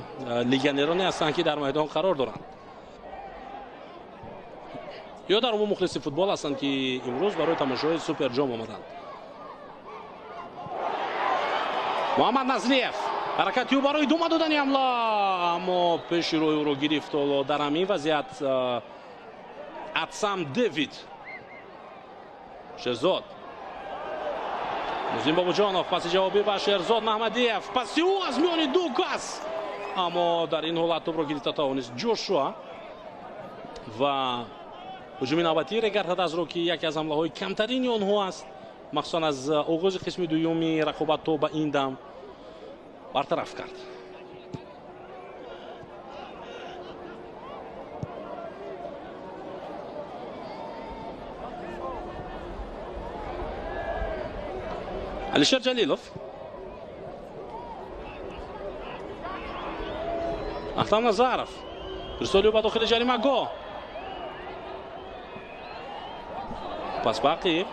легионероне ҳастанд, ки дар майдон қарор доранд, ё дар умум мухлиси футбол ҳастанд, ки имрӯз барои тамошои суперҷом омаданд. Муҳаммад Назриев, ҳаракати ӯ барои идома додани ҳамла, аммо пеши роҳи ӯро гирифт. Ҳоло дар ҳамин вазъият Атсам Дэвид. Шерзод Музин Бобоҷонов, паси ҷавобӣ ба Шерзод Маҳмадиев, паси ӯ аз миёни ду кас, аммо дар ин ҳолат тӯбро гирифта тавонист Ҷошуа ва ҳуҷуми навбатии Регар-ТадАЗро, ки яке аз ҳамлаҳои камтарини онҳо аст, махсусан аз оғози қисми дуюми рақобат то ба ин дам, бартараф кард. Алишер Ҷалилов, Ахтам Назаров, ирсоли ӯ ба дохили ҷаримагоҳ, пас ба ақиб,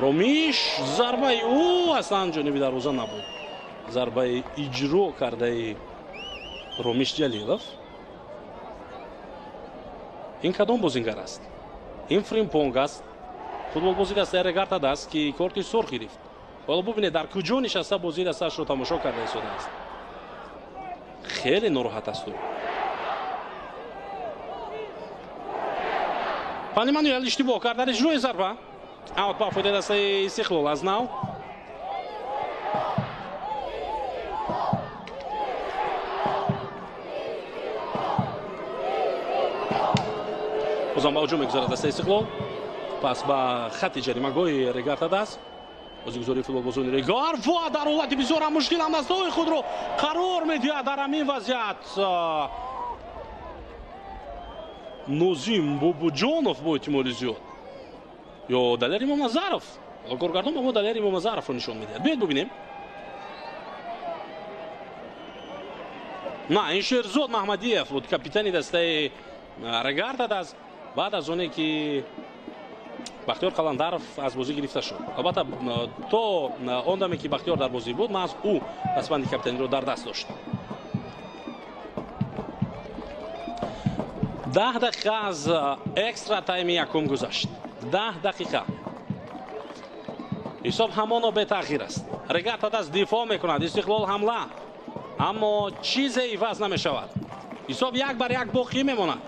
Ромиш, зарбаи ӯ аслан ҷониби дарвоза набуд. Зарбаи иҷро кардаи Ромиш Ҷалилов. Ин кадом бозингар аст? Ин Фримпонг аст, футболбози дастаи Регар аст, ки корти сурх гирифт. Ҳоло бубинед, дар куҷо нишаста бозии дастаашро тамошо карда истодааст. Хеле нороҳат аст ӯ. Пани Мануэл иштибоҳ кард дар иҷрои зарба. Аут ба фоидаи дастаи Истиқлол аз нав. Бозам ба ҳуҷум мегузарад дастаи Истиқлол. Пас ба хатти ҷаримагоҳи Регар аст. Бозигузории футболбозони Регар ва дар ҳолати бисёр ҳам мушкил ҳам дастаҳои худро қарор медиҳад. Дар ҳамин вазъият Нозим Бобоҷонов бо эҳтимоли зиёд ё Далер Имомназаров, коргардон ба мо Далер Имомназаровро нишон медиҳад. Биёед бубинем. На, ин Шерзод Маҳмадиев буд, капитани дастаи Регар аст, баъд аз оне ки Бахтиёр Қаландаров аз бозӣ гирифта шуд. Албатта, то он даме ки Бахтиёр дар бозӣ буд, маҳз ӯ дастбанди капитаниро дар даст дошт. 10 дақиқа аз экстра тайми якум гузашт. 10 дақиқа. Ҳисоб ҳамоно бетағйир аст. Регар даст дифоъ мекунад, Истиқлол ҳамла, аммо чизе иваз намешавад. Ҳисоб 1-1 боқӣ мемонад.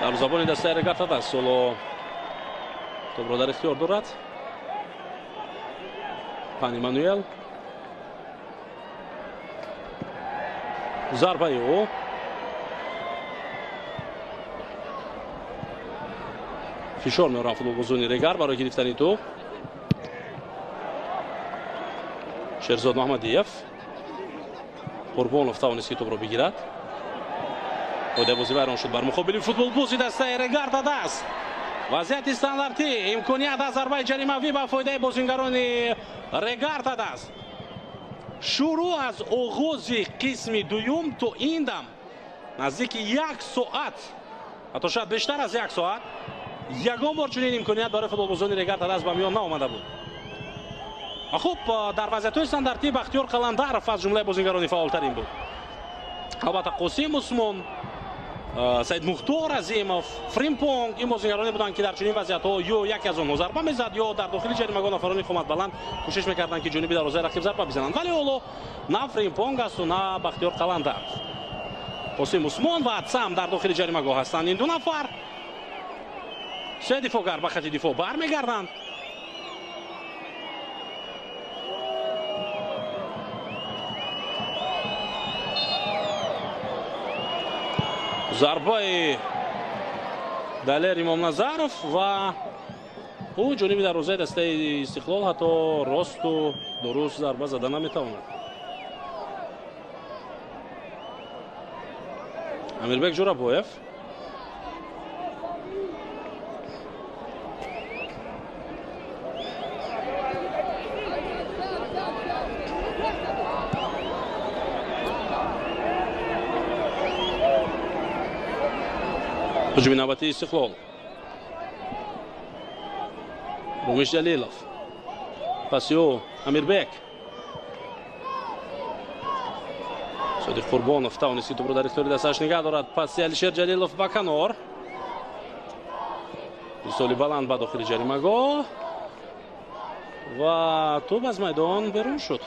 Дарвозабони дастаи Регар аст ҳоло топро дар ихтиёр дорад. Пани Мануэл, зарбаи ӯ фишор меоранд футболбозони Регар барои гирифтани тӯб. Шерзод Маҳмадиев, Қурбонов тавонист ки тӯбро бигирад. Қоидаи бозӣ вайрон шуд бар муқобили футболбози дастаи Регар аст. Вазъияти стандартӣ, имконият аз зарбаи ҷаримавӣ ба фоидаи бозингарони Регар аст. Шурӯъ аз оғози қисми дуюм то ин дам наздики як соат, ҳатто шояд бештар аз як соат, ягон бор чунин имконият барои футболбозони Регар аст ба миён наомада буд. Хуб, дар вазъиятҳои стандартӣ Бахтиёр Қаландаров аз ҷумлаи бозингарони фаъолтарин буд. Албатта, Қосим Усмон, Саид Мухтор Азимов, Фримпонг ин бозингароне буданд, ки дар чунин вазъиятҳо ё яке аз онҳо зарба мезад, ё дар дохили ҷаримагоҳ нафарони қоматбаланд кӯшиш мекарданд, ки ҷониби дарвозаи рақиб зарба бизананд. Вале ҳоло на Фримпонг асту, на Бахтиёр Қаландаров. Қосим Усмон ва Атсам дар дохили ҷаримагоҳ ҳастанд ин ду нафар. Се дифоъгар ба хати дифоъ бармегарданд. Зарбаи Далер Имомназаров ва ӯ ҷониби дарвозаи дастаи Истиқлол ҳатто росту дуруст зарба зада наметавонад. Амирбек Ҷурабоев, ҳуҷуми навбатии Истиқлол. Румиш Ҷалилов, паси ӯ Амирбек. Содиқ Қурбонов тавонист ки тӯбро дар ихтиёри дасташ нигаҳ дорад. Паси Алишер Ҷалилов ба канор. Ирсоли баланд ба дохили ҷаримагоҳ ва тӯб аз майдон берун шуд.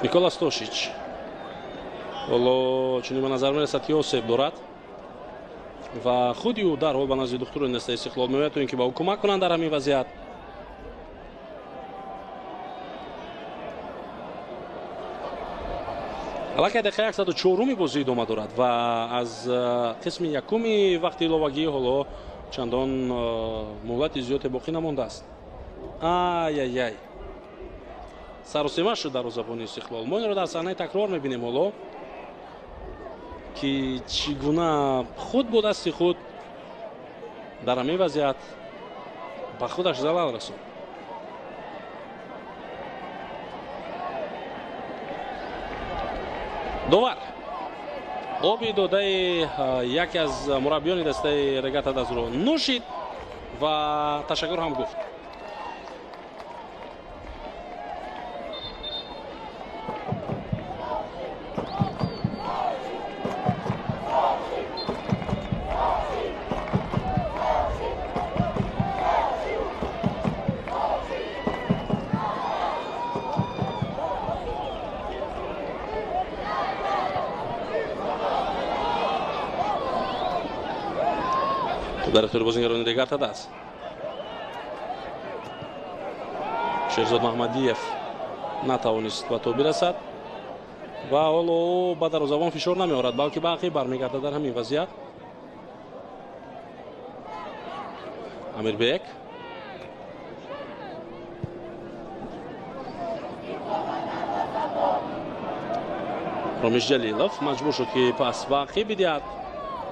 Никола Стошич ҳоло чунин ба назар мерасад, ки осеб дорад ва худи ӯ дарҳол ба назди духтурони дастаи Истиқлол меояд, то ин ки ба ӯ кӯмак кунанд дар ҳамин вазъият. Аллакай дақиқаи 104-уми бозӣ идома дорад ва аз қисми якуми вақти иловагӣ ҳоло чандон муҳлати зиёде боқӣ намондааст. Ай-ай-ай, саросема шуд дарвозабони Истиқлол. Мо инро дар саҳнаи такрор мебинем ҳоло, ки чӣ гуна худ бо дасти худ дар ҳамин вазъият ба худаш залал расонд. Довар оби додаи яке аз мураббиёни дастаи Регар ТадАЗро нӯшид ва ташаккур ҳам гуфт. Дар ихтиёри бозингарони Регар ТадАЗ Шерзод Маҳмадиев натавонист ба тоб бирасад ва ҳоло ба дарвозабон фишор намеорад, балки ба ақиб бармегардад дар ҳамин вазъият. Амирбек Ромиш Ҷалилов маҷбур шуд, ки пас ба ақиб бидиҳад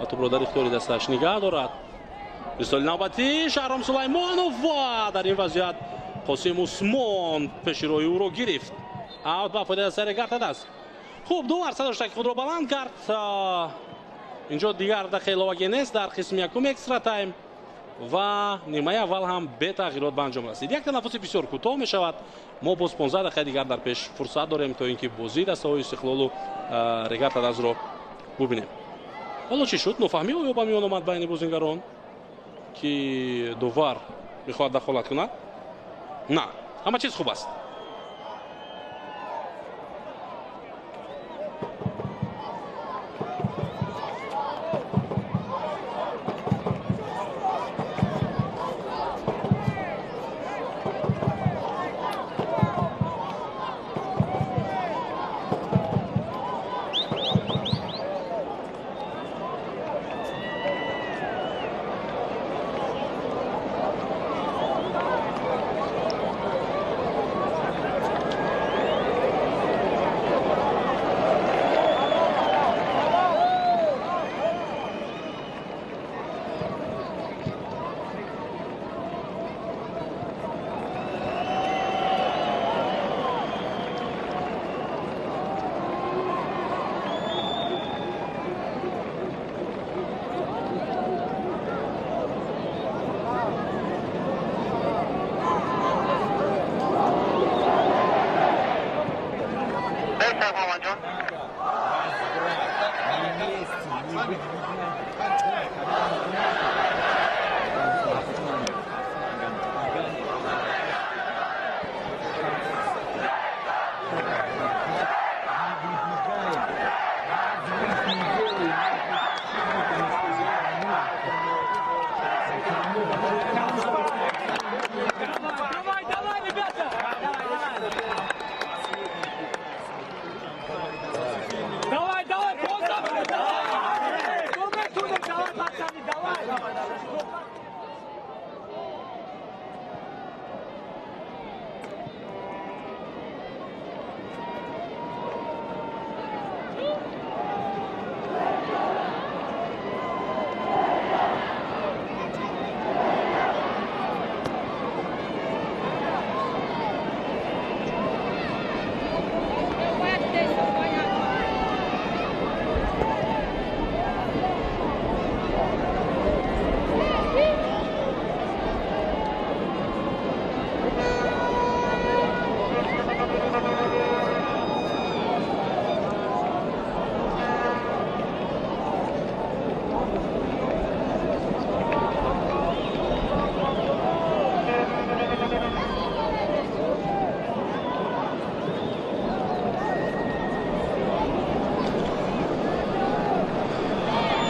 ва тӯбро дар ихтиёри дастааш нигаҳ дорад. Ирсоли навбатӣ Шаҳром Сулаймонов ва дар ин вазъият Қосим Усмон пеши роҳи ӯро гирифт. Аут ба фоидаи дастаи Регар ТадАЗ. Хуб, ду арса дошта, ки худро баланд кард. Инҷо дигар дақиқаи иловагӣ нест дар қисми якум экстра тайм ва нимаи аввал ҳам бетағйирот ба анҷом расид. Як танаффуси бисёр кӯтоҳ мешавад. Мо боз 15 дақиқаи дигар дар пеш фурсат дорем, то ин ки бозии дастаҳои Истиқлолу Регар ТадАЗро бубинем. Ҳоло чӣ шуд? Нофаҳмӣ оё ба миён омад байни бозингарон, ки довар мехоҳад дахолат кунад? На, ҳама чиз хуб аст.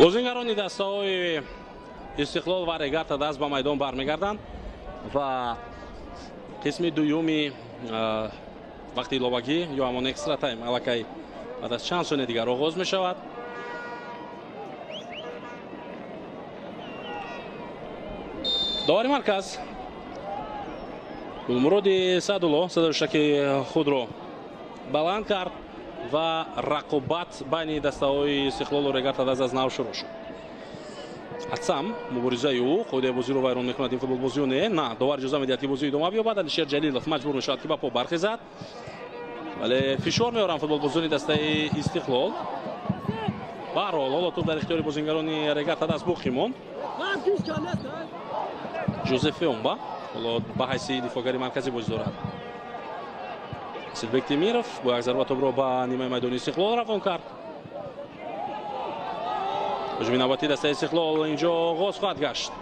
Бозингарони дастаҳои Истиқлол ва Регар ТадАЗ ба майдон бармегарданд ва қисми дуюми вақти иловагӣ ё ҳамон экстра тайм аллакай Баъд аз чанд сония дигар оғоз мешавад. Довари марказ Гулмуроди Саъдулло садои худро баланд кард ва рақобат байни дастаҳои Истиқлолу Регар-ТадАЗ аз нав шурӯъ шуд. Атсам муборизаи ӯ қоидаи бозиро вайрон мекунад. Ин футболбозиё не, на, довар иҷоза медиҳад, ки бозӣ идома биёбад. Алишер Ҷалилов маҷбур мешавад, ки ба по бархезад, вале фишор меоранд футболбозони дастаи Истиқлол. Баҳрҳол ҳоло тӯб дар ихтиёри бозингарони Регар-ТадАЗ боқӣ монд. Жозеф Феомба ҳоло ба ҳайси дифоъгари марказӣ бозӣ дорад. Асилбек Темиров бо як зарба тӯбро ба нимаи майдони Истиқлол равон кард. Ҳуҷуми навбатии дастаи Истиқлол инҷо оғоз хоҳад гашт.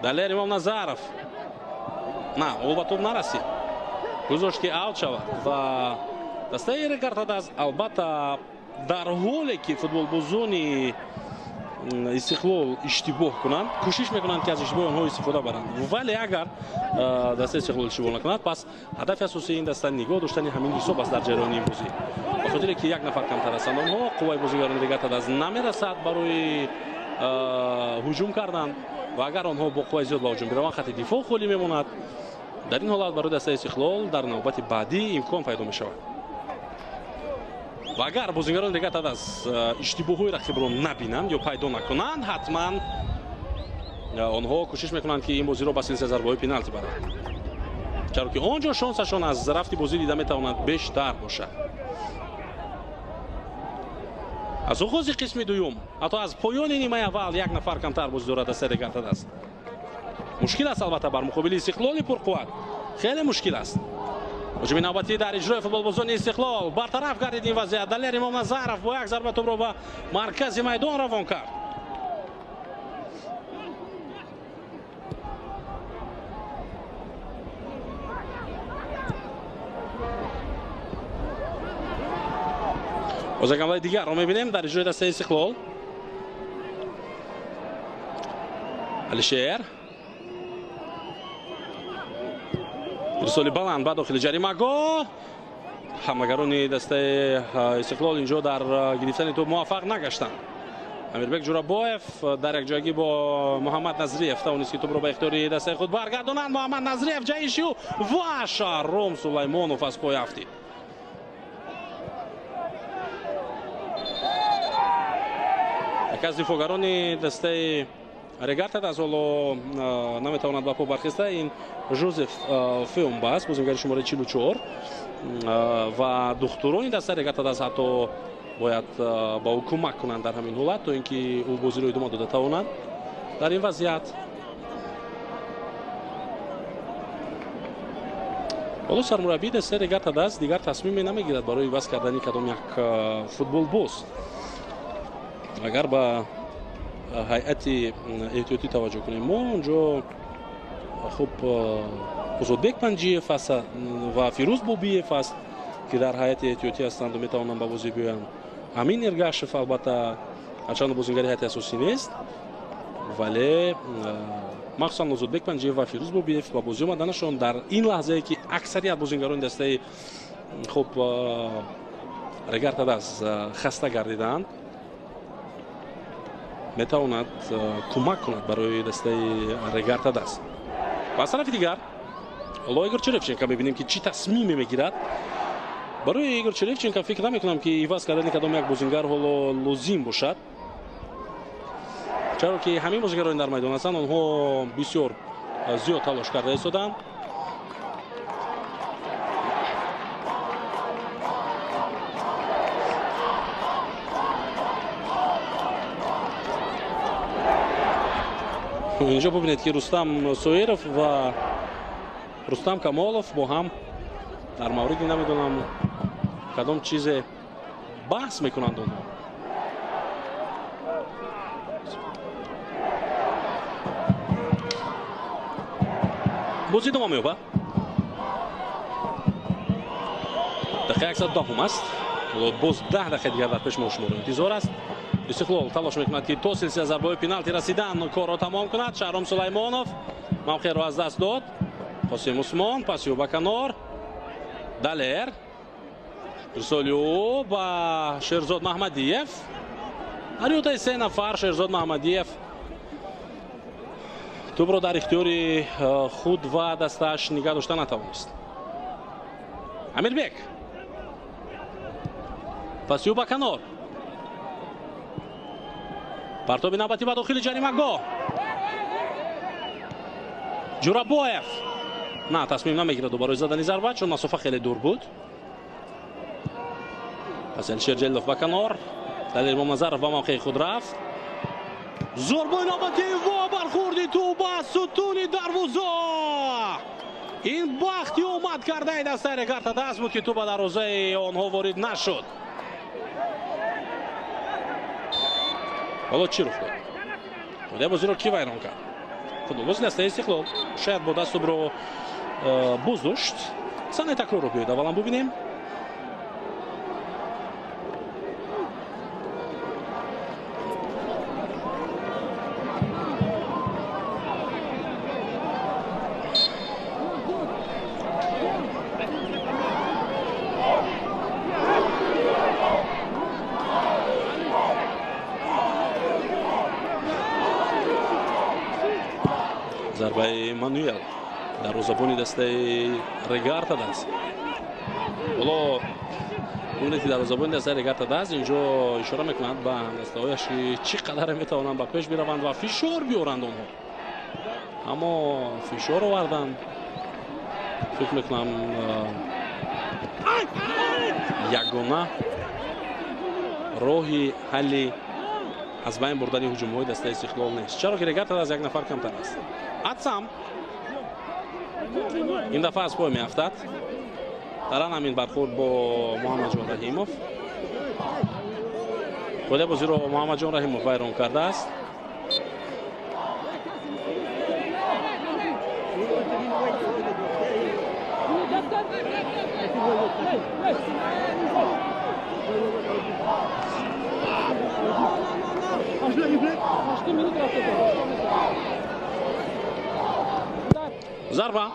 Далер Имомназаров, на, ӯ ба тӯб нарасид, гузошт, ки аут шавад ва дастаи Регар-ТадАЗ албатта дар ҳоле ки футболбозони Истиқлол иштибоҳ кунанд, кӯшиш мекунанд, ки аз иштибоҳи онҳо истифода баранд. Вале агар дастаи Истиқлол иштибоҳ накунад, пас ҳадафи асосии ин даста нигоҳ доштани ҳамин ҳисоб аст дар ҷараёни ин бозӣ. Ба хотире ки як нафар камтар ҳастанд онҳо, қувваи бозигарони Регар-ТадАЗ намерасад барои ҳуҷум кардан ва агар онҳо бо қувваи зиёд ба ҳуҷум бираванд, хати дифоъ холӣ мемонад. Дар ин ҳолат барои дастаи Истиқлол дар навбати баъдӣ имкон пайдо мешавад. Ва агар бозингарони Регар-ТадАЗ иштибоҳҳои рақибро набинанд ё пайдо накунанд, ҳатман онҳо кӯшиш мекунанд, ки ин бозиро ба силсилаи зарбаҳои пеналти баранд, чаро ки он ҷо шонсашон аз рафти бозӣ дида метавонад бештар бошад. Аз оғози қисми дуюм, ҳатто аз поёни нимаи аввал, як нафар камтар бозӣ дорад дастаи Регар-ТадАЗ. Мушкил аст албатта бар муқобили Истиқлоли пурқувват, хеле мушкил аст. Ҳуҷуми навбатӣ дар иҷрои футболбозони Истиқлол, бартараф гардид ин вазъият. Далер Имомназаров бо як зарба тӯбро ба маркази майдон равон кард. Боз як ҳамлаи дигарро мебинем дар иҷрои дастаи Истиқлол. Алишер, ирсоли баланд ба дохили ҷаримагоҳ. Ҳамлагарони дастаи Истиқлол инҷо дар гирифтани тӯб муваффақ нагаштанд. Амирбек Ҷурабоев дар якҷоягӣ бо Муҳаммад Назриев тавонист, ки тӯбро ба ихтиёри дастаи худ баргардонанд. Муҳаммад Назриев, ҷаҳиши ӯ ва Шаҳром Сулаймонов аз пой афтид. Яке аз дифоъгарони дастаи Регар-ТадАЗ ҳоло наметавонад ба по бархеста. Ин Жозеф Феомба аст, бозингари шумораи 44, ва духтурони дастаи Регар-ТадАЗ ҳатто бояд ба ӯ кӯмак кунанд дар ҳамин ҳолат, то ин ки ӯ бозиро идома дода тавонад дар ин вазъият. Ҳоло сармураббии дастаи Регар-ТадАЗ дигар тасмиме намегирад барои иваз кардани кадом як футболбоз. Агар ба ҳайати эҳтиётӣ таваҷҷӯҳ кунем, мо онҷо хуб Озодбек Панҷиев аст ва Фирӯз Бобиев аст, ки дар ҳайати эҳтиётӣ ҳастанд ва метавонанд ба бозӣ биёянд. Амин Эргашев албатта ҳарчанд бозингари ҳайати асосӣ нест, вале махсусан Озодбек Панҷиев ва Фирӯз Бобиев ба бозӣ омаданашон дар ин лаҳзае, ки аксарият бозингарони дастаи хуб Регар-ТадАЗ хаста гардидаанд, метавонад кӯмак кунад барои дастаи Регар-ТадАЗ. Ва аз тарафи дигар ҳоло Игор Черевченко мебинем, ки чӣ тасмиме мегирад. Барои Игор Черевченко фикр намекунам, ки иваз кардани кадом як бозингар ҳоло лозим бошад, чаро ки ҳамин бозигарони дар майдон ҳастанд, онҳо бисёр зиёд талош карда истоданд. Инҷо бубинед, ки Рустам Соиров ва Рустам Камолов бо ҳам дар мавриди намедонам кадом чизе баҳс мекунанд онҳо. Бозӣ идома меёбад. Дақиқа 110 аст. Боз 10 дақиқа дигар дар пеш мо шуморо интизор аст. Истиқлол талош мекунад, ки то силсила зарбаҳои пеналти расидан корро тамом кунад. Шаҳром Сулаймонов мавқеъро аз даст дод. Қосим Усмон паси ӯ ба канор. Далер Ирсоли ӯ ба Шерзод Маҳмадиев. Дар ютаи се нафар Шерзод Маҳмадиев тӯбро дар ихтиёри худ ва дастааш нигаҳ дошта натавонист. Амирбек. Паси ӯ ба канор. Партоби навбатӣ ба дохили ҷаримагоҳ. Ҷурабоев на, тасмим намегирад барои задани зарба, чун масофа хеле дур буд. Пас Алишер Ҷалилов ба канор. Далер Имомназаров ба мавқеи худ рафт. Зарбаи навбатӣ ва бархӯрди тӯб ба сутуни дарвоза. Ин бахти омад кардаи дастаи Регар-ТадАЗ буд, ки тӯб ба дарвозаи онҳо ворид нашуд. Ҳоло чӣ рух дод? Қоидаи бозиро кӣ вайрон кард? Футболбози дастаи Истиқлол шояд бо даст тӯбро боздошт. Саҳнаи такрорро биёед аввалан бубинем. Зарбаи Мануэл дарвозабони дастаи Регар-ТадАЗ. Ҳоло бубинед, ки дарвозабони дастаи Регар-ТадАЗ инҷо ишора мекунад ба дастаҳояш, ки чӣ қадаре метавонанд ба пеш бираванд ва фишор биёранд онҳо. Аммо фишор овардан, фикр мекунам, ягона роҳи ҳалли аз байн бурдани ҳуҷумҳои дастаи Истиқлол нест, чаро ки Регар-ТадАЗ як нафар камтар аст. Атсам ин дафъа аз пой меафтад. Дар ан ҳамин бархӯрд бо Муҳаммадҷон Раҳимов. Қоидаи бозиро Муҳаммадҷон Раҳимов вайрон кардааст. Зарба.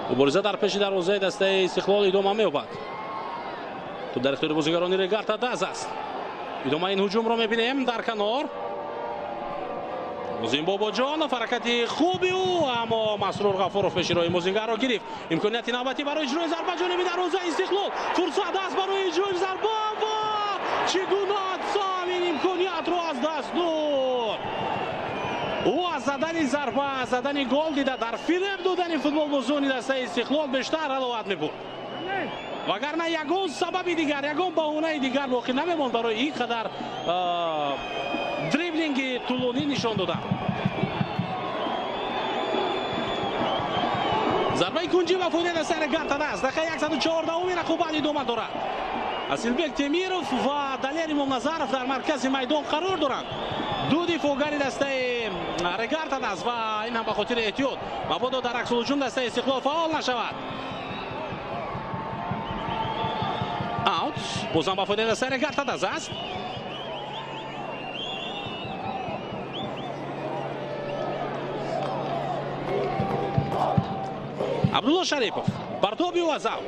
Мубориза дар пеши дарвозаи дастаи Истиқлол идома меёбад. Тӯб дар ихтиёри бозигарони Регар-ТадАЗ аст. Идомаи ин ҳуҷумро мебинем дар канор. Музин Бобоҷонов, ҳаракати хуби ӯ, аммо Масрур Ғафуров пеши роҳи мозингарро гирифт. Имконияти навбатӣ барои иҷрои зарба ҷониби дарвозаи Истиқлол. Фурсат аст барои иҷрои зарба ва чӣ гуна Атсам ин имкониятро аз даст дод. Ӯ аз задани зарба, аз задани гол дида дар фиреб додани футболбозони дастаи Истиқлол бештар ҳаловат мебурд. Вагарна ягон сабаби дигар, ягон баҳонаи дигар боқӣ намемонд барои ин қадар дриблинги тӯлонӣ нишон додан. Зарбаи кунҷӣ ва фоидаи дастаи Регар-ТадАЗ. Дақиқаи 114-уми рақобат идома дорад. Асилбек Темиров ва Далер Имомназаров дар маркази майдон қарор доранд. Ду дифоъгари дастаи Регар-ТадАЗ ва ин ҳам ба хотири эҳтиёт, мабодо дар аксулҳуҷум дастаи Истиқлол фаъол нашавад. Аут бозам ба фоидаи дастаи Регар-ТадАЗ аст. Абдулло Шарипов партоби ӯ аз аут.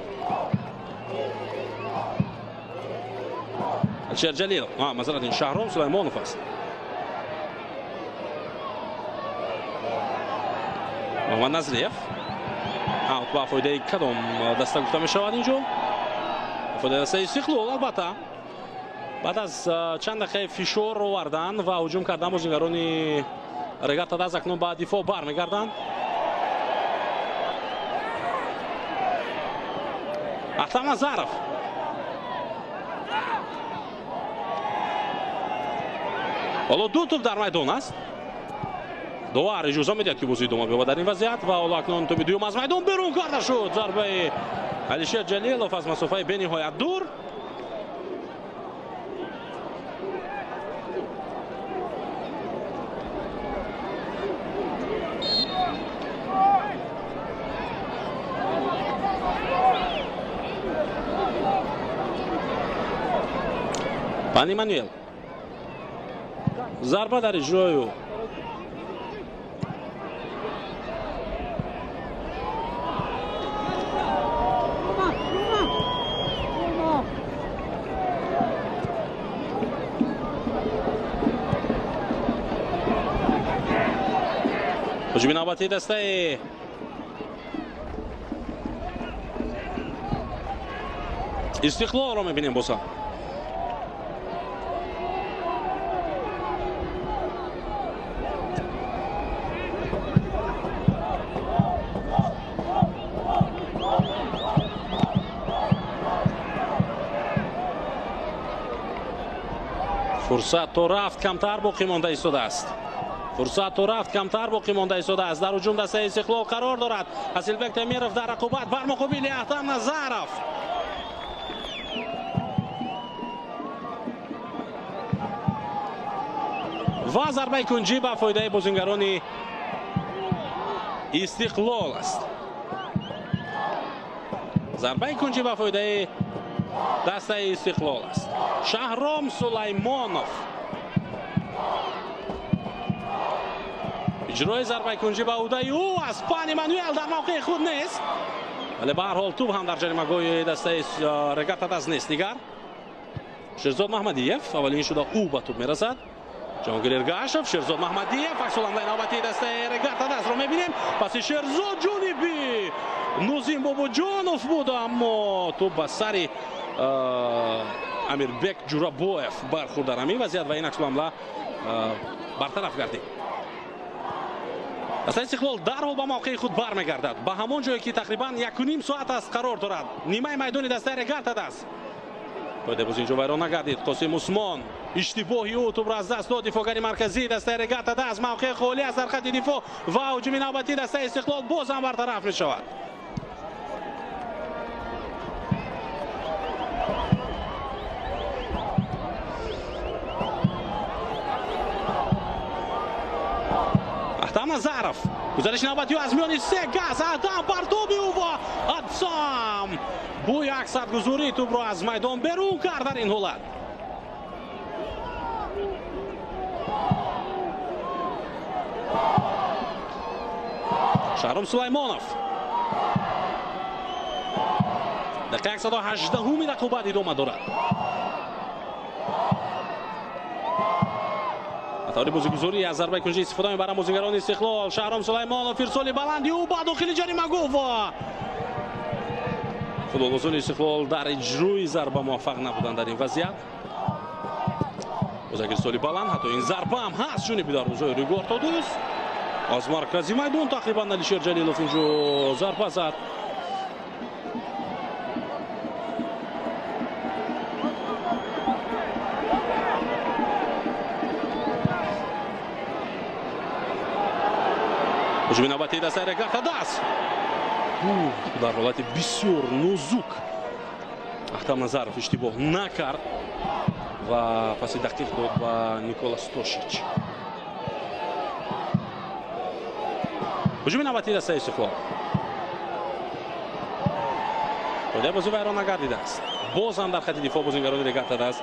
Алишер Ҷалилов, масалан, ин Шаҳром Сулаймонов аст. Муҳаммад Назриев. Аут ба фоидаи кадом даста гуфта мешавад инҷо? Ба фоидаи дастаи Истиқлол, албатта. Баъд аз чанд дақиқаи фишор овардан ва ҳуҷум кардан бозигарони Регар-ТадАЗ акнун ба дифоъ бармегарданд. Ахтам Назаров. Ҳоло ду тӯб дар майдон аст. Довар иҷоза медиҳад, ки бозӣ идома биёбад дар ин вазъият ва ҳоло акнун тӯби дуюм аз майдон берун карда шуд. Зарбаи Алишер Ҷалилов аз масофаи бениҳоят дур. Пани Мануэл. Зарба дар иҷрои ӯ. Ҳуҷуми навбатии дастаи Истиқлолро мебинем бозам. Фурсат то рафт камтар боқӣ монда истодааст. Фурсат то рафт камтар боқӣ монда истодааст. Дар ҳуҷум дастаи Истиқлол қарор дорад. Асилбек Темиров дар рақобат бар муқобили Аҳтам Назаров. Ва зарбаи кунҷӣ ба фоидаи бозингарони Истиқлол аст. Зарбаи кунҷӣ ба фоидаи дастаи Истиқлол аст. Шаҳром Сулаймонов иҷрои зарбаи кунҷӣ ба ӯҳдаи ӯ аст. Пан Эммануэл дар мавқеи худ нест, вале ба ҳар ҳол тӯб ҳам дар ҷаримагоҳи дастаи Регар-ТадАЗ нест. Дигар Шерзод Маҳмадиев аввалин шуда ӯ ба тӯб мерасад. Ҷаҳонгир Эргашев, Шерзод Маҳмадиев, аксуламлаи навбатии дастаи Регар-ТадАЗро мебинем. Паси Шерзод ҷониби Нозим Бобоҷонов буд, аммо тӯб ба сари Амирбек Ҷурабоев бархӯрд дар ҳамин вазъият ва ин аксуламла бартараф гардид. Дастаи Истиқлол дарҳол ба мавқеи худ бармегардад, ба ҳамон ҷое ки тақрибан 1,5 соат аст қарор дорад. Нимаи майдони дастаи Регар-ТадАЗ. Қоидаи бози инҷо вайрон нагардид. Қосим Усмон иштибоҳи ӯ тӯбро аз даст дод. Дифоъгари марказии дастаи Регар-ТадАЗ мавқеи холӣ аст дар хати дифоъ ва ҳуҷуми навбатии дастаи Истиқлол боз ҳам бартараф мешавад. Аҳтам Назаров гузариши навбатӣ аз миёни се газ. Аҳтам партоби ӯ ва Адсам бо як садгузорӣ тӯбро аз майдон берун кард дар ин ҳолат. Шаҳром Сулаймонов. Дақиқаи 118-уми рақобат идома дорад. Таври бозигузорӣ аз зарбаи кунҷӣ истифода мебаранд бозигарони Истиқлол. Шаҳром Сулаймонов ирсоли баланди ӯ ба дохили ҷаримагоҳ ва футболбозони Истиқлол дар иҷрои зарба муваффақ набуданд дар ин вазъият. Боз як ирсоли баланд, ҳатто ин зарба ҳам ҳаст ҷониби дарвозаи Регар-ТадАЗ. Аз маркази майдон тақрибан Алишер Ҷалилов инҷо зарба зад. Ҳуҷуми навбатии дастаи Регар-ТадАЗ дар ҳолати бисёр нозук Аҳтам Назаров иштибоҳ накард ва паси дақиқ дод ба Никола Стошич. Ҳуҷуми навбатии дастаи Истиқлол. Қоидаи бозӣ вайрон нагардидааст. Боз ҳам дар хати дифоъ бозингарони Регар-ТадАЗ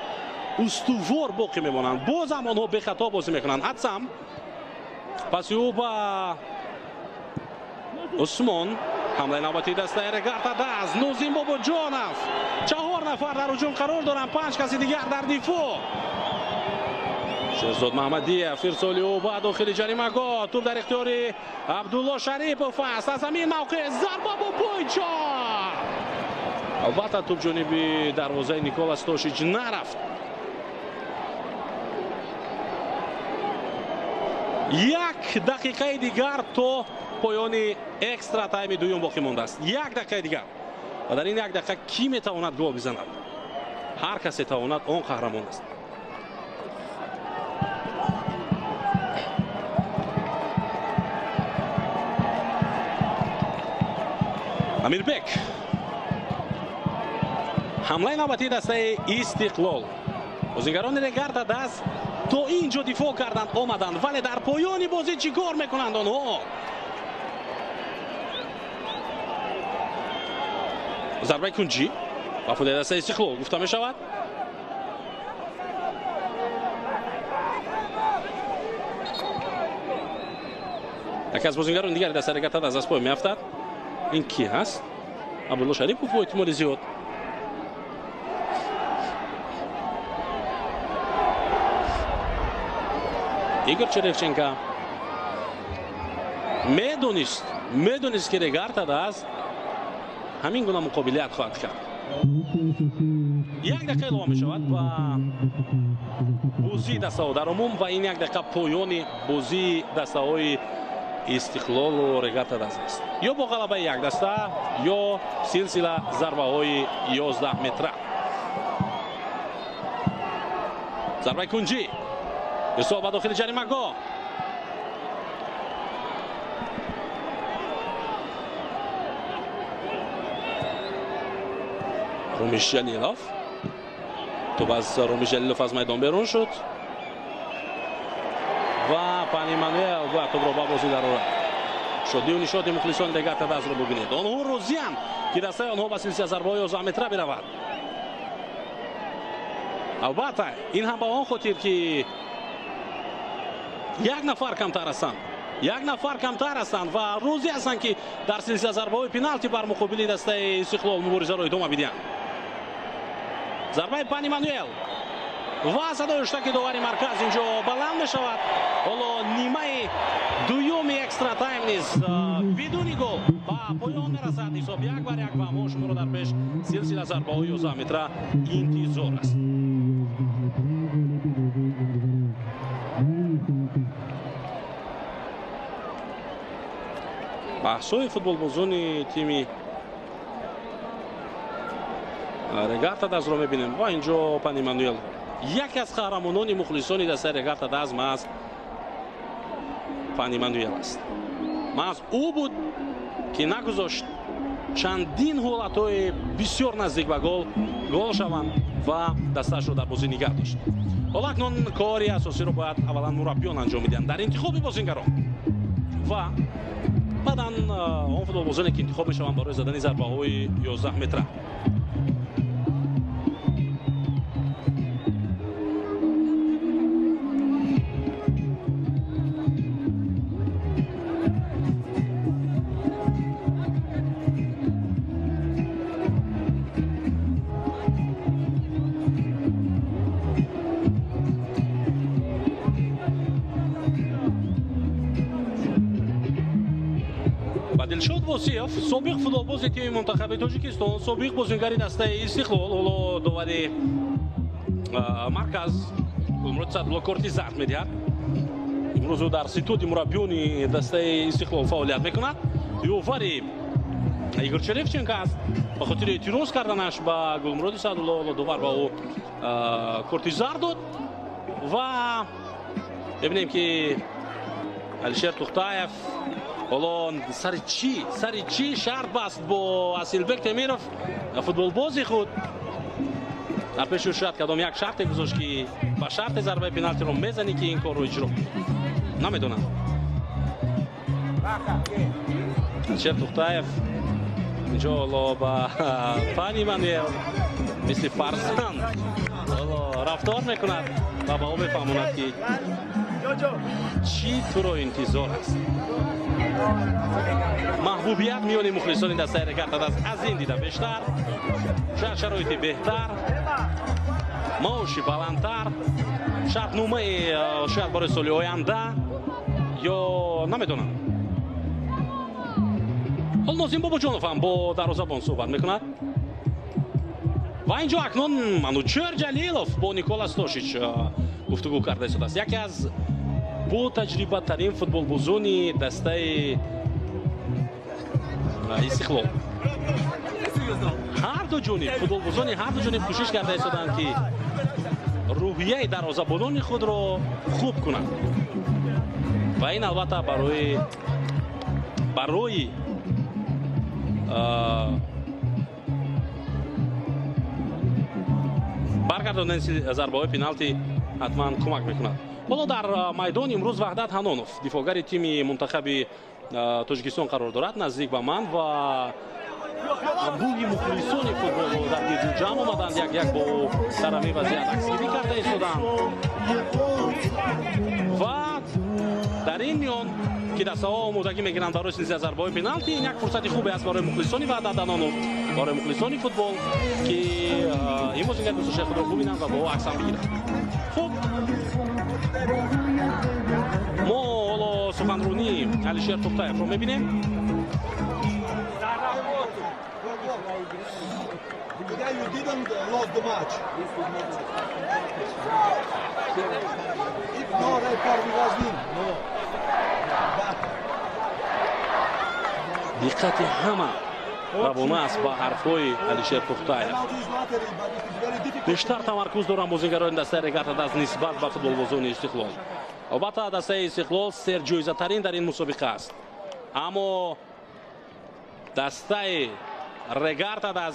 устувор боқӣ мемонанд. Боз ҳам онҳо бехато бозӣ мекунанд. Адсам паси ӯ ба Усмон. Ҳамлаи навбатии дастаи Регар-ТадАЗ. Нозим Бобоҷонов. 4 нафар дар ҳуҷум қарор доранд, 5 каси дигар дар дифоъ. Шерзод Маҳмадиев ирсоли ӯ ба дохили ҷаримагоҳ. Тӯб дар ихтиёри Абдулло Шарипов аст. Аз ҳамин мавқеъ зарба бо пои чап. Албатта тӯб ҷониби дарвозаи Никола Стошич нарафт. Як дақиқаи дигар то поёни экстра тайми дуюм боқӣ мондааст. Як дақиқаи дигар. Ва дар ин як дақиқа кӣ метавонад гол бизанад? Ҳар касе тавонад, он қаҳрамон аст. Амирбек. Ҳамлаи навбатии дастаи Истиқлол. Бозингарони Регар-ТадАЗ то ин ҷо дифоъ карданд, омаданд, вале дар поёни бозӣ чӣ кор мекунанд онҳо? Зарбаи кунҷӣ ба фоидаи дастаи Истиқлол гуфта мешавад. Яке аз бозингарони дигари дастаи Регар-ТадАЗ аз пой меафтад. Ин кӣ ҳаст? Абдулло Шарипов бо эҳтимоли зиёд. Игор Черевченко. Медонист ки Регар-ТадАЗ ҳамин гуна муқобилият хоҳад кард. Як дақиқа илова мешавад ба бозии дастаҳо дар умум ва ин як дақиқа поёни бозии дастаҳои Истиқлолу Регар-ТадАЗ аст. Ё бо ғалабаи як даста, ё силсила зарбаҳои 11 метра. Зарбаи кунҷӣ, ирсол ба дохили ҷаримагоҳ. Румиш Ҷалилов. Тӯб аз Румиш Ҷалилов аз майдон берун шуд ва Пани Мануэл бояд тӯбро ба бозӣ дарорад. Шодию нишоти мухлисони Регар-ТадАЗро бубинед. Онҳо розианд, ки дастаи онҳо ба силсила зарбаҳои 11 метра биравад. Албатта, ин ҳам ба он хотир, ки як нафар камтар ҳастанд. Як нафар камтар ҳастанд ва розӣ ҳастанд, ки дар силсила зарбаҳои пеналти бар муқобили дастаи Истиқлол муборизаро идома бидиҳанд. Зарбаи Пани Мануэл ва садои ҳуштаки довари марказ инҷо баланд мешавад. Ҳоло нимаи дуюми экстра тайм низ бидуни гол ба поён мерасад. Ҳисоб 1-1 ва мо шуморо дар пеш силсила зарбаҳои 11 метра интизор аст. Баҳсҳои футболбозони тими Регар-ТадАЗро мебинем ва инҷо Пани Мануэл, яке аз қаҳрамонони мухлисони дастаи Регар-ТадАЗ маҳз Пани Мануэл аст. Маҳз ӯ буд, ки нагузошт чандин ҳолатҳои бисёр наздик ба гол гол шаванд ва дастаашро дар бозӣ нигаҳ дошт. Ҳоло акнун кори асосиро бояд аввалан мураббиён анҷом медиҳанд дар интихоби бозингарон ва баъдан он футболбозоне, ки интихоб мешаванд барои задани зарбаҳои 11 метра. Дилшод Восиев, собиқ футболбози тими мунтахаби Тоҷикистон, собиқ бозингари дастаи Истиқлол, ҳоло довари марказ Гулмурод Саъдулло корти зард медиҳад. Имрӯз ӯ дар ситоди мураббиёни дастаи Истиқлол фаъолият мекунад. Ёвари Игор Черевченко аст. Ба хотири эътироз карданаш ба Гулмуроди Саъдулло ҳоло довар ба ӯ корти зард дод ва мебинем, ки Алишер Тухтаев ҳоло сари чӣ шарт баст бо Асилбек Темиров, футболбози худ. Дар пеши ӯ шояд кадом як шарте гузошт, ки ба шарти зарбаи пеналтиро мезанӣ, ки ин корро иҷро кунӣ. Намедонам. Алишер Тухтаев инҷо ҳоло ба Пани Мануэл мисли фарзанд ҳоло рафтор мекунад ва ба ӯ мефаҳмонад, ки чӣ туро интизор аст. Маҳбубият миёни мухлисони дастаи Регар-ТадАЗ аз ин дида бештар, шояд шароити беҳтар, маоши баландтар, шартномаи шояд барои соли оянда ё намедонам. Ҳол Нозим Бобоҷонов ҳам бо дарвозабон суҳбат мекунад ва инҷо акнун Манучер Ҷалилов бо Никола Стошич гуфтугӯ карда истодааст. Яке аз ботаҷрибатарин футболбозони дастаи Истиқлол. Ҳар ду ҷониб футболбозони ҳар ду ҷониб кӯшиш карда истоданд, ки рӯҳияи дарвозабонони худро хуб кунанд ва ин албатта барои баргардондани зарбаҳои пеналти ҳатман кӯмак мекунад. Ҳоло дар майдон имрӯз Ваҳдат Ҳанонов, дифоъгари тими мунтахаби Тоҷикистон қарор дорад, наздик ба ман ва анбӯҳи мухлисони футболро дар гирду ҷамъ омаданд, як як бо дар ҳамин вазъият аксгирӣ карда истоданд ва дар ин миён, ки дастаҳо омодагӣ мегиранд барои силсила зарбаҳои пеналти, ин як фурсати хубе аст барои мухлисони Ваҳдат Ҳанонов, барои мухлисони футбол, ки ин бозигари дӯстдоштаи худро бубинанд ва бо ӯ аксам бигиранд. Хуб, мо ҳоло суханронии Алишер Тухтаевро мебинем. Диққати ҳама равона аст ба ҳарфҳои Алишер Тухтаев. Бештар тамаркуз доранд бозигарони дастаи Регар-ТадАЗ нисбат ба футболбозони Истиқлол. Албатта, дастаи Истиқлол серҷоизатарин дар ин мусобиқа аст, аммо дастаи Регар-ТадАЗ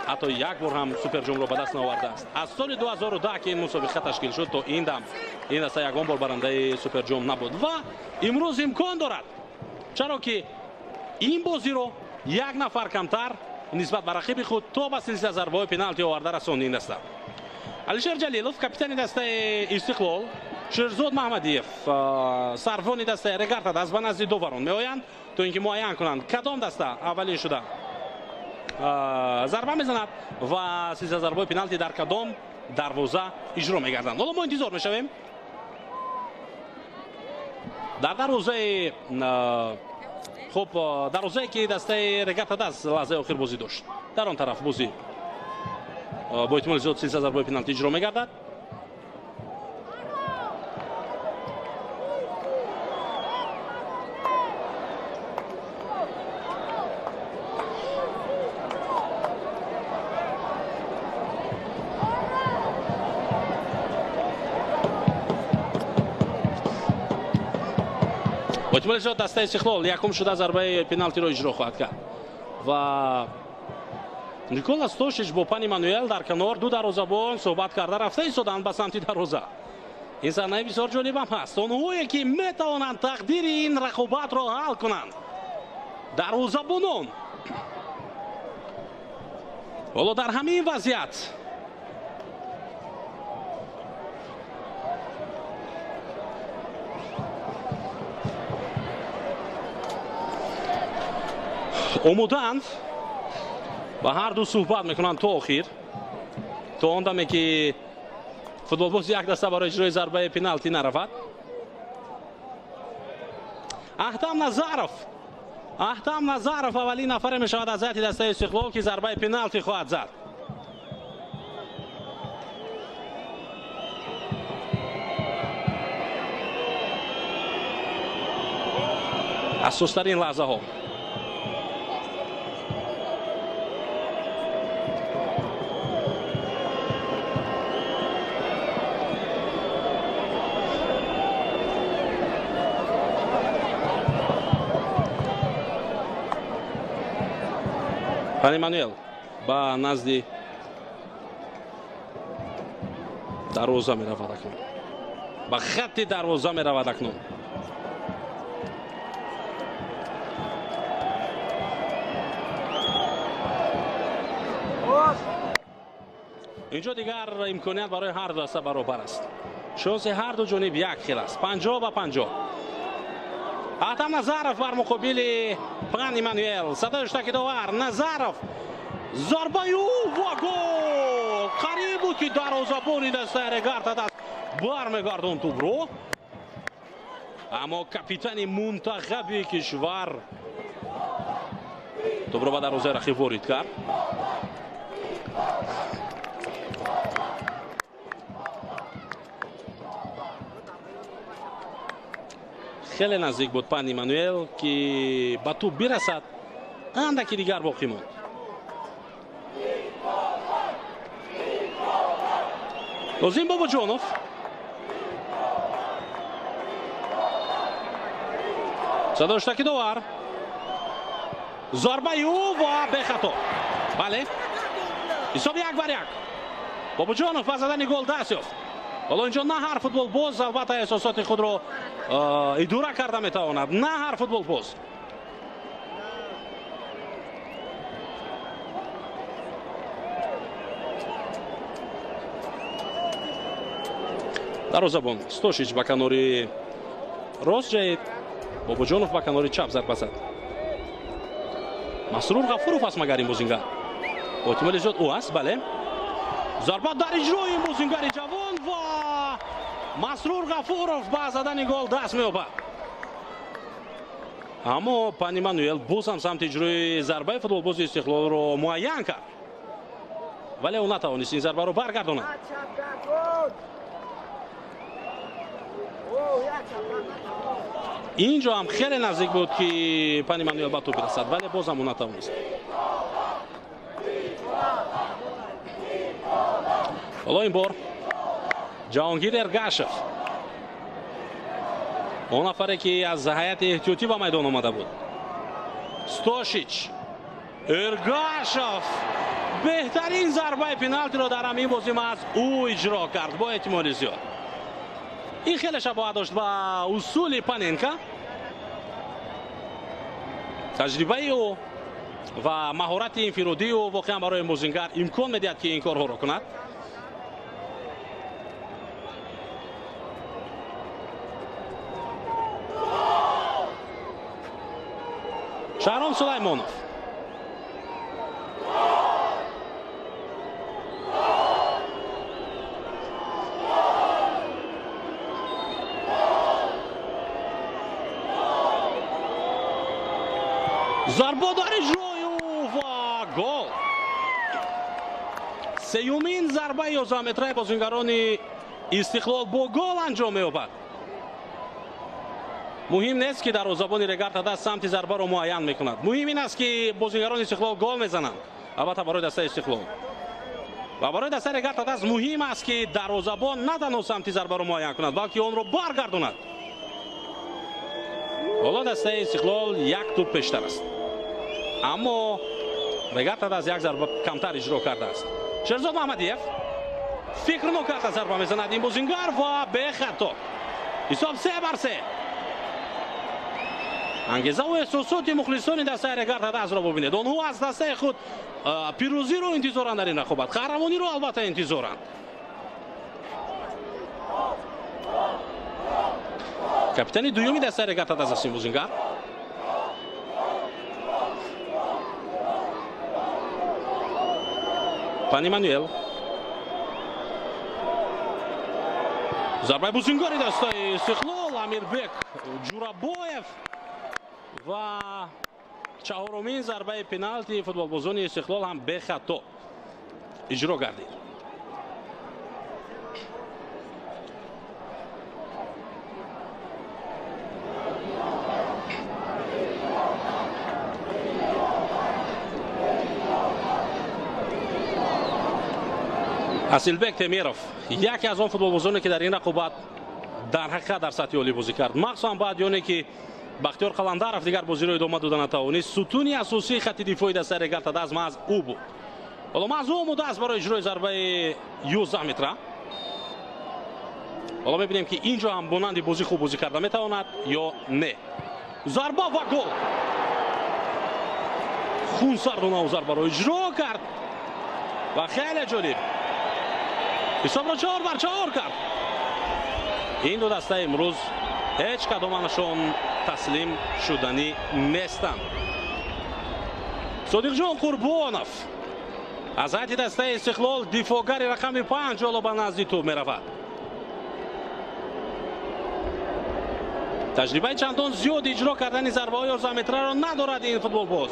ҳатто як бор ҳам суперҷомро ба даст наовардааст. Аз соли 2010, ки ин мусобиқа ташкил шуд, то ин дам ин даста ягон бор барандаи суперҷом набуд ва имрӯз имкон дорад, чаро ки ин бозиро як нафар камтар нисбат ба рақиби худ то ба силсила зарбаҳои пеналти оварда расонд ин даста. Алишер Ҷалилов, капитани дастаи Истиқлол, Шерзод Маҳмадиев, сарвони дастаи Регар-ТадАЗ ба назди доварон меоянд, то ин ки муайян кунанд, кадом даста аввалин шуда зарба мезанад ва силсила зарбаҳои пеналти дар кадом дарвоза иҷро мегарданд. Ҳоло мо интизор мешавем. Дар дарвозаи, хуб, дарвозае ки дастаи Регар-ТадАЗ лаҳзаи охир бозӣ дошт, дар он тараф бозӣ бо эҳтимоли зиёд силсила зарбаҳои пеналти иҷро мегардад. Бо эҳтимоли зиёд дастаи Истиқлол якум шуда зарбаи пеналтиро иҷро хоҳад кард ва Никола Стошич бо Пани Мануэл дар канор ду дарвозабон суҳбат карда рафта истоданд ба самти дарвоза. Ин саҳнаи бисёр ҷолибам ҳаст. Онҳое ки метавонанд тақдири ин рақобатро ҳал кунанд, дарвозабонон. Ҳоло дар ҳамин вазъият омодаанд ва ҳар ду суҳбат мекунанд то охир, то он даме ки футболбоз як даста барои иҷрои зарбаи пеналти наравад. Аҳтам Назаров, Аҳтам Назаров аввалин нафаре мешавад аз ҳайати дастаи Истиқлол, ки зарбаи пеналти хоҳад зад. Асостарин лаҳзаҳо. Пани Мануэл ба назди дарвоза меравад акнун, ба хатти дарвоза меравад акнун. Инҷо дигар имконият барои ҳар ду даста баробар аст. Шонси ҳар ду ҷониб як хел аст, 50-50. Аҳтам Назаров бар муқобили Пан Эммануэл. Садои штаки довар. Назаров, зарбаи ӯ ва гол! Қариб буд, ки дарвозабони дастаи Регар-ТадАЗ бармегардонд тӯбро, аммо капитани мунтахаби кишвар тӯбро ба дарвозаи рақиб ворид кард. Хеле наздик буд Пан Эммануэл, ки ба тӯб бирасад, андаки дигар боқӣ монд. Нозим Бобоҷонов садои штаки довар, зарбаи ӯ ва бехато. Бале, ҳисоби 1-1. Бобоҷонов ба задани гол даст ёфт. Ҳоло инҷо на ҳар футболбоз албатта эҳсосоти худро идора карда метавонад, на ҳар футболбоз. Дарвозабон Стошич ба канори рост ҷаҳид, Бобоҷонов ба канори чап зарба зад. Масрур Ғафуров аст магар ин бозингар? Бо эҳтимоли зиёд ӯ аст, бале. Зарба дар иҷрои ин бозингари ҷавон ва Масрур Ғафуров ба задани гол даст меёбад. Аммо Пани Мануэл боз ҳам самти иҷрои зарбаи футболбози Истиқлолро муайян кард, вале ӯ натавонист ин зарбаро баргардонад. Инҷо ҳам хеле наздик буд, ки Пани Мануэл ба тӯб бирасад, вале боз ҳам ӯ натавонист. Ҳоло ин бор Ҷаҳонгир Эргашев, он нафаре ки аз ҳайати эҳтиётӣ ба майдон омада буд. Стошич, Эргашев беҳтарин зарбаи пеналтиро дар ҳамин бозӣ маҳз ӯ иҷро кард бо эҳтимоли зиёд. Ин хеле шабоҳат дошт ба усули Паненка. Таҷрибаи ӯ ва маҳорати инфиродии ӯ воқеан барои бозингар имкон медиҳад, ки ин корҳоро кунад. Шаҳром Сулаймонов. Зарба дар иҷрои ӯ ва гол. Сеюмин зарбаи 11-метраи бозингарони Истиқлол бо гол анҷом меёбад. Муҳим нест, ки дарвозабони Регар-ТадАЗ самти зарбаро муайян мекунад. Муҳим ин аст, ки бозингарони Истиқлол гол мезананд. Албатта барои дастаи Истиқлол. Ва барои дастаи Регар-ТадАЗ муҳим аст, ки дарвозабон на танҳо самти зарбаро муайян кунад, балки онро баргардонад. Ҳоло дастаи Истиқлол як тӯб пештар аст. Аммо Регар-ТадАЗ як зарба камтар иҷро кардааст. Шерзод Маҳмадиев фикр нокарда зарба мезанад ин бозингар ва бехато. Ҳисоб 3-3. Ангезаву эҳсосоти мухлисони дастаи Регар-ТадАЗро бубинед. Онҳо аз дастаи худ пирӯзиро интизоранд дар ин рақобат, қаҳрамониро албатта интизоранд. Капитани дуюми дастаи Регар-ТадАЗ аст ин бозингар. Пани Мануэл. Зарбаи бозингари дастаи Истиқлол Амирбек Ҷурабоев ва чаҳорумин зарбаи пеналти футболбозони Истиқлол ҳам бехато иҷро гардид. Асилбек Темиров яке аз он футболбозоне, ки дар ин рақобат дар ҳақиқат дар сатҳи олӣ бозӣ кард, махсусан баъди оне ки Бахтиёр Қаландаров дигар бозиро идома дода натавонист, сутуни асосии хати дифои дастаи Регар-ТадАЗ маҳз ӯ буд. Ҳоло маҳз ӯ омода аст барои иҷрои зарбаи 11 метра. Ҳоло мебинем, ки ин ҷо ҳам монанди бозӣ хуб бозӣ карда метавонад ё не. Зарба ва гол. Хунсардона ӯ зарбаро иҷро кард ва хеле ҷолиб ҳисобро 4-4 кард. Ин ду даста имрӯз ҳеҷ кадомашон таслим шуданӣ нестанд. Содиқҷон Қурбонов аз ҳайати дастаи Истиқлол дифоъгари рақами 5 ҳоло ба назди тӯб меравад. Таҷрибаи чандон зиёд иҷро кардани зарбаҳои 11-метраро надорад ин футболбоз,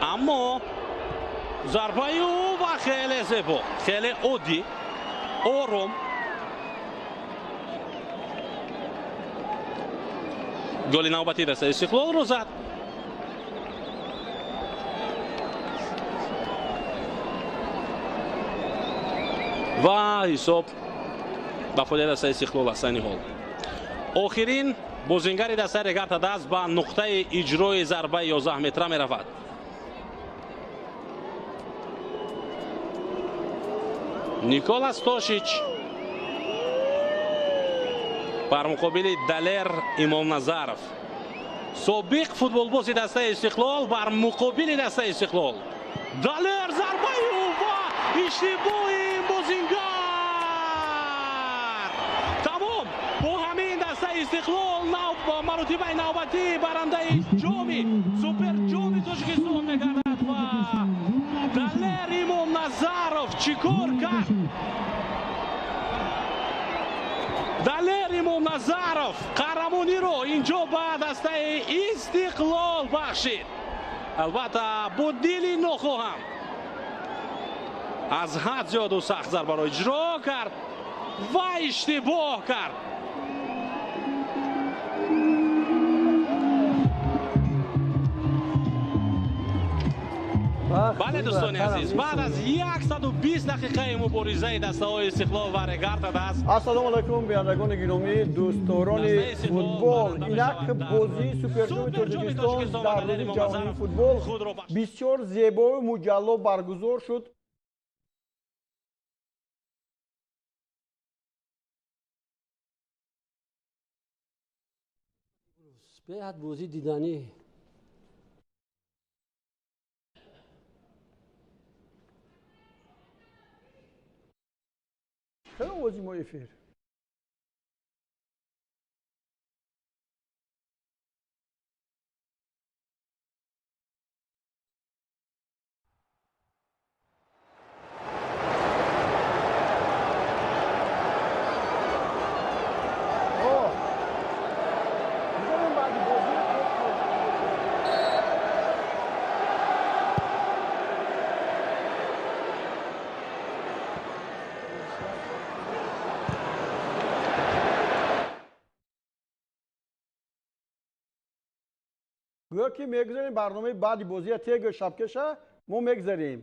аммо зарбаи ӯ ва хеле зебо, хеле оддӣ, ором. Голи навбатии дастаи Истиқлолро зад. Ва ҳисоб ба фоидаи дастаи Истиқлол аст айни ҳол. Охирин бозингари дастаи Регар-ТадАЗ ба нуқтаи иҷрои зарбаи 11 метра меравад. Никола Стошич бар муқобили Далер Имомназаров, собиқ футболбози дастаи Истиқлол бар муқобили дастаи Истиқлол. Далер, зарбаи ӯ ва иштибоҳи бозингар. Тамом, бо ҳамин дастаи Истиқлол маротибаи навбатӣ барандаи ҷоми суперҷоми Тоҷикистон мегардад ва Далер Имомназаров чӣ кор кард? Далер Имомназаров қаҳрамониро инҷо ба дастаи Истиқлол бахшид. Албатта, бо дили нохоҳам аз ҳад зиёду сахт зарбаро иҷро кард ва иштибоҳ кард. Бале, дӯстони азиз, баъд аз 120 дақиқаи муборизаи дастаҳои Истиқлол ва Регар-ТадАЗ. Ассалому алайкум, бинандагони гиромӣ, дӯстдорони футбол. Инак бозии Суперҷоми Тоҷикистон дар Рӯзи ҷаҳонии футбол бисёр зебою муҷалло баргузор шуд. Беҳад бозӣ диданӣ. Хеле овози мо эфир. Гӯё ки мегузарем барномаи баъди бозия тег шабкеша мо мегузарем.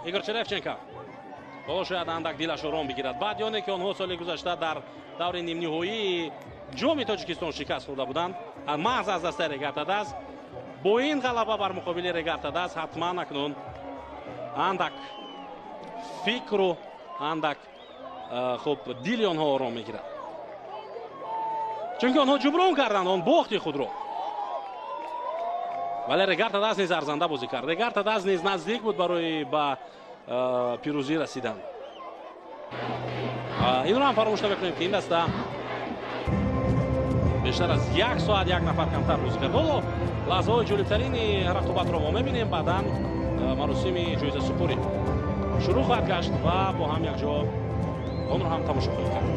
Игор Черевченко ҳоло шояд андак дилаш ором бигирад баъди оне ки онҳо соли гузашта дар даври нимниҳоии Ҷоми Тоҷикистон шикаст хӯрда буданд маҳз аз дастаи Регар-ТадАЗ. Бо ин ғалаба бар муқобили Регар-ТадАЗ ҳатман акнун андак фикру андак хуб дили онҳо ором мегирад, чунки онҳо ҷуброн карданд он бохти худро. Вале Регар-ТадАЗ низ арзанда бозӣ кард. Регар-ТадАЗ низ наздик буд барои ба пирӯзӣ расидан. Инро ҳам фаромӯш намекунем ки ин даста бештар аз як соат як нафар камтар бозӣ кард. Ҳоло лаҳзаҳои ҷолибтарини рақобатро мо мебинем, баъдан маросими ҷоизасупорӣ шурӯъ хоҳад гашт ва бо ҳам якҷо онро ҳам тамошо хоҳем кард.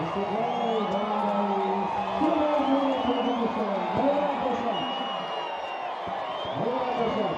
Истиқлол барандаи Суперҷоми Тоҷикистон. Муборак бошад! Муборак бошад!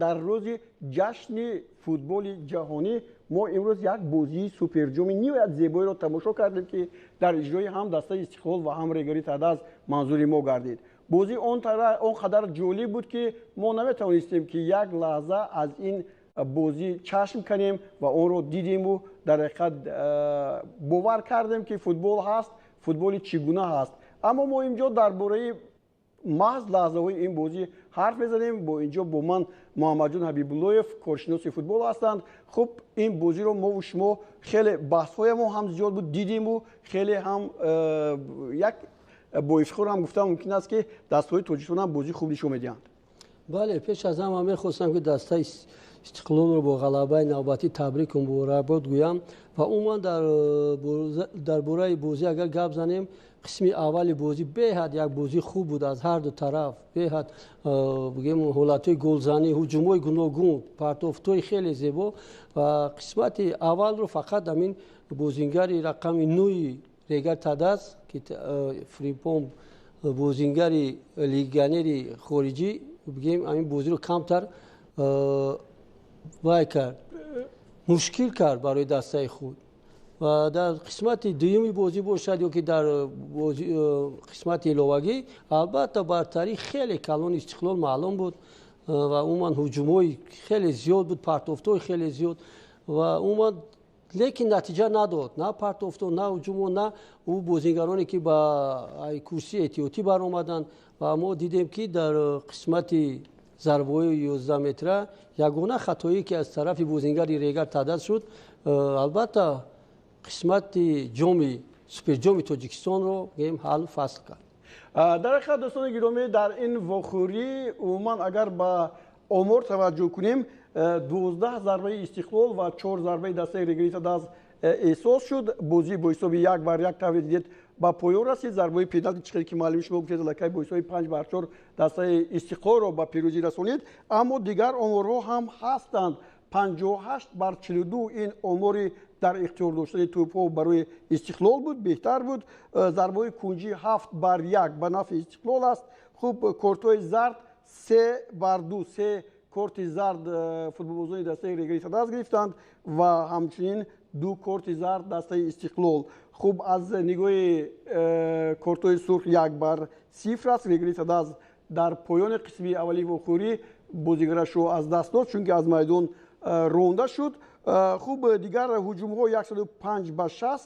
Дар рӯзи ҷашни футболи ҷаҳонӣ мо имрӯз як бозии суперҷоми ниҳоят зебоиро тамошо кардем, ки дар иҷрои ҳам дастаи Истиқлол ва ҳам Регари Тадаз манзури мо гардид. Бозӣ он қадар ҷолиб буд, ки мо наметавонистем, ки як лаҳза аз ин бозӣ чашм канем ва онро дидиму дар ҳақиқат бовар кардем, ки футбол ҳаст, футболи чӣ гуна ҳаст. Аммо мо инҷо дар бораи маҳз лаҳзаҳои ин бозӣ ҳарф мезанем. Бо инҷо бо ман Муҳаммадҷон Ҳабибуллоев, коршиноси футбол ҳастанд. Хуб, ин бозиро мову шумо хеле баҳсҳоямон ҳам зиёд буд, дидиму хеле ҳам як бо ифтихор ҳам гуфтан мумкин аст, ки дастаҳои Тоҷикистон ҳам бозии хуб нишон медиҳанд. Бале, пеш аз ҳама мехостам, ки дастаи Истиқлолро бо ғалабаи навбатӣ табрику муборакбод гӯям ва умуман дар бораи бозӣ агар гап занем, қисми аввали бозӣ беҳад як бозии хуб буд аз ҳар ду тараф, беҳад бигем ҳолатҳои голзанӣ, ҳуҷумҳои гуногун, партофтҳои хеле зебо ва қисмати аввалро фақат ҳамин бозингари рақами 9 Регар Тадаз, ки Фримпон бозингари легионери хориҷӣ, бигем ҳамин бозиро камтар вай кард, мушкил кард барои дастаи худ. Ва дар қисмати дуюми бозӣ бошад ё ки дар қисмати иловагӣ, албатта бартарии хеле калони Истиқлол маълум буд ва умуман ҳуҷумҳои хеле зиёд буд, партофтҳои хеле зиёд ва умуман, лекин натиҷа надод. На партофтҳо, на ҳуҷумҳо, на ӯ бозигароне ки ба курсии эҳтиётӣ баромаданд. Ва мо дидем, ки дар қисмати зарбаҳои 11 метра ягона хатоие ки аз тарафи бозингари Регар ТадАЗ шуд, албатта қисмати ҷоми суперҷоми Тоҷикистонро гем ҳаллу фасл кард. Дар ҳақиқат, дӯстони гиромӣ, дар ин вохӯрӣ умуман агар ба омор таваҷҷӯҳ кунем, 12 зарбаи Истиқлол ва 4 зарбаи дастаи Регари ТадАЗ эҳсос шуд. Бозӣ бо ҳисоби 1-1 тавре дидед ба поён расид. Зарбаи пеналти, чӣ хеле ки муаллими шумо гуфтед, аллакай бо ҳисоби 5-4 дастаи Истиқлолро ба пирӯзӣ расонид. Аммо дигар оморҳо ҳам ҳастанд. 58-42 ин омори дар ихтиёр доштани тӯбҳо барои Истиқлол буд, беҳтар буд. Зарбаҳои кунҷӣ 7-1 ба нафъи Истиқлол аст. Хуб, кортҳои зард 3-2, се корти зард футболбозони дастаи Регари ТадАЗ гирифтанд ва ҳамчунин 2 корти зард дастаи Истиқлол. Хуб, аз нигоҳи кортҳои сурх 1-0 аст. Регари ТадАЗ дар поёни қисми аввали вохӯрӣ бозигарашро аз даст дод, чунки аз майдон ронда шуд. Хуб, дигар ҳуҷумҳо 105-60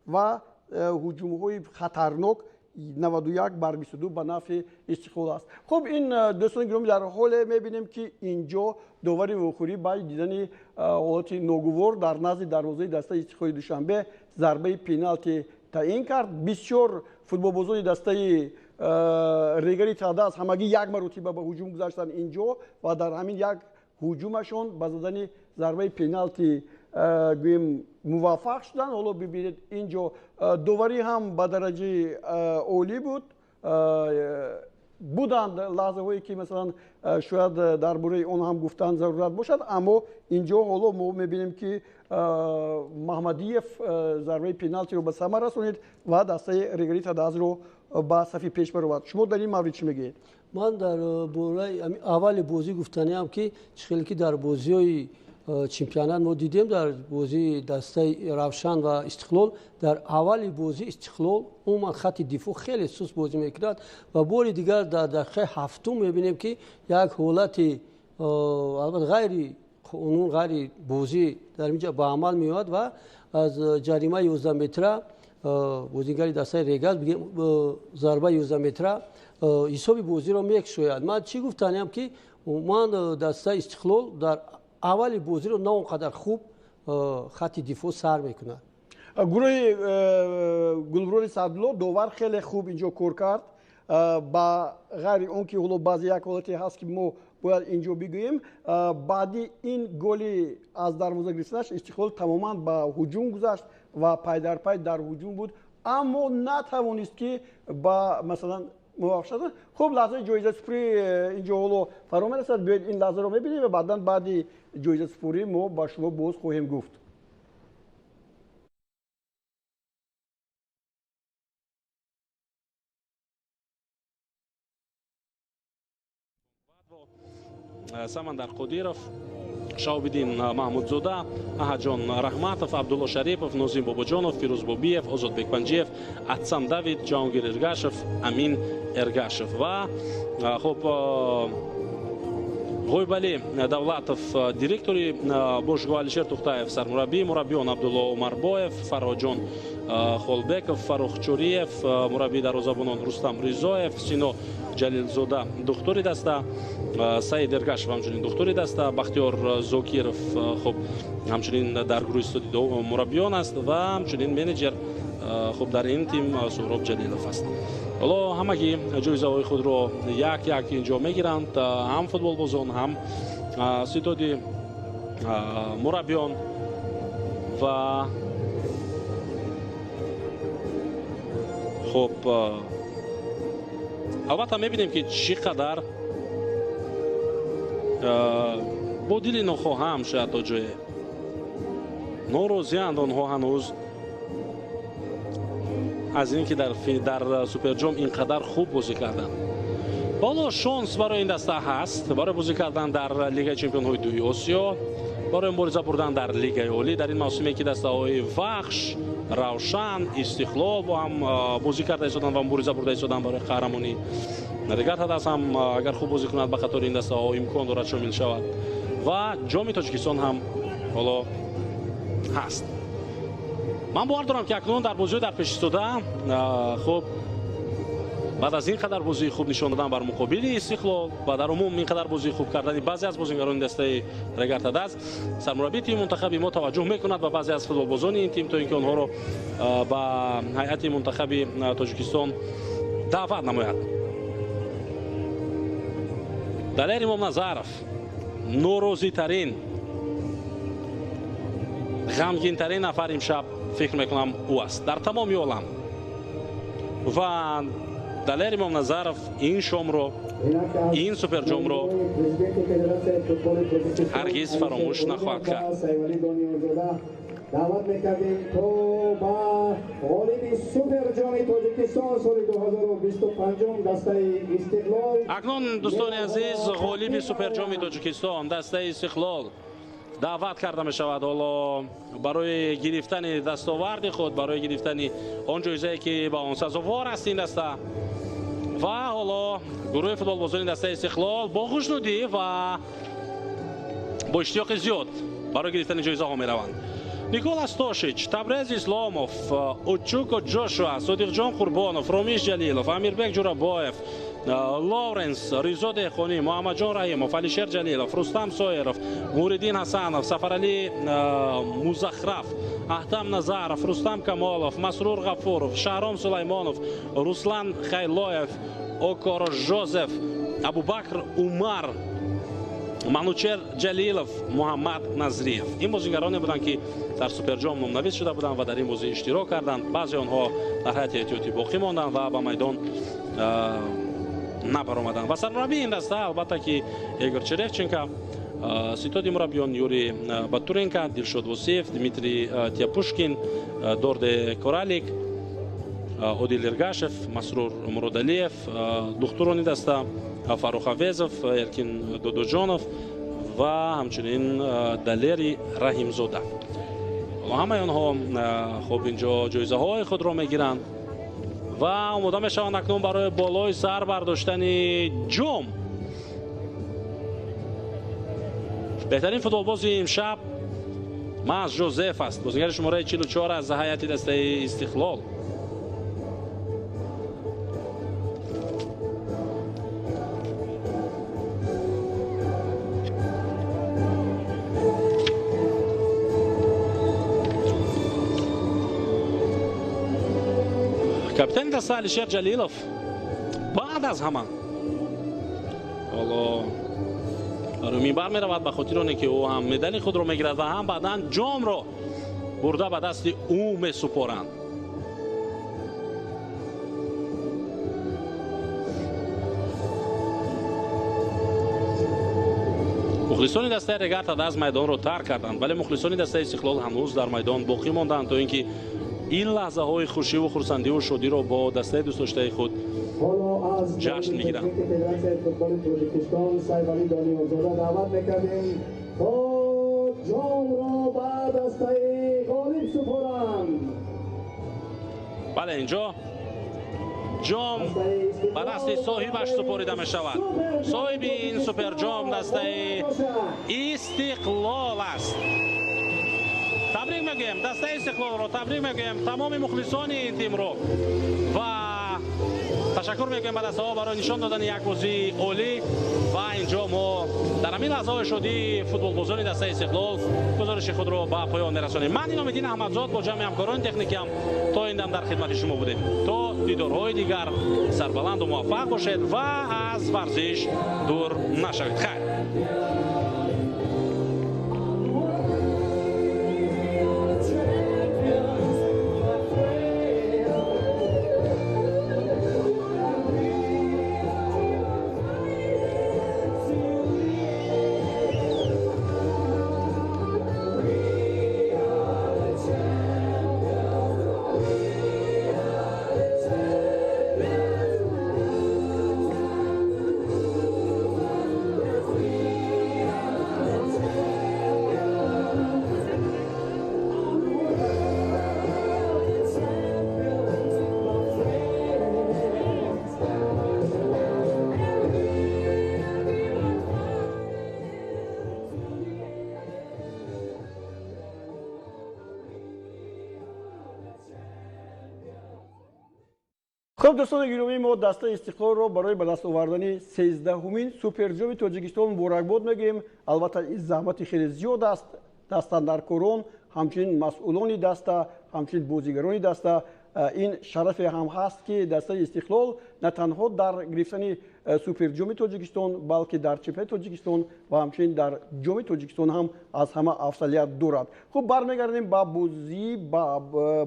ва ҳуҷумҳои хатарнок 91-22 ба нафъи Истиқлол аст. Хуб, ин дӯстони гиромӣ, дар ҳоле мебинем, ки инҷо довари вохӯрӣ баъди дидани ҳолати ногувор дар назди дарвозаи дастаи Истиқлоли Душанбе зарбаи пеналти таъин кард. Бисёр футболбозони дастаи Регари ТадАЗ ҳамагӣ як маротиба ба ҳуҷум гузаштанд инҷо ва дар ҳамин як ҳуҷумашон ба задани зарбаи пеналти гӯем муваффақ шуданд. Ҳоло бибинед, инҷо доварӣ ҳам ба дараҷаи олӣ буд. Буданд лаҳзаҳое ки масалан шояд дар бораи он ҳам гуфтан зарурат бошад, аммо инҷо ҳоло мо мебинем, ки Маҳмадиев зарбаи пеналтиро ба самар расонид ва дастаи Регари ТадАЗро ба сафи пеш баровард. Шумо дар ин маврид чӣ мегӯед? Ман дар бораи аввали бозӣ гуфтаниам, ки чӣ хеле ки дар бозиҳои чемпионат мо дидем, дар бозии дастаи Равшан ва Истиқлол, дар аввали бозӣ Истиқлол умуман хатти дифоъ хеле суст бозӣ мекунад ва бори дигар дар дақиқаи ҳафтум мебинем, ки як ҳолати албатта ғайри қонун, ғайри бозӣ дар инҷа ба амал меояд ва аз ҷаримаи 11 метра бозигари дастаи Регар зарбаи 11 метра ҳисоби бозиро мекушояд. Ман чӣ гуфтаниам, ки умуман дастаи Истиқлол дар аввали бозиро на он қадар хуб хатти дифоъ сар мекунад. Гурӯҳи Гулбурони Саъдулло, довар хеле хуб инҷо кор кард. Ба ғайри он ки ҳоло баъзе як ҳолате ҳаст, ки мо бояд инҷо бигӯем, баъди ин голи аз дарвоза гирифтанаш Истиқлол тамоман ба ҳуҷум гузашт ва пайдарпай дар ҳуҷум буд, аммо натавонист, ки ба масалан муваффақ шавад. Хуб, лаҳзаи ҷоизасупурӣ инҷо ҳоло фаро мерасад. Биёед ин лаҳзаро мебинем ва баъдан баъди ҷоизасупурӣ мо ба шумо боз хоҳем гуфт. Самандар Қодиров, Шаҳобиддин Маҳмудзода, Аҳаҷон Раҳматов, Абдулло Шарипов, Нозим Бобоҷонов, Фирӯз Бобиев, Озодбек Панҷиев, Атсам Давид, Ҷаҳонгир Эргашев, Амин Эргашев ва хуб, Ғойбалӣ Давлатов, директори бошгоҳ, Алишер Тухтаев, сармураббӣ, мураббиён Абдулло Умарбоев, Фарҳоҷон Холбеков, Фаррух Чӯриев, мураббии дарвозабонон Рустам Ризоев, Сино Ҷалилзода, духтури даста, Саид Эргашев, ҳамчунин духтури даста, Бахтиёр Зокиров, хуб, ҳамчунин дар гурӯҳи студи мураббиён аст ва ҳамчунин менеҷер, хуб, дар ин тим Суҳроб Ҷалилов аст. Ҳоло ҳамагӣ ҷоизаҳои худро як як инҷо мегиранд, ҳам футболбозон, ҳам ситоди мураббиён ва хуб, албатта мебинем, ки чӣ қадар бо дили нохоҳам шояд то ҷое норозианд онҳо ҳанӯз аз ин ки дар суперҷом ин қадар хуб бозӣ карданд. Ҳоло шонс барои ин даста ҳаст барои бозӣ кардан дар Лигаи чемпионҳои дуи Осиё. Барои мубориза бурдан дар Лигаи Олӣ дар ин мавсиме, ки дастаҳои Вахш, Равшан, Истиқлол бо ҳам бозӣ карда истоданд ва мубориза бурда истоданд барои қаҳрамонӣ. Регар ТадАЗ ҳам агар хуб бозӣ кунад, ба қатори ин дастаҳо имкон дорад шомил шавад ва Ҷоми Тоҷикистон ҳам ҳоло ҳаст. Ман бовар дорам, ки акнун дар бозиҳои дар пеш истода, хуб, баъд аз ин қадар бозии хуб нишон додан бар муқобили Истиқлол ва дар умум ин қадар бозии хуб кардани баъзе аз бозигарони дастаи Регар ТадАЗ, сармураббии тими мунтахаби мо таваҷҷӯҳ мекунад ба баъзе аз футболбозони ин тим, то ин ки онҳоро ба ҳайати мунтахаби Тоҷикистон даъват намояд. Далер Имомназаров норозитарин, ғамгинтарин нафар имшаб, фикр мекунам, ӯ аст дар тамоми олам. Ва Далер Имомназаров ин шомро, ин суперҷомро ҳаргиз фаромӯш нахоҳад кард. Даъват мекардем, то ба ғолиби суперҷоми Тоҷикистон соли 2025 дастаи Истиқлол. Акнун, дӯстони азиз, ғолиби суперҷоми Тоҷикистон, дастаи Истиқлол, даъват карда мешавад ҳоло барои гирифтани дастоварди худ, барои гирифтани он ҷоизае, ки ба он сазовор аст ин даста. Ва ҳоло гурӯҳи футболбозони дастаи Истиқлол бо хушнудӣ ва бо иштиёқи зиёд барои гирифтани ҷоизаҳо мераванд. Никола Стошич, Табрез Исломов, Учуко Ҷошуа, Содиқҷон Қурбонов, Ромиш Ҷалилов, Амирбек Ҷурабоев, Лоуренс, Ризо Деҳқонӣ, Муҳаммадҷон Раҳимов, Алишер Ҷалилов, Рустам Соиров, Муриддин Ҳасанов, Сафаралӣ Музахраф, Аҳтам Назаров, Рустам Камолов, Масрур Ғафуров, Шаҳром Сулаймонов, Руслан Хайлоев, Окоро Жозеф, Абубакр Умар, Манучер Ҷалилов, Муҳаммад Назриев. Ин бозигароне буданд, ки дар суперҷом номнавис шуда буданд ва дар ин бозӣ иштирок карданд. Баъзе онҳо дар ҳайати эҳтиётӣ боқӣ монданд ва ба майдон набаромаданд. Ва сармураббии ин даста, албатта, ки Игор Черевченко, ситоди мураббиён Юрий Батуренко, Дилшод Восиев, Дмитрий Тяпушкин, Дорде Коралик, Одил Иргашев, Масрур Муродалиев, духтурони даста Фаррух Авезов, Эркин Додоҷонов ва ҳамчунин Далери Раҳимзода. Ҳамаи онҳо, хуб, инҷо ҷоизаҳои худро мегиранд ва омода мешаванд акнун барои болои сар бардоштани ҷом. Беҳтарин футболбози имшаб маҳз Жозеф аст, бозигари шумораи 44 аз ҳайати дастаи Истиқлол. Капитани даста Алишер Ҷалилов баъд аз ҳама ҳоло рӯ минбар меравад, ба хотири оне ки ӯ ҳам медали худро мегирад ва ҳам баъдан ҷомро бурда ба дасти ӯ месупоранд. Мухлисони дастаи Регар ТадАЗ майдонро тарк карданд, вале мухлисони дастаи Истиқлол ҳанӯз дар майдон боқӣ монданд, то ин ки ин лаҳзаҳои хушиву хурсандиву шодиро бо дастаи дӯстдоштаи худ ҷашн мегиранд. Федератсияи футболи Тоҷикистон Сайфалӣ Дониёрзода даъват мекардем, то ҷомро ба дастаи ғолиб супоранд. Бале, инҷо ҷом ба дасти соҳибаш супорида мешавад. Соҳиби ин суперҷом дастаи Истиқлол аст. Табрик мегӯем дастаи Истиқлолро, табрик мегӯем тамоми мухлисони ин тимро ва ташаккур мекунем ба дастаҳо барои нишон додани як бозии олӣ. Ва инҷо мо дар ҳамин лаҳзаҳои шодии футболбозони дастаи Истиқлол гузориши худро ба поён мерасонем. Ман Иномиддин Аҳмадзод бо ҷамъи ҳамкорони техникиам то ин дам дар хидмати шумо будем. То дидорҳои дигар сарбаланду муваффақ бошед ва аз варзиш дур нашавед. Хайр. Хуб, дӯстони гиромӣ, мо дастаи Истиқлолро барои ба даст овардани 13-умин суперҷоми Тоҷикистон муборакбод мегӯем. Албатта, ин заҳмати хеле зиёд аст. Дастандаркорон, ҳамчунин масъулони даста, ҳамчунин бозигарони даста. Ин шарафе ҳам ҳаст, ки дастаи Истиқлол на танҳо дар гирифтани суперҷоми Тоҷикистон, балки дар чемпионати Тоҷикистон ва ҳамчунин дар ҷоми Тоҷикистон ҳам аз ҳама афзалият дорад. Хуб, бармегардем ба бозӣ, ба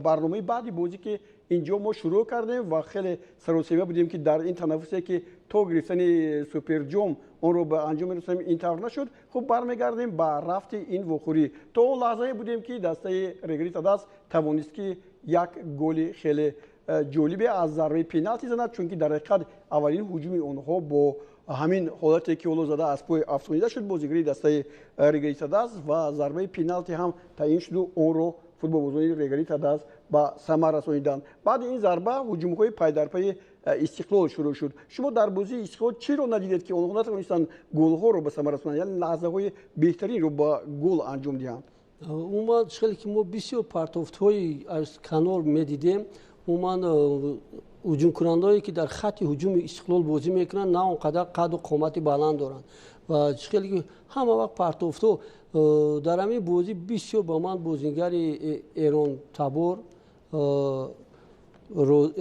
барномаи баъди бозӣ, ки инҷо мо шурӯъ кардем ва хеле саросема будем, ки дар ин танаффусе, ки то гирифтани суперҷом онро ба анҷом мерасонем, ин тавр нашуд. Хуб, бармегардем ба рафти ин вохӯрӣ. То он лаҳзае будем, ки дастаи Регари Тадаз тавонист, ки як голи хеле ҷолибе аз зарбаи пеналти занад, чунки дар ҳақиқат аввалин ҳуҷуми онҳо бо ҳамин ҳолате, ки ҳоло зада аз пой афтонида шуд бозигари дастаи Регари Тадаз ва зарбаи пеналти ҳам таъин шуду онро футболбозони Регари Тадаз ба самар расониданд. Баъди ин зарба ҳуҷумҳои пайдарпайи Истиқлол шурӯъ шуд. Шумо дар бозии Истиқлол чиро надидед, ки онҳо натавонистанд голҳоро ба самар расонанд, яъне лаҳзаҳои беҳтаринро ба гол анҷом диҳанд? Умуман, хеле ки мо бисёр партофтҳои аз канор медидем. Умуман, ҳуҷумкунандаое, ки дар хатти ҳуҷуми Истиқлол бозӣ мекунанд, на он қадар қаду қомати баланд доранд ва хеле ки ҳама вақт партофтҳо дар ҳамин бозӣ бисёр ба ман бозигари эронтабор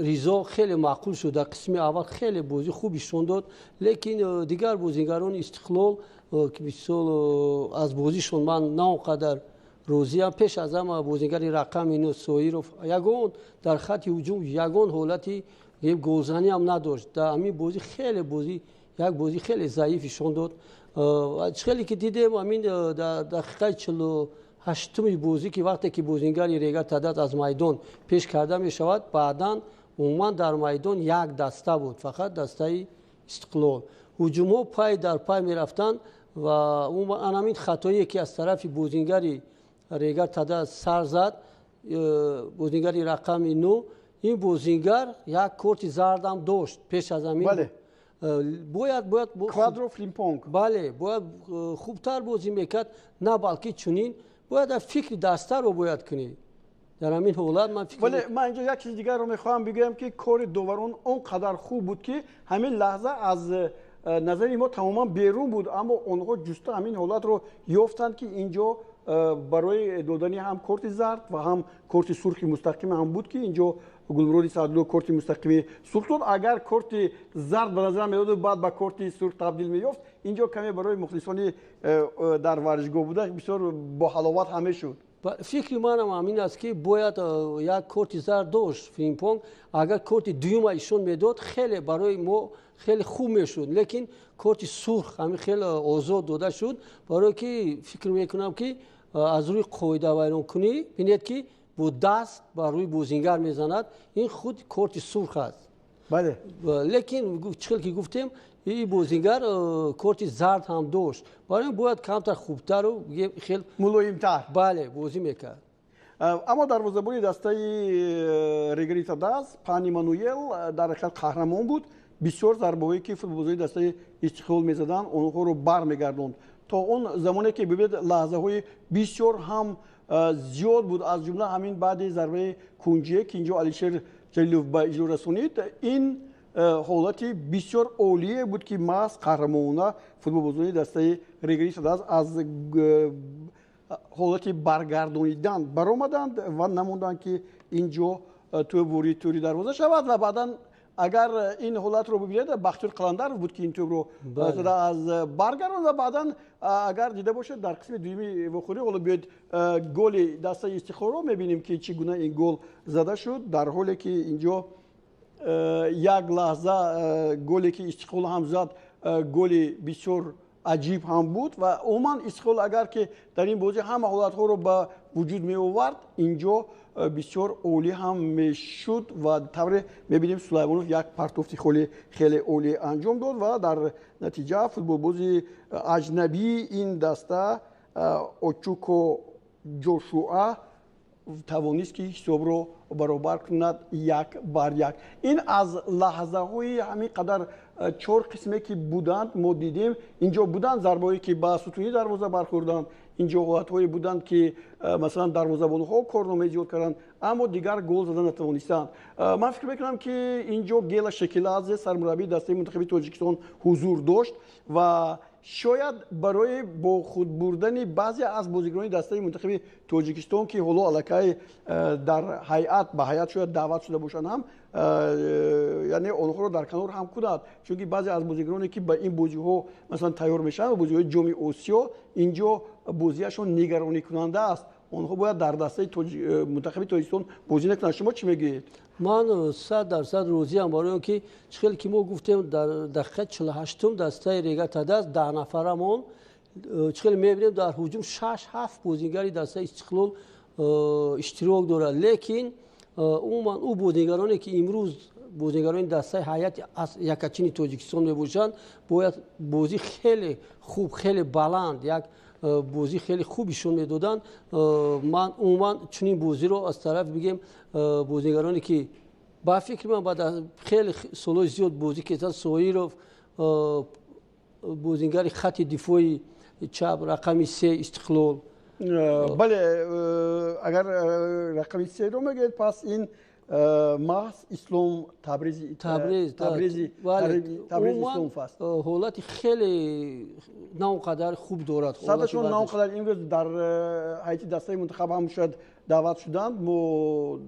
Ризо хеле маъқул шуд. Дар қисми аввал хеле бозӣ хуб ишон дод, лекин дигар бозигарони Истиқлол, ки мисол аз бозишон ман на он қадар розиам. Пеш аз ҳама бозигари рақами 9 Соиров ягон дар хатти ҳуҷум ягон ҳолати голзанӣ ҳам надошт. Дар ҳамин бозӣ хеле бозӣ як бозӣ хеле заиф ишон дод. Хеле ки дидем, ҳамин дар дақиқаи 48-уми бозӣ, ки вақте ки бозигари Регар Тадаз аз майдон пеш карда мешавад, баъдан умуман дар майдон як даста буд, фақат дастаи Истиқлол. Ҳуҷумҳо пай дар пай мерафтанд ва умуман ҳамин хатое, ки аз тарафи бозигари Регар Тадаз сар зад, бозигари рақами 9, ин бозингар як корти зардам дошт пеш аз ҳамин. Бояд Квадро Фримпонг. Бале, бояд хубтар бозӣ мекард, на балки чунин. Бояд дар фикри дастаро бояд кунӣ. Дар ҳамин ҳолат ман фикр вале ман инҷо як чизи дигарро мехоҳам бигӯям, ки кори доварон он қадар хуб буд, ки ҳамин лаҳза аз назари мо тамоман берун буд, аммо онҳо ҷуста ҳамин ҳолатро ёфтанд, ки инҷо барои додани ҳам корти зард ва ҳам корти сурхи мустақим ҳам буд, ки инҷо Гулмуроди Саъдулло корти мустақими сурх дод. Агар корти зард ба назар медоду баъд ба корти сурх табдил меёфт, инҷо каме барои мухлисони дар варзишгоҳ буда бисёр боҳаловат ҳам мешуд. Фикри манам ҳамин аст, ки бояд як корти зард дошт Фримпонг. Агар корти дуюма ишон медод, хеле барои мо хеле хуб мешуд, лекин корти сурх ҳамин хеле озод дода шуд, барое ки фикр мекунам, ки аз рӯи қоидавайронкунӣ, бинед, ки бо даст бар рӯи бозингар мезанад, ин худ корти сурх аст. Бале. Лекин чӣ хел ки гуфтем, ин бозингар корти зард ҳам дошт, барои ин бояд камтар хубтару хел мулоимтар бале бозӣ мекард. Аммо дарвозабони дастаи Регари Тадаз Пани Мануел дар ҳақиқат қаҳрамон буд. Бисёр зарбаҳое, ки футболбозони дастаи Истиқлол мезаданд, онҳоро бармегардонд. То он замоне, ки бибинед, лаҳзаҳои бисёр ҳам зиёд буд, аз ҷумла ҳамин баъди зарбаи кунҷие, ки инҷо Алишер Ҷалилов ба иҷро расонид. Ин ҳолати бисёр олие буд, ки маҳз қаҳрамонона футболбозони дастаи Регари Тадаз аз ҳолати баргардонидан баромаданд ва намонданд, ки инҷо тӯб ворид тӯри дарвоза шавад. Ва баъдан агар ин ҳолатро бибинед, Бахтиёр Қаландаров буд, ки ин тӯбро зада аз баргардонд. Ва баъдан агар дида бошед, дар қисми дуюми вохӯрӣ, ҳоло биёед голи дастаи Истиқлолро мебинем, ки чӣ гуна ин гол зада шуд, дар ҳоле ки инҷо як лаҳза голе, ки Истиқлол ҳам зад, голи бисёр аҷиб ҳам буд. Ва умуман Истиқлол агар ки дар ин бозӣ ҳама ҳолатҳоро ба вуҷуд меовард, инҷо бисёр олӣ ҳам мешуд. Ва тавре мебинем, Сулаймонов як партофти хеле олӣ анҷом дод ва дар натиҷа футболбози аҷнабии ин даста Очуко Ҷошуа тавонист, ки ҳисобро баробар кунад 1-1. Ин аз лаҳзаҳои ҳамин қадар чор қисме, ки буданд, мо дидем. Инҷо буданд зарбаҳое, ки ба сутуни дарвоза бархӯрданд. Инҷо ҳолатҳое буданд, ки масалан дарвозабонҳо корномаи зиёд карданд, аммо дигар гол зада натавонистанд. Ман фикр мекунам, ки инҷо Гела Шекиладзе, сармураббии дастаи мунтахаби Тоҷикистон, ҳузур дошт ва шояд барои бо худ бурдани баъзе аз бозигарони дастаи мунтахаби Тоҷикистон, ки ҳоло аллакай дар ҳайат ба ҳайат шояд даъват шуда бошанд ҳам, яъне онҳоро дар канор ҳам кунад, чунки баъзе аз бозигароне, ки ба ин бозиҳо масалан тайёр мешаванд, бозиҳои Ҷоми Осиё, инҷо бозиашон нигаронӣкунанда аст. Онҳо бояд дар дастаи мунтахаби Тоҷикистон бозӣ накунанд. Шумо чӣ мегӯед? Ман 100% розиам, барои он ки чӣ хеле ки мо гуфтем, дар дақиқаи 48-ум дастаи Регар ТадАЗ 10 нафарамон. Чӣ хеле мебинем, дар ҳуҷум шаш ҳафт бозигари дастаи Истиқлол иштирок дорад, лекин умуман ӯ бозигароне, ки имрӯз бозигарони дастаи ҳайати якачини Тоҷикистон мебошанд, бояд бозӣ хеле хуб, хеле баланд, як бозӣ хеле хуб ишон медоданд. Ман умуман чунин бозиро аз тараф бигем, бозигароне, ки ба фикри ман баъд аз хеле солҳои зиёд бозӣ карданд, Соиров, бозигари хати дифои чап, рақами 3 Истиқлол. Бале, агар рақами серо мегӯед, пас ин маҳз Ислом Табризи. Табризи Исломов аст. Ҳолати хеле на он қадар хуб дорад. Садашон на он қадар. Имрӯз дар ҳайати дастаи мунтахаб ҳам шояд даъват шуданд. Мо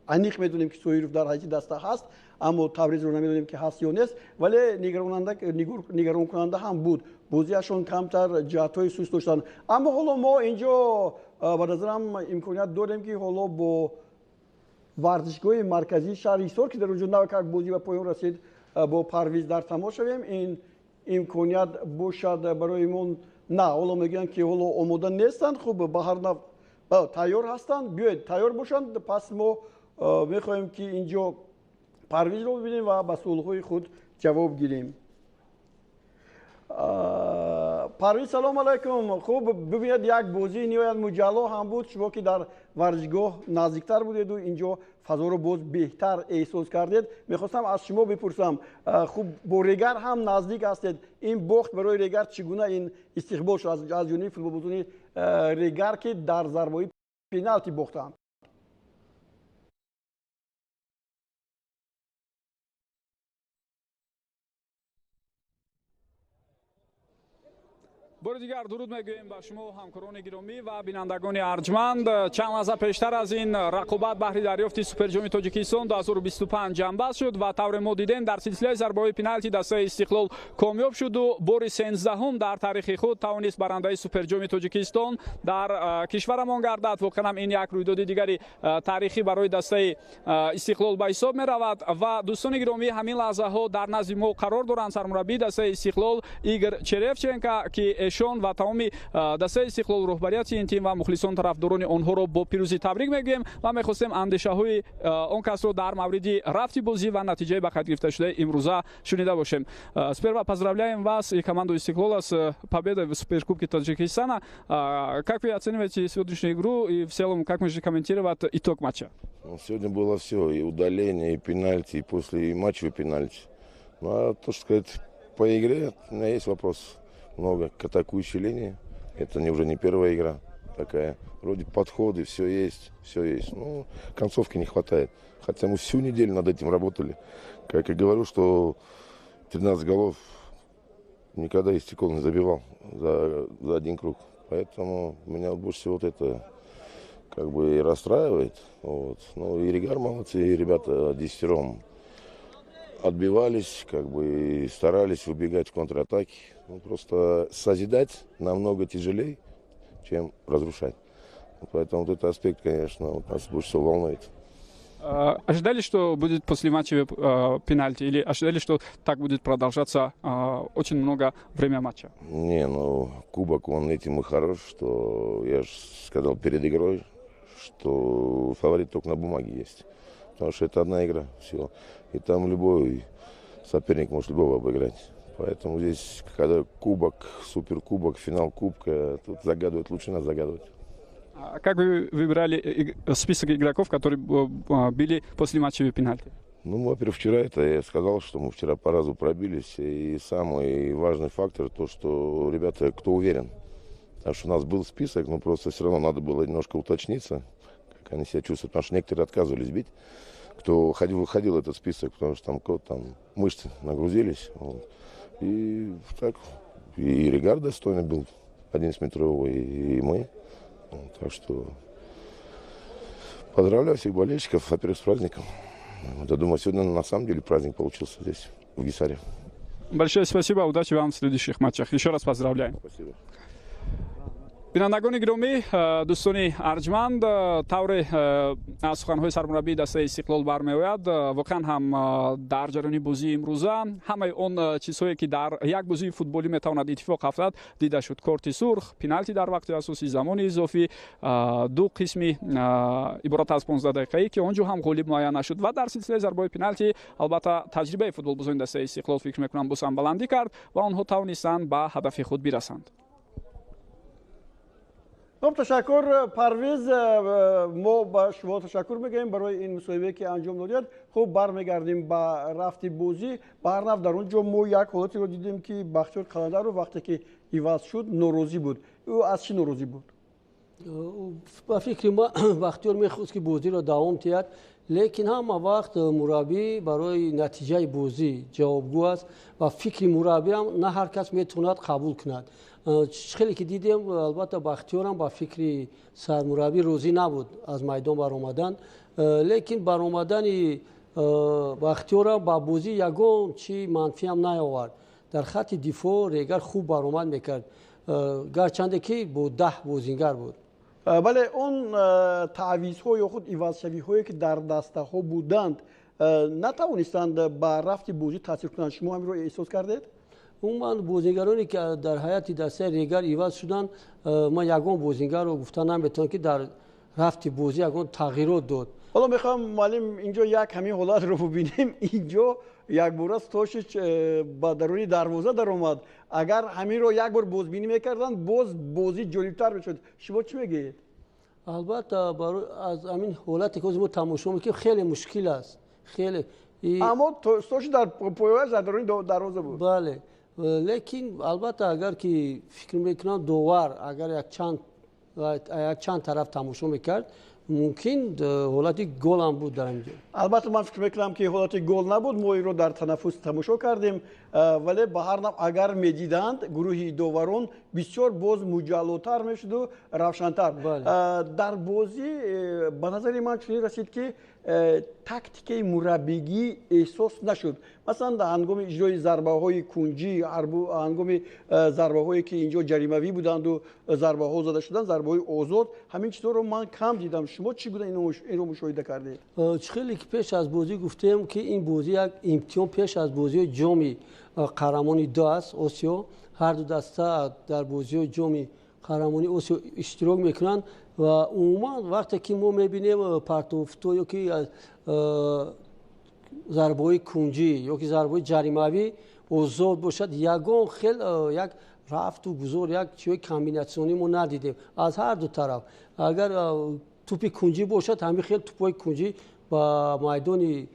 аниқ медонем, ки Соиров дар ҳайати даста ҳаст, аммо Табризро намедонем, ки ҳаст ё нест. Вале нигаронкунанда ҳам буд бозиашон, камтар ҷиҳатҳои суст доштанд. Аммо ҳоло мо инҷо, ба назарам, имконият дорем, ки ҳоло бо варзишгоҳи марказии шаҳри Ҳисор, ки дар онҷо навакак бозӣ ба поён расид, бо Парвиз дар тамос шавем. Ин имконият бошад барои мо. На, ҳоло мегӯянд, ки ҳоло омода нестанд. Хуб, ба ҳар нав тайёр ҳастанд. Биёед, тайёр бошанд, пас мо мехоҳем, ки инҷо Парвизро бибинем ва ба суолҳои худ ҷавоб гирем. Парвиз, салом алайкум. Хуб, бибинед, як бозии ниҳоят муҷалло ҳам буд. Шумо, ки дар варзишгоҳ наздиктар будеду инҷо фазоро боз беҳтар эҳсос кардед, мехостам аз шумо бипурсам. Хуб, бо Регар ҳам наздик ҳастед. Ин бохт барои Регар чӣ гуна ин истиқбол шуд аз ҷониби футболбозони Регар, ки дар зарбаҳои пеналти бохтанд? Бори дигар дуруд мегӯем ба шумо, ҳамкорони гиромӣ ва бинандагони арҷманд. Чанд лаҳза пештар аз ин рақобат баҳри дарёфти Суперҷоми Тоҷикистон 2025 ҷамъбаст шуд ва тавре мо дидем, дар силсилаи зарбаҳои пеналти дастаи Истиқлол комёб шуду бори 13-ҳум дар таърихи худ тавонист барандаи Суперҷоми Тоҷикистон дар кишварамон гардад. Воқеан ҳам ин як рӯйдоди дигари таърихӣ барои дастаи Истиқлол ба ҳисоб меравад. Ва дӯстони гиромӣ, ҳамин лаҳзаҳо дар назди мо қарор доранд сармураббии дастаи Истиқлол Игор Черевченко, ки эшон ва тамоми дастаи Истиқлол, роҳбарияти ин тим ва мухлисон, тарафдорони онҳоро бо пирӯзӣ табрик мегӯем ва мехостем андешаҳои он касро дар мавриди рафти бозӣ ва натиҷаи ба қайд гирифташудаи имрӯза шунида бошем. Сперва поздравляем вас и команду Истиқлола с победой в Суперкубке Таджикистана. Как вы оцениваете сегодняшнюю игру и в целом как можете комментировать итог матча? Ну, сегодня было все: и удаление, и пенальти, и после и матчевый пенальти. Ну, а то, что сказать по игре, у меня есть вопрос много к атакующей линии. Это не, уже не первая игра такая. Вроде подходы, все есть, все есть. Ну, концовки не хватает. Хотя мы всю неделю над этим работали. Как я говорю, что 13 голов никогда Истиклол не забивал за один круг. Поэтому меня больше всего вот это как бы и расстраивает. Вот. Ну и Регар молодцы, и ребята десятером отбивались, как бы и старались выбегать в контратаки. Ну, просто созидать намного тяжелее, чем разрушать. Поэтому вот этот аспект, конечно, вот нас больше всего волнует. Ожидали, что будет после матча пенальти, или ожидали, что так будет продолжаться очень много время матча? Не, ну, кубок, он этим и хорош, что я же сказал перед игрой, что фаворит только на бумаге есть. Потому что это одна игра всего. И там любой соперник может любого обыграть. Поэтому здесь, когда кубок, суперкубок, финал кубка, тут загадывать лучше нас загадывать. А как вы выбирали список игроков, которые били после матча пенальти? Ну, во-первых, вчера это я сказал, что мы вчера по разу пробились. И самый важный фактор то, что ребята, кто уверен. Потому что у нас был список, но просто все равно надо было немножко уточниться, как они себя чувствуют. Потому что некоторые отказывались бить, кто выходил этот список, потому что там кот, там мышцы нагрузились. Вот. И так, и Регар достойный был, 11-метровый, и мы. Вот, так что поздравляю всех болельщиков, во-первых, с праздником. Вот, я думаю, сегодня на самом деле праздник получился здесь, в Гисаре. Большое спасибо, удачи вам в следующих матчах. Еще раз поздравляем. Спасибо. Бинандагони гиромӣ, дӯстони арҷманд, тавре аз суханҳои сармураббии дастаи Истиқлол бармеояд, воқеан ҳам дар ҷараёни бозии имрӯза ҳамаи он чизҳое, ки дар як бозии футболӣ метавонад иттифоқ афтад, дида шуд: корти сурх, пеналти дар вақти асосӣ, замони изофӣ, ду қисми иборат аз 15 дақиқаӣ, ки он ҷо ҳам ғолиб муайян нашуд, ва дар силсилаи зарбаҳои пеналти албатта таҷрибаи футболбозони дастаи Истиқлол, фикр мекунам, боз ҳам баландӣ кард ва онҳо тавонистанд ба ҳадафи худ бирасанд. Хуб, ташаккур, Парвиз. Мо ба шумо ташаккур мегӯем барои ин мусоҳибае, ки анҷом додед. Хуб, бармегардем ба рафти бозӣ. Ба ҳар нав, дар он ҷо мо як ҳолатеро дидем, ки Бахтиёр Қаландаров, вақте ки иваз шуд, норозӣ буд. Ӯ аз чӣ норозӣ буд? Ба фикри ма, Бахтиёр мехост, ки бозиро давом диҳад, лекин ҳама вақт мураббӣ барои натиҷаи бозӣ ҷавобгӯ аст ва фикри мураббиам на ҳар кас метавонад қабул кунад. Хеле ки дидем, албатта, Бахтиёрам ба фикри сармураббӣ розӣ набуд аз майдон баромадан, лекин баромадани Бахтиёрам ба бозӣ ягон чи манфиам наовард. Дар хатти дифоъ Регар хуб баромад мекард, гарчанде ки бо 10 бозингар буд. Бале, он таъвизҳо ё худ ивазшавиҳое, ки дар дастаҳо буданд, натавонистанд ба рафти бозӣ таъсир кунанд. Шумо ҳаминро эҳсос кардед? Умуман, бозингароне, ки дар ҳайати дастаи Регар иваз шуданд, ман ягон бозингарро гуфта наметавонам, ки дар рафти бозӣ ягон тағйирот дод. Ҳоло мехоҳам, муаллим, инҷо як ҳамин ҳолатро бубинем. Инҷо якбора Стошич ба даруни дарвоза даромад. Агар ҳаминро як бор бозбинӣ мекарданд, боз бозӣ ҷолибтар мешуд. Шумо чӣ мегӯед? Албатта, аз ҳамин ҳолате, ки мо тамошо мекунем, хеле мушкил аст, хеле. Аммо Стошич дар пояш дар даруни дарвоза буд. Бале, лекин албатта, агар ки фикр мекунам, довар агар якчанд тараф тамошо мекард, мумкин ҳолати голам буд дар инҷо. Албатта, ман фикр мекунам, ки ҳолати гол набуд. Мо инро дар танаффус тамошо кардем, вале ба ҳар нав, агар медиданд гурӯҳи доварон, бисёр боз муҷаллотар мешуду равшантар. Дар бозӣ ба назари ман чунин расид, ки тактикаи мураббигӣ эҳсос нашуд. Масалан, дар ҳангоми иҷрои зарбаҳои кунҷӣ, ҳангоми зарбаҳое, ки инҷо ҷаримавӣ буданду зарбаҳо зада шуданд, зарбаҳои озод, ҳамин чизҳоро ман кам дидам. Шумо чӣ гуна инро мушоҳида кардед? Хеле ки пеш аз бозӣ гуфтем, ки ин бозӣ як имтиҳон пеш аз бозиҳои Ҷоми Қаҳрамони ду аст Осиё. Ҳар ду даста дар бозиҳои Ҷоми Қаҳрамони Осиё иштирок мекунанд ва умуман, вақте ки мо мебинем партофто ё ки зарбаҳои кунҷӣ ё ки зарбаҳои ҷаримавӣ озод бошад, ягон хел як рафту гузор, як чиҳои комбинатсионӣ мо надидем аз ҳар ду тараф. Агар тӯпи кунҷӣ бошад, ҳамин хел тӯпҳои кунҷӣ ба майдони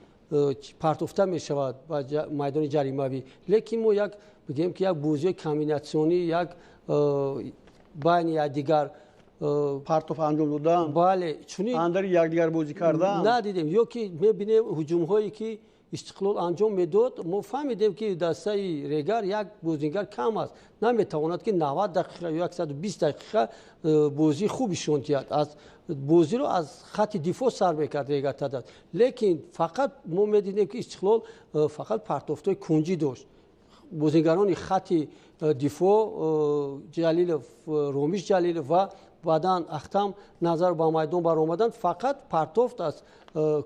партофта мешавад, ба майдони ҷаримавӣ, лекин мо як бигем, ки як бозиҳои комбинатсионӣ, як байни якдигар партоф анҷом додан, бале, чунин андари якдигар бозӣ кардан надидем. Ё ки мебинем, ҳуҷумҳое, ки Истиқлол анҷом медод, мо фаҳмидем, ки дастаи Регар як бозингар кам аст, наметавонад, ки 90 дақиқа ё 120 дақиқа бозии хуб ишон диҳад. Аз бозиро аз хатти дифоъ сар мекард Регар Тадаз, лекин фақат мо медидем, ки Истиқлол фақат партофтҳои кунҷӣ дошт. Бозингарони хатти дифоъ Ҷалилов, Ромиш Ҷалилов ва баъдан Ахтам Назар ба майдон баромаданд, фақат партофт аз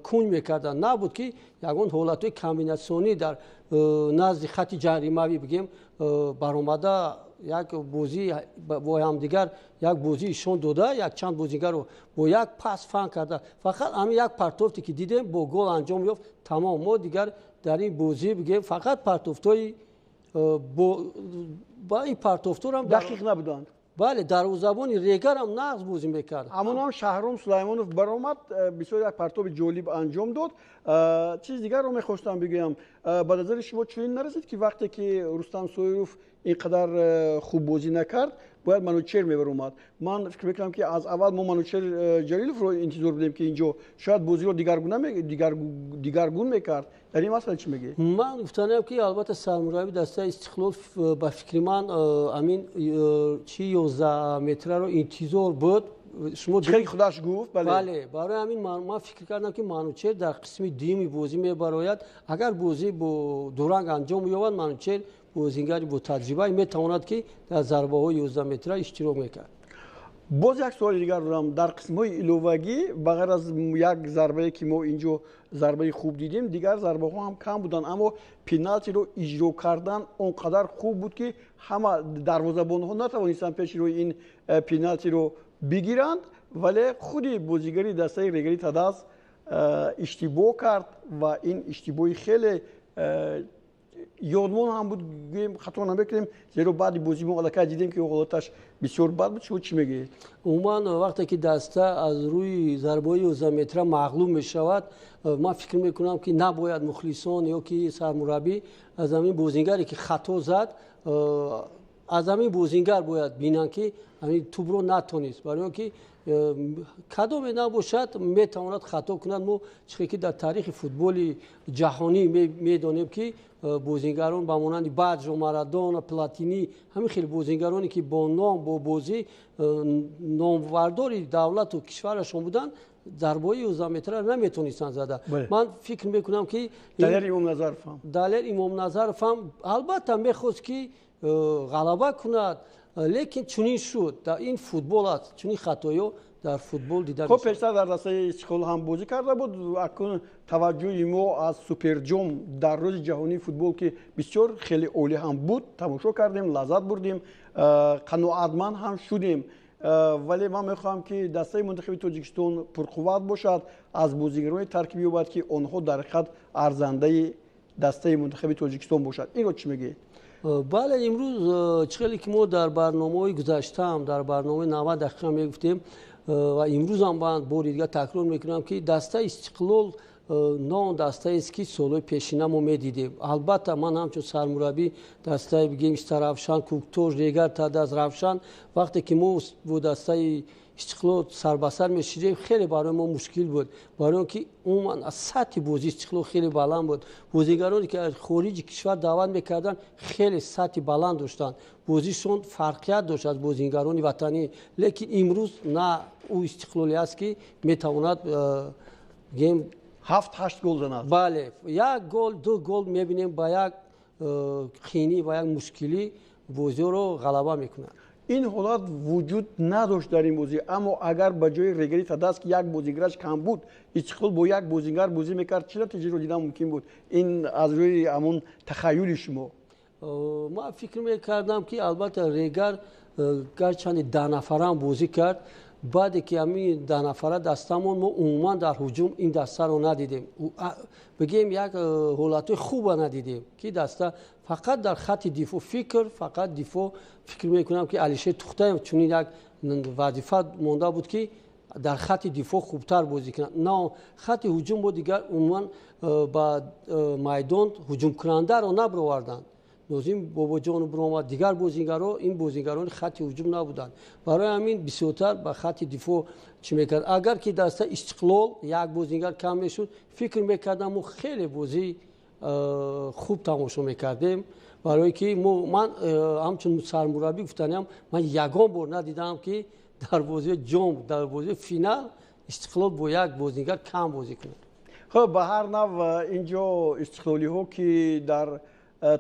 кунҷ мекарданд. Набуд, ки ягон ҳолатҳои комбинатсионӣ дар назди хатти ҷаримавӣ, бигем, баромада, як бозӣ бо ҳамдигар, як бозӣ ишон дода, якчанд бозигарро бо як пас фан карда. Фақат ҳамин як партофте, ки дидем, бо гол анҷом ёфт, тамом. Мо дигар дар ин бозӣ, бигем, фақат партофтҳои ба ин партофтҳоам дақиқ набуданд. Бале, дарвозабони Регарам нағз бозӣ мекард. Ҳамонам Шаҳром Сулаймонов баромад, бисёр як партоби ҷолиб анҷом дод. Чизи дигарро мехостам бигӯям. Ба назари шумо чунин нарасид, ки вақте ки Рустам Соиров ин қадар хуб бозӣ накард, Бояд Манучер мебаромад. Ман фикр мекунам, ки аз аввал мо Манучер Ҷалиловро интизор будем, ки инҷо шояд бозиро дигаргун мекард. Дар ин масъала чӣ мегӯед? Ман гуфтанем, ки албатта сармурабби дастаи Истиқлол, ба фикри ман, амин чи 11 метраро интизор буд. Шумо хеле худаш гуфт. Бале, барои ҳамин ман фикр кардам, ки Манучер дар қисми дуюми бозӣ мебарояд. Агар бозӣ бо дуранг анҷом ёбад, Манучер бозингари бо таҷриба метавонад, ки дар зарбаҳои 11 метра иштирок мекард. Боз як суоли дигар дорам. Дар қисмҳои иловагӣ, ба ғайр аз як зарбае, ки мо инҷо зарбаи хуб дидем, дигар зарбаҳо ҳам кам буданд, аммо пеналтиро иҷро кардан он қадар хуб буд, ки ҳама дарвозабонҳо натавонистанд пеши рӯи ин пеналтиро бигиранд, вале худи бозигари дастаи Регари Тадаз иштибоҳ кард ва ин иштибоҳи хеле ёдмон ҳам буд, гӯем хато намекунем, зеро баъди бозӣ мо аллакай дидем, ки ҳолаташ бисёр бад буд. Шумо чӣ мегӯед? Умуман, вақте ки даста аз рӯи зарбаҳои 11 метра мағлуб мешавад, ман фикр мекунам, ки набояд мухлисон ё ки сармураббӣ аз ҳамин бозингаре, ки хато зад, аз ҳамин бозингар бояд бинанд, ки ҳамин тӯбро натонист, барои он ки кадоме набошад, метавонад хато кунад. Мо чихе ки дар таърихи футболи ҷаҳонӣ медонем, ки бозингарон ба монанди Баҷо, Марадона, Платини, ҳамин хел бозингароне, ки бо ном, бо бозӣ номвардори давлату кишварашон буданд, зарбаҳои 11 метра наметонистанд зада. Ман фикр мекунам, ки Далер Имомназаров ҳам, Далер Имомназаров ҳам албатта мехост, ки ғалаба кунад, лекин чунин шуд. Ин футбол аст, чунин хатоё дар футбол дида. Хуб, пештар дар дастаи Истиқлол ҳам бозӣ карда буд. Акнун таваҷҷӯҳи мо аз суперҷом дар рӯзи ҷаҳонии футбол, ки бисёр хеле олӣ ҳам буд, тамошо кардем, лаззат бурдем, қаноатманд ҳам шудем, вале ман мехоҳам, ки дастаи мунтахаби Тоҷикистон пурқувват бошад, аз бозигароне таркиб ёбад, ки онҳо дар ҳақиқат арзандаи дастаи мунтахаби Тоҷикистон бошад. Инро чӣ мегӯед? Бале, имрӯз чӣ хеле ки мо дар барномаҳои гузаштаам, дар барномаи 90 дақиқа мегуфтем ва имрӯзам ман бори дигар такрор мекунам, ки дастаи Истиқлол на он дастаест, ки солҳои пешина мо медидем. Албатта, ман ҳамчун сармураббӣ дастаи, бигем, Истаравшан, Куктош, Регар Тадаз, Равшан, вақте ки мо бо дастаи Истиқлол сарбасар мешидем, хеле барои мо мушкил буд, барои он ки умуман аз сатҳи бозии Истиқлол хеле баланд буд. Бозигароне, ки аз хориҷи кишвар даъват мекарданд, хеле сатҳи баланд доштанд, бозишон фарқият дошт аз бозигарони ватанӣ. Лекин имрӯз на ӯ Истиқлоле аст, ки метавонад, бигем, ҳафт ҳашт гол занад. Бале, як гол, ду гол мебинем, ба як қинӣ, ба як мушкилӣ бозиро ғалаба мекунад. Ин ҳолат вуҷуд надошт дар ин бозӣ, аммо агар ба ҷои Регари Тадаз, ки як бозигараш кам буд, Истиқлол бо як бозингар бозӣ мекард, чӣ натиҷаро дидан мумкин буд? Ин аз рӯи ҳамон тахаюли шумо. Ман фикр мекардам, ки албатта Регар гарчанде 10 нафарам бозӣ кард, баъде ки ҳамин 10 нафара дастамон, мо умуман дар ҳуҷум ин дастаро надидем, бигем, як ҳолатҳои хуба надидем, ки даста фақат дар хатти дифоъ фикр, фақат дифоъ. Фикр мекунам, ки Алишер Тухтаев чунин як вазифа монда буд, ки дар хатти дифоъ хубтар бозӣ кунад, на хатти ҳуҷум. Бо дигар умуман ба майдон ҳуҷумкунандаро набароварданд. Нозим Бобоҷонов биромад, дигар бозингаро, ин бозингарони хатти ҳуҷум набуданд, барои ҳамин бисёртар ба хатти дифоъ чӣ мекард. Агар ки даста Истиқлол як бозингар кам мешуд, фикр мекардам, мо хеле бозии хуб тамошо мекардем, барое ки ман ҳамчун сармураббӣ гуфтаниам, ман ягон бор надидаам, ки дар бозии ҷом, дар бозии финал Истиқлол бо як бозингар кам бозӣ кунад. Хуб, ба ҳар нав, инҷо истиқлолиҳо, ки дар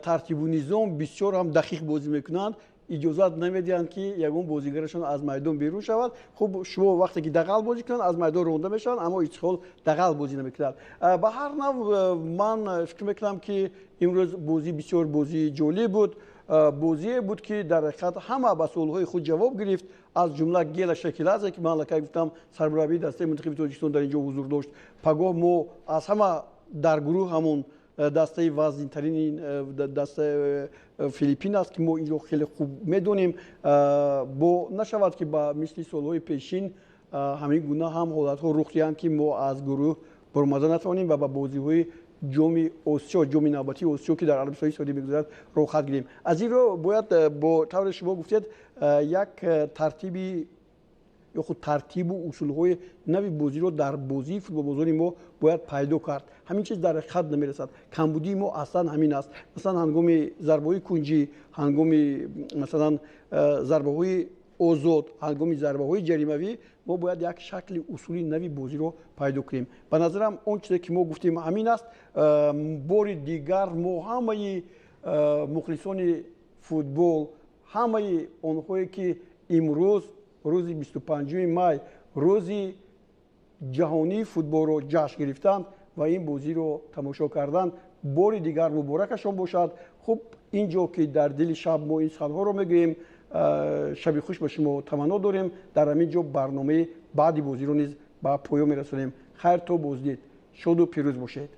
тартибу низом бисёр ҳам дақиқ бозӣ мекунанд, иҷозат намедиҳанд, ки ягон бозигарашон аз майдон берун шавад. Хуб, шумо вақте ки дағал бозӣ кунанд, аз майдон ронда мешаванд, аммо Истиқлол дағал бозӣ намекунад. Ба ҳар нав, ман фикр мекунам, ки имрӯз бозӣ бисёр бозии ҷолиб буд, бозие буд, ки дар ҳақиқат ҳама ба суолҳои худ ҷавоб гирифт, аз ҷумла Гела Шакиладзе, ки ман аллакай гуфтам, сармураббии дастаи мунтахаби Тоҷикистон дар ин ҷо ҳузур дошт. Пагоҳ мо аз ҳама дар гурӯҳ ҳамон дастаи вазнинтарини дастаи Филиппин аст, ки мо инҷо хеле хуб медонем. Бо нашавад, ки ба мисли солҳои пешин ҳамин гуна ҳам ҳолатҳо рух диҳанд, ки мо аз гурӯҳ баромада натавонем ва ба бозиҳои ҷоми Осиё, ҷоми навбатии Осиё, ки дар Арабистони Саудӣ мегузарад, роҳхат гирем. Аз ин рӯ бояд, бо тавре шумо гуфтед, як тартиби ё худ тартибу усулҳои нави бозиро дар бозии футболбозони мо бояд пайдо кард. Ҳамин чиз дар ҳақиқат намерасад. Камбудии мо аслан ҳамин аст. Масалан, ҳангоми зарбаҳои кунҷӣ, ҳангоми, масалан, зарбаҳои озод, ҳангоми зарбаҳои ҷаримавӣ мо бояд як шакли усули нави бозиро пайдо кунем. Ба назарам, он чизе ки мо гуфтем, ҳамин аст. Бори дигар мо ҳамаи мухлисони футбол, ҳамаи онҳое ки имрӯз, рӯзи 25 май, рӯзи ҷаҳонии футболро ҷашн гирифтанд ва ин бозиро тамошо карданд, бори дигар муборакашон бошад. Хуб, ин ҷо ки дар дили шаб мо ин суханҳоро мегӯем, шаби хуш ба шумо таманно дорем. Дар ҳамин ҷо барномаи баъди бозиро низ ба поён мерасонем. Хайр, то боздид, шоду пирӯз бошед.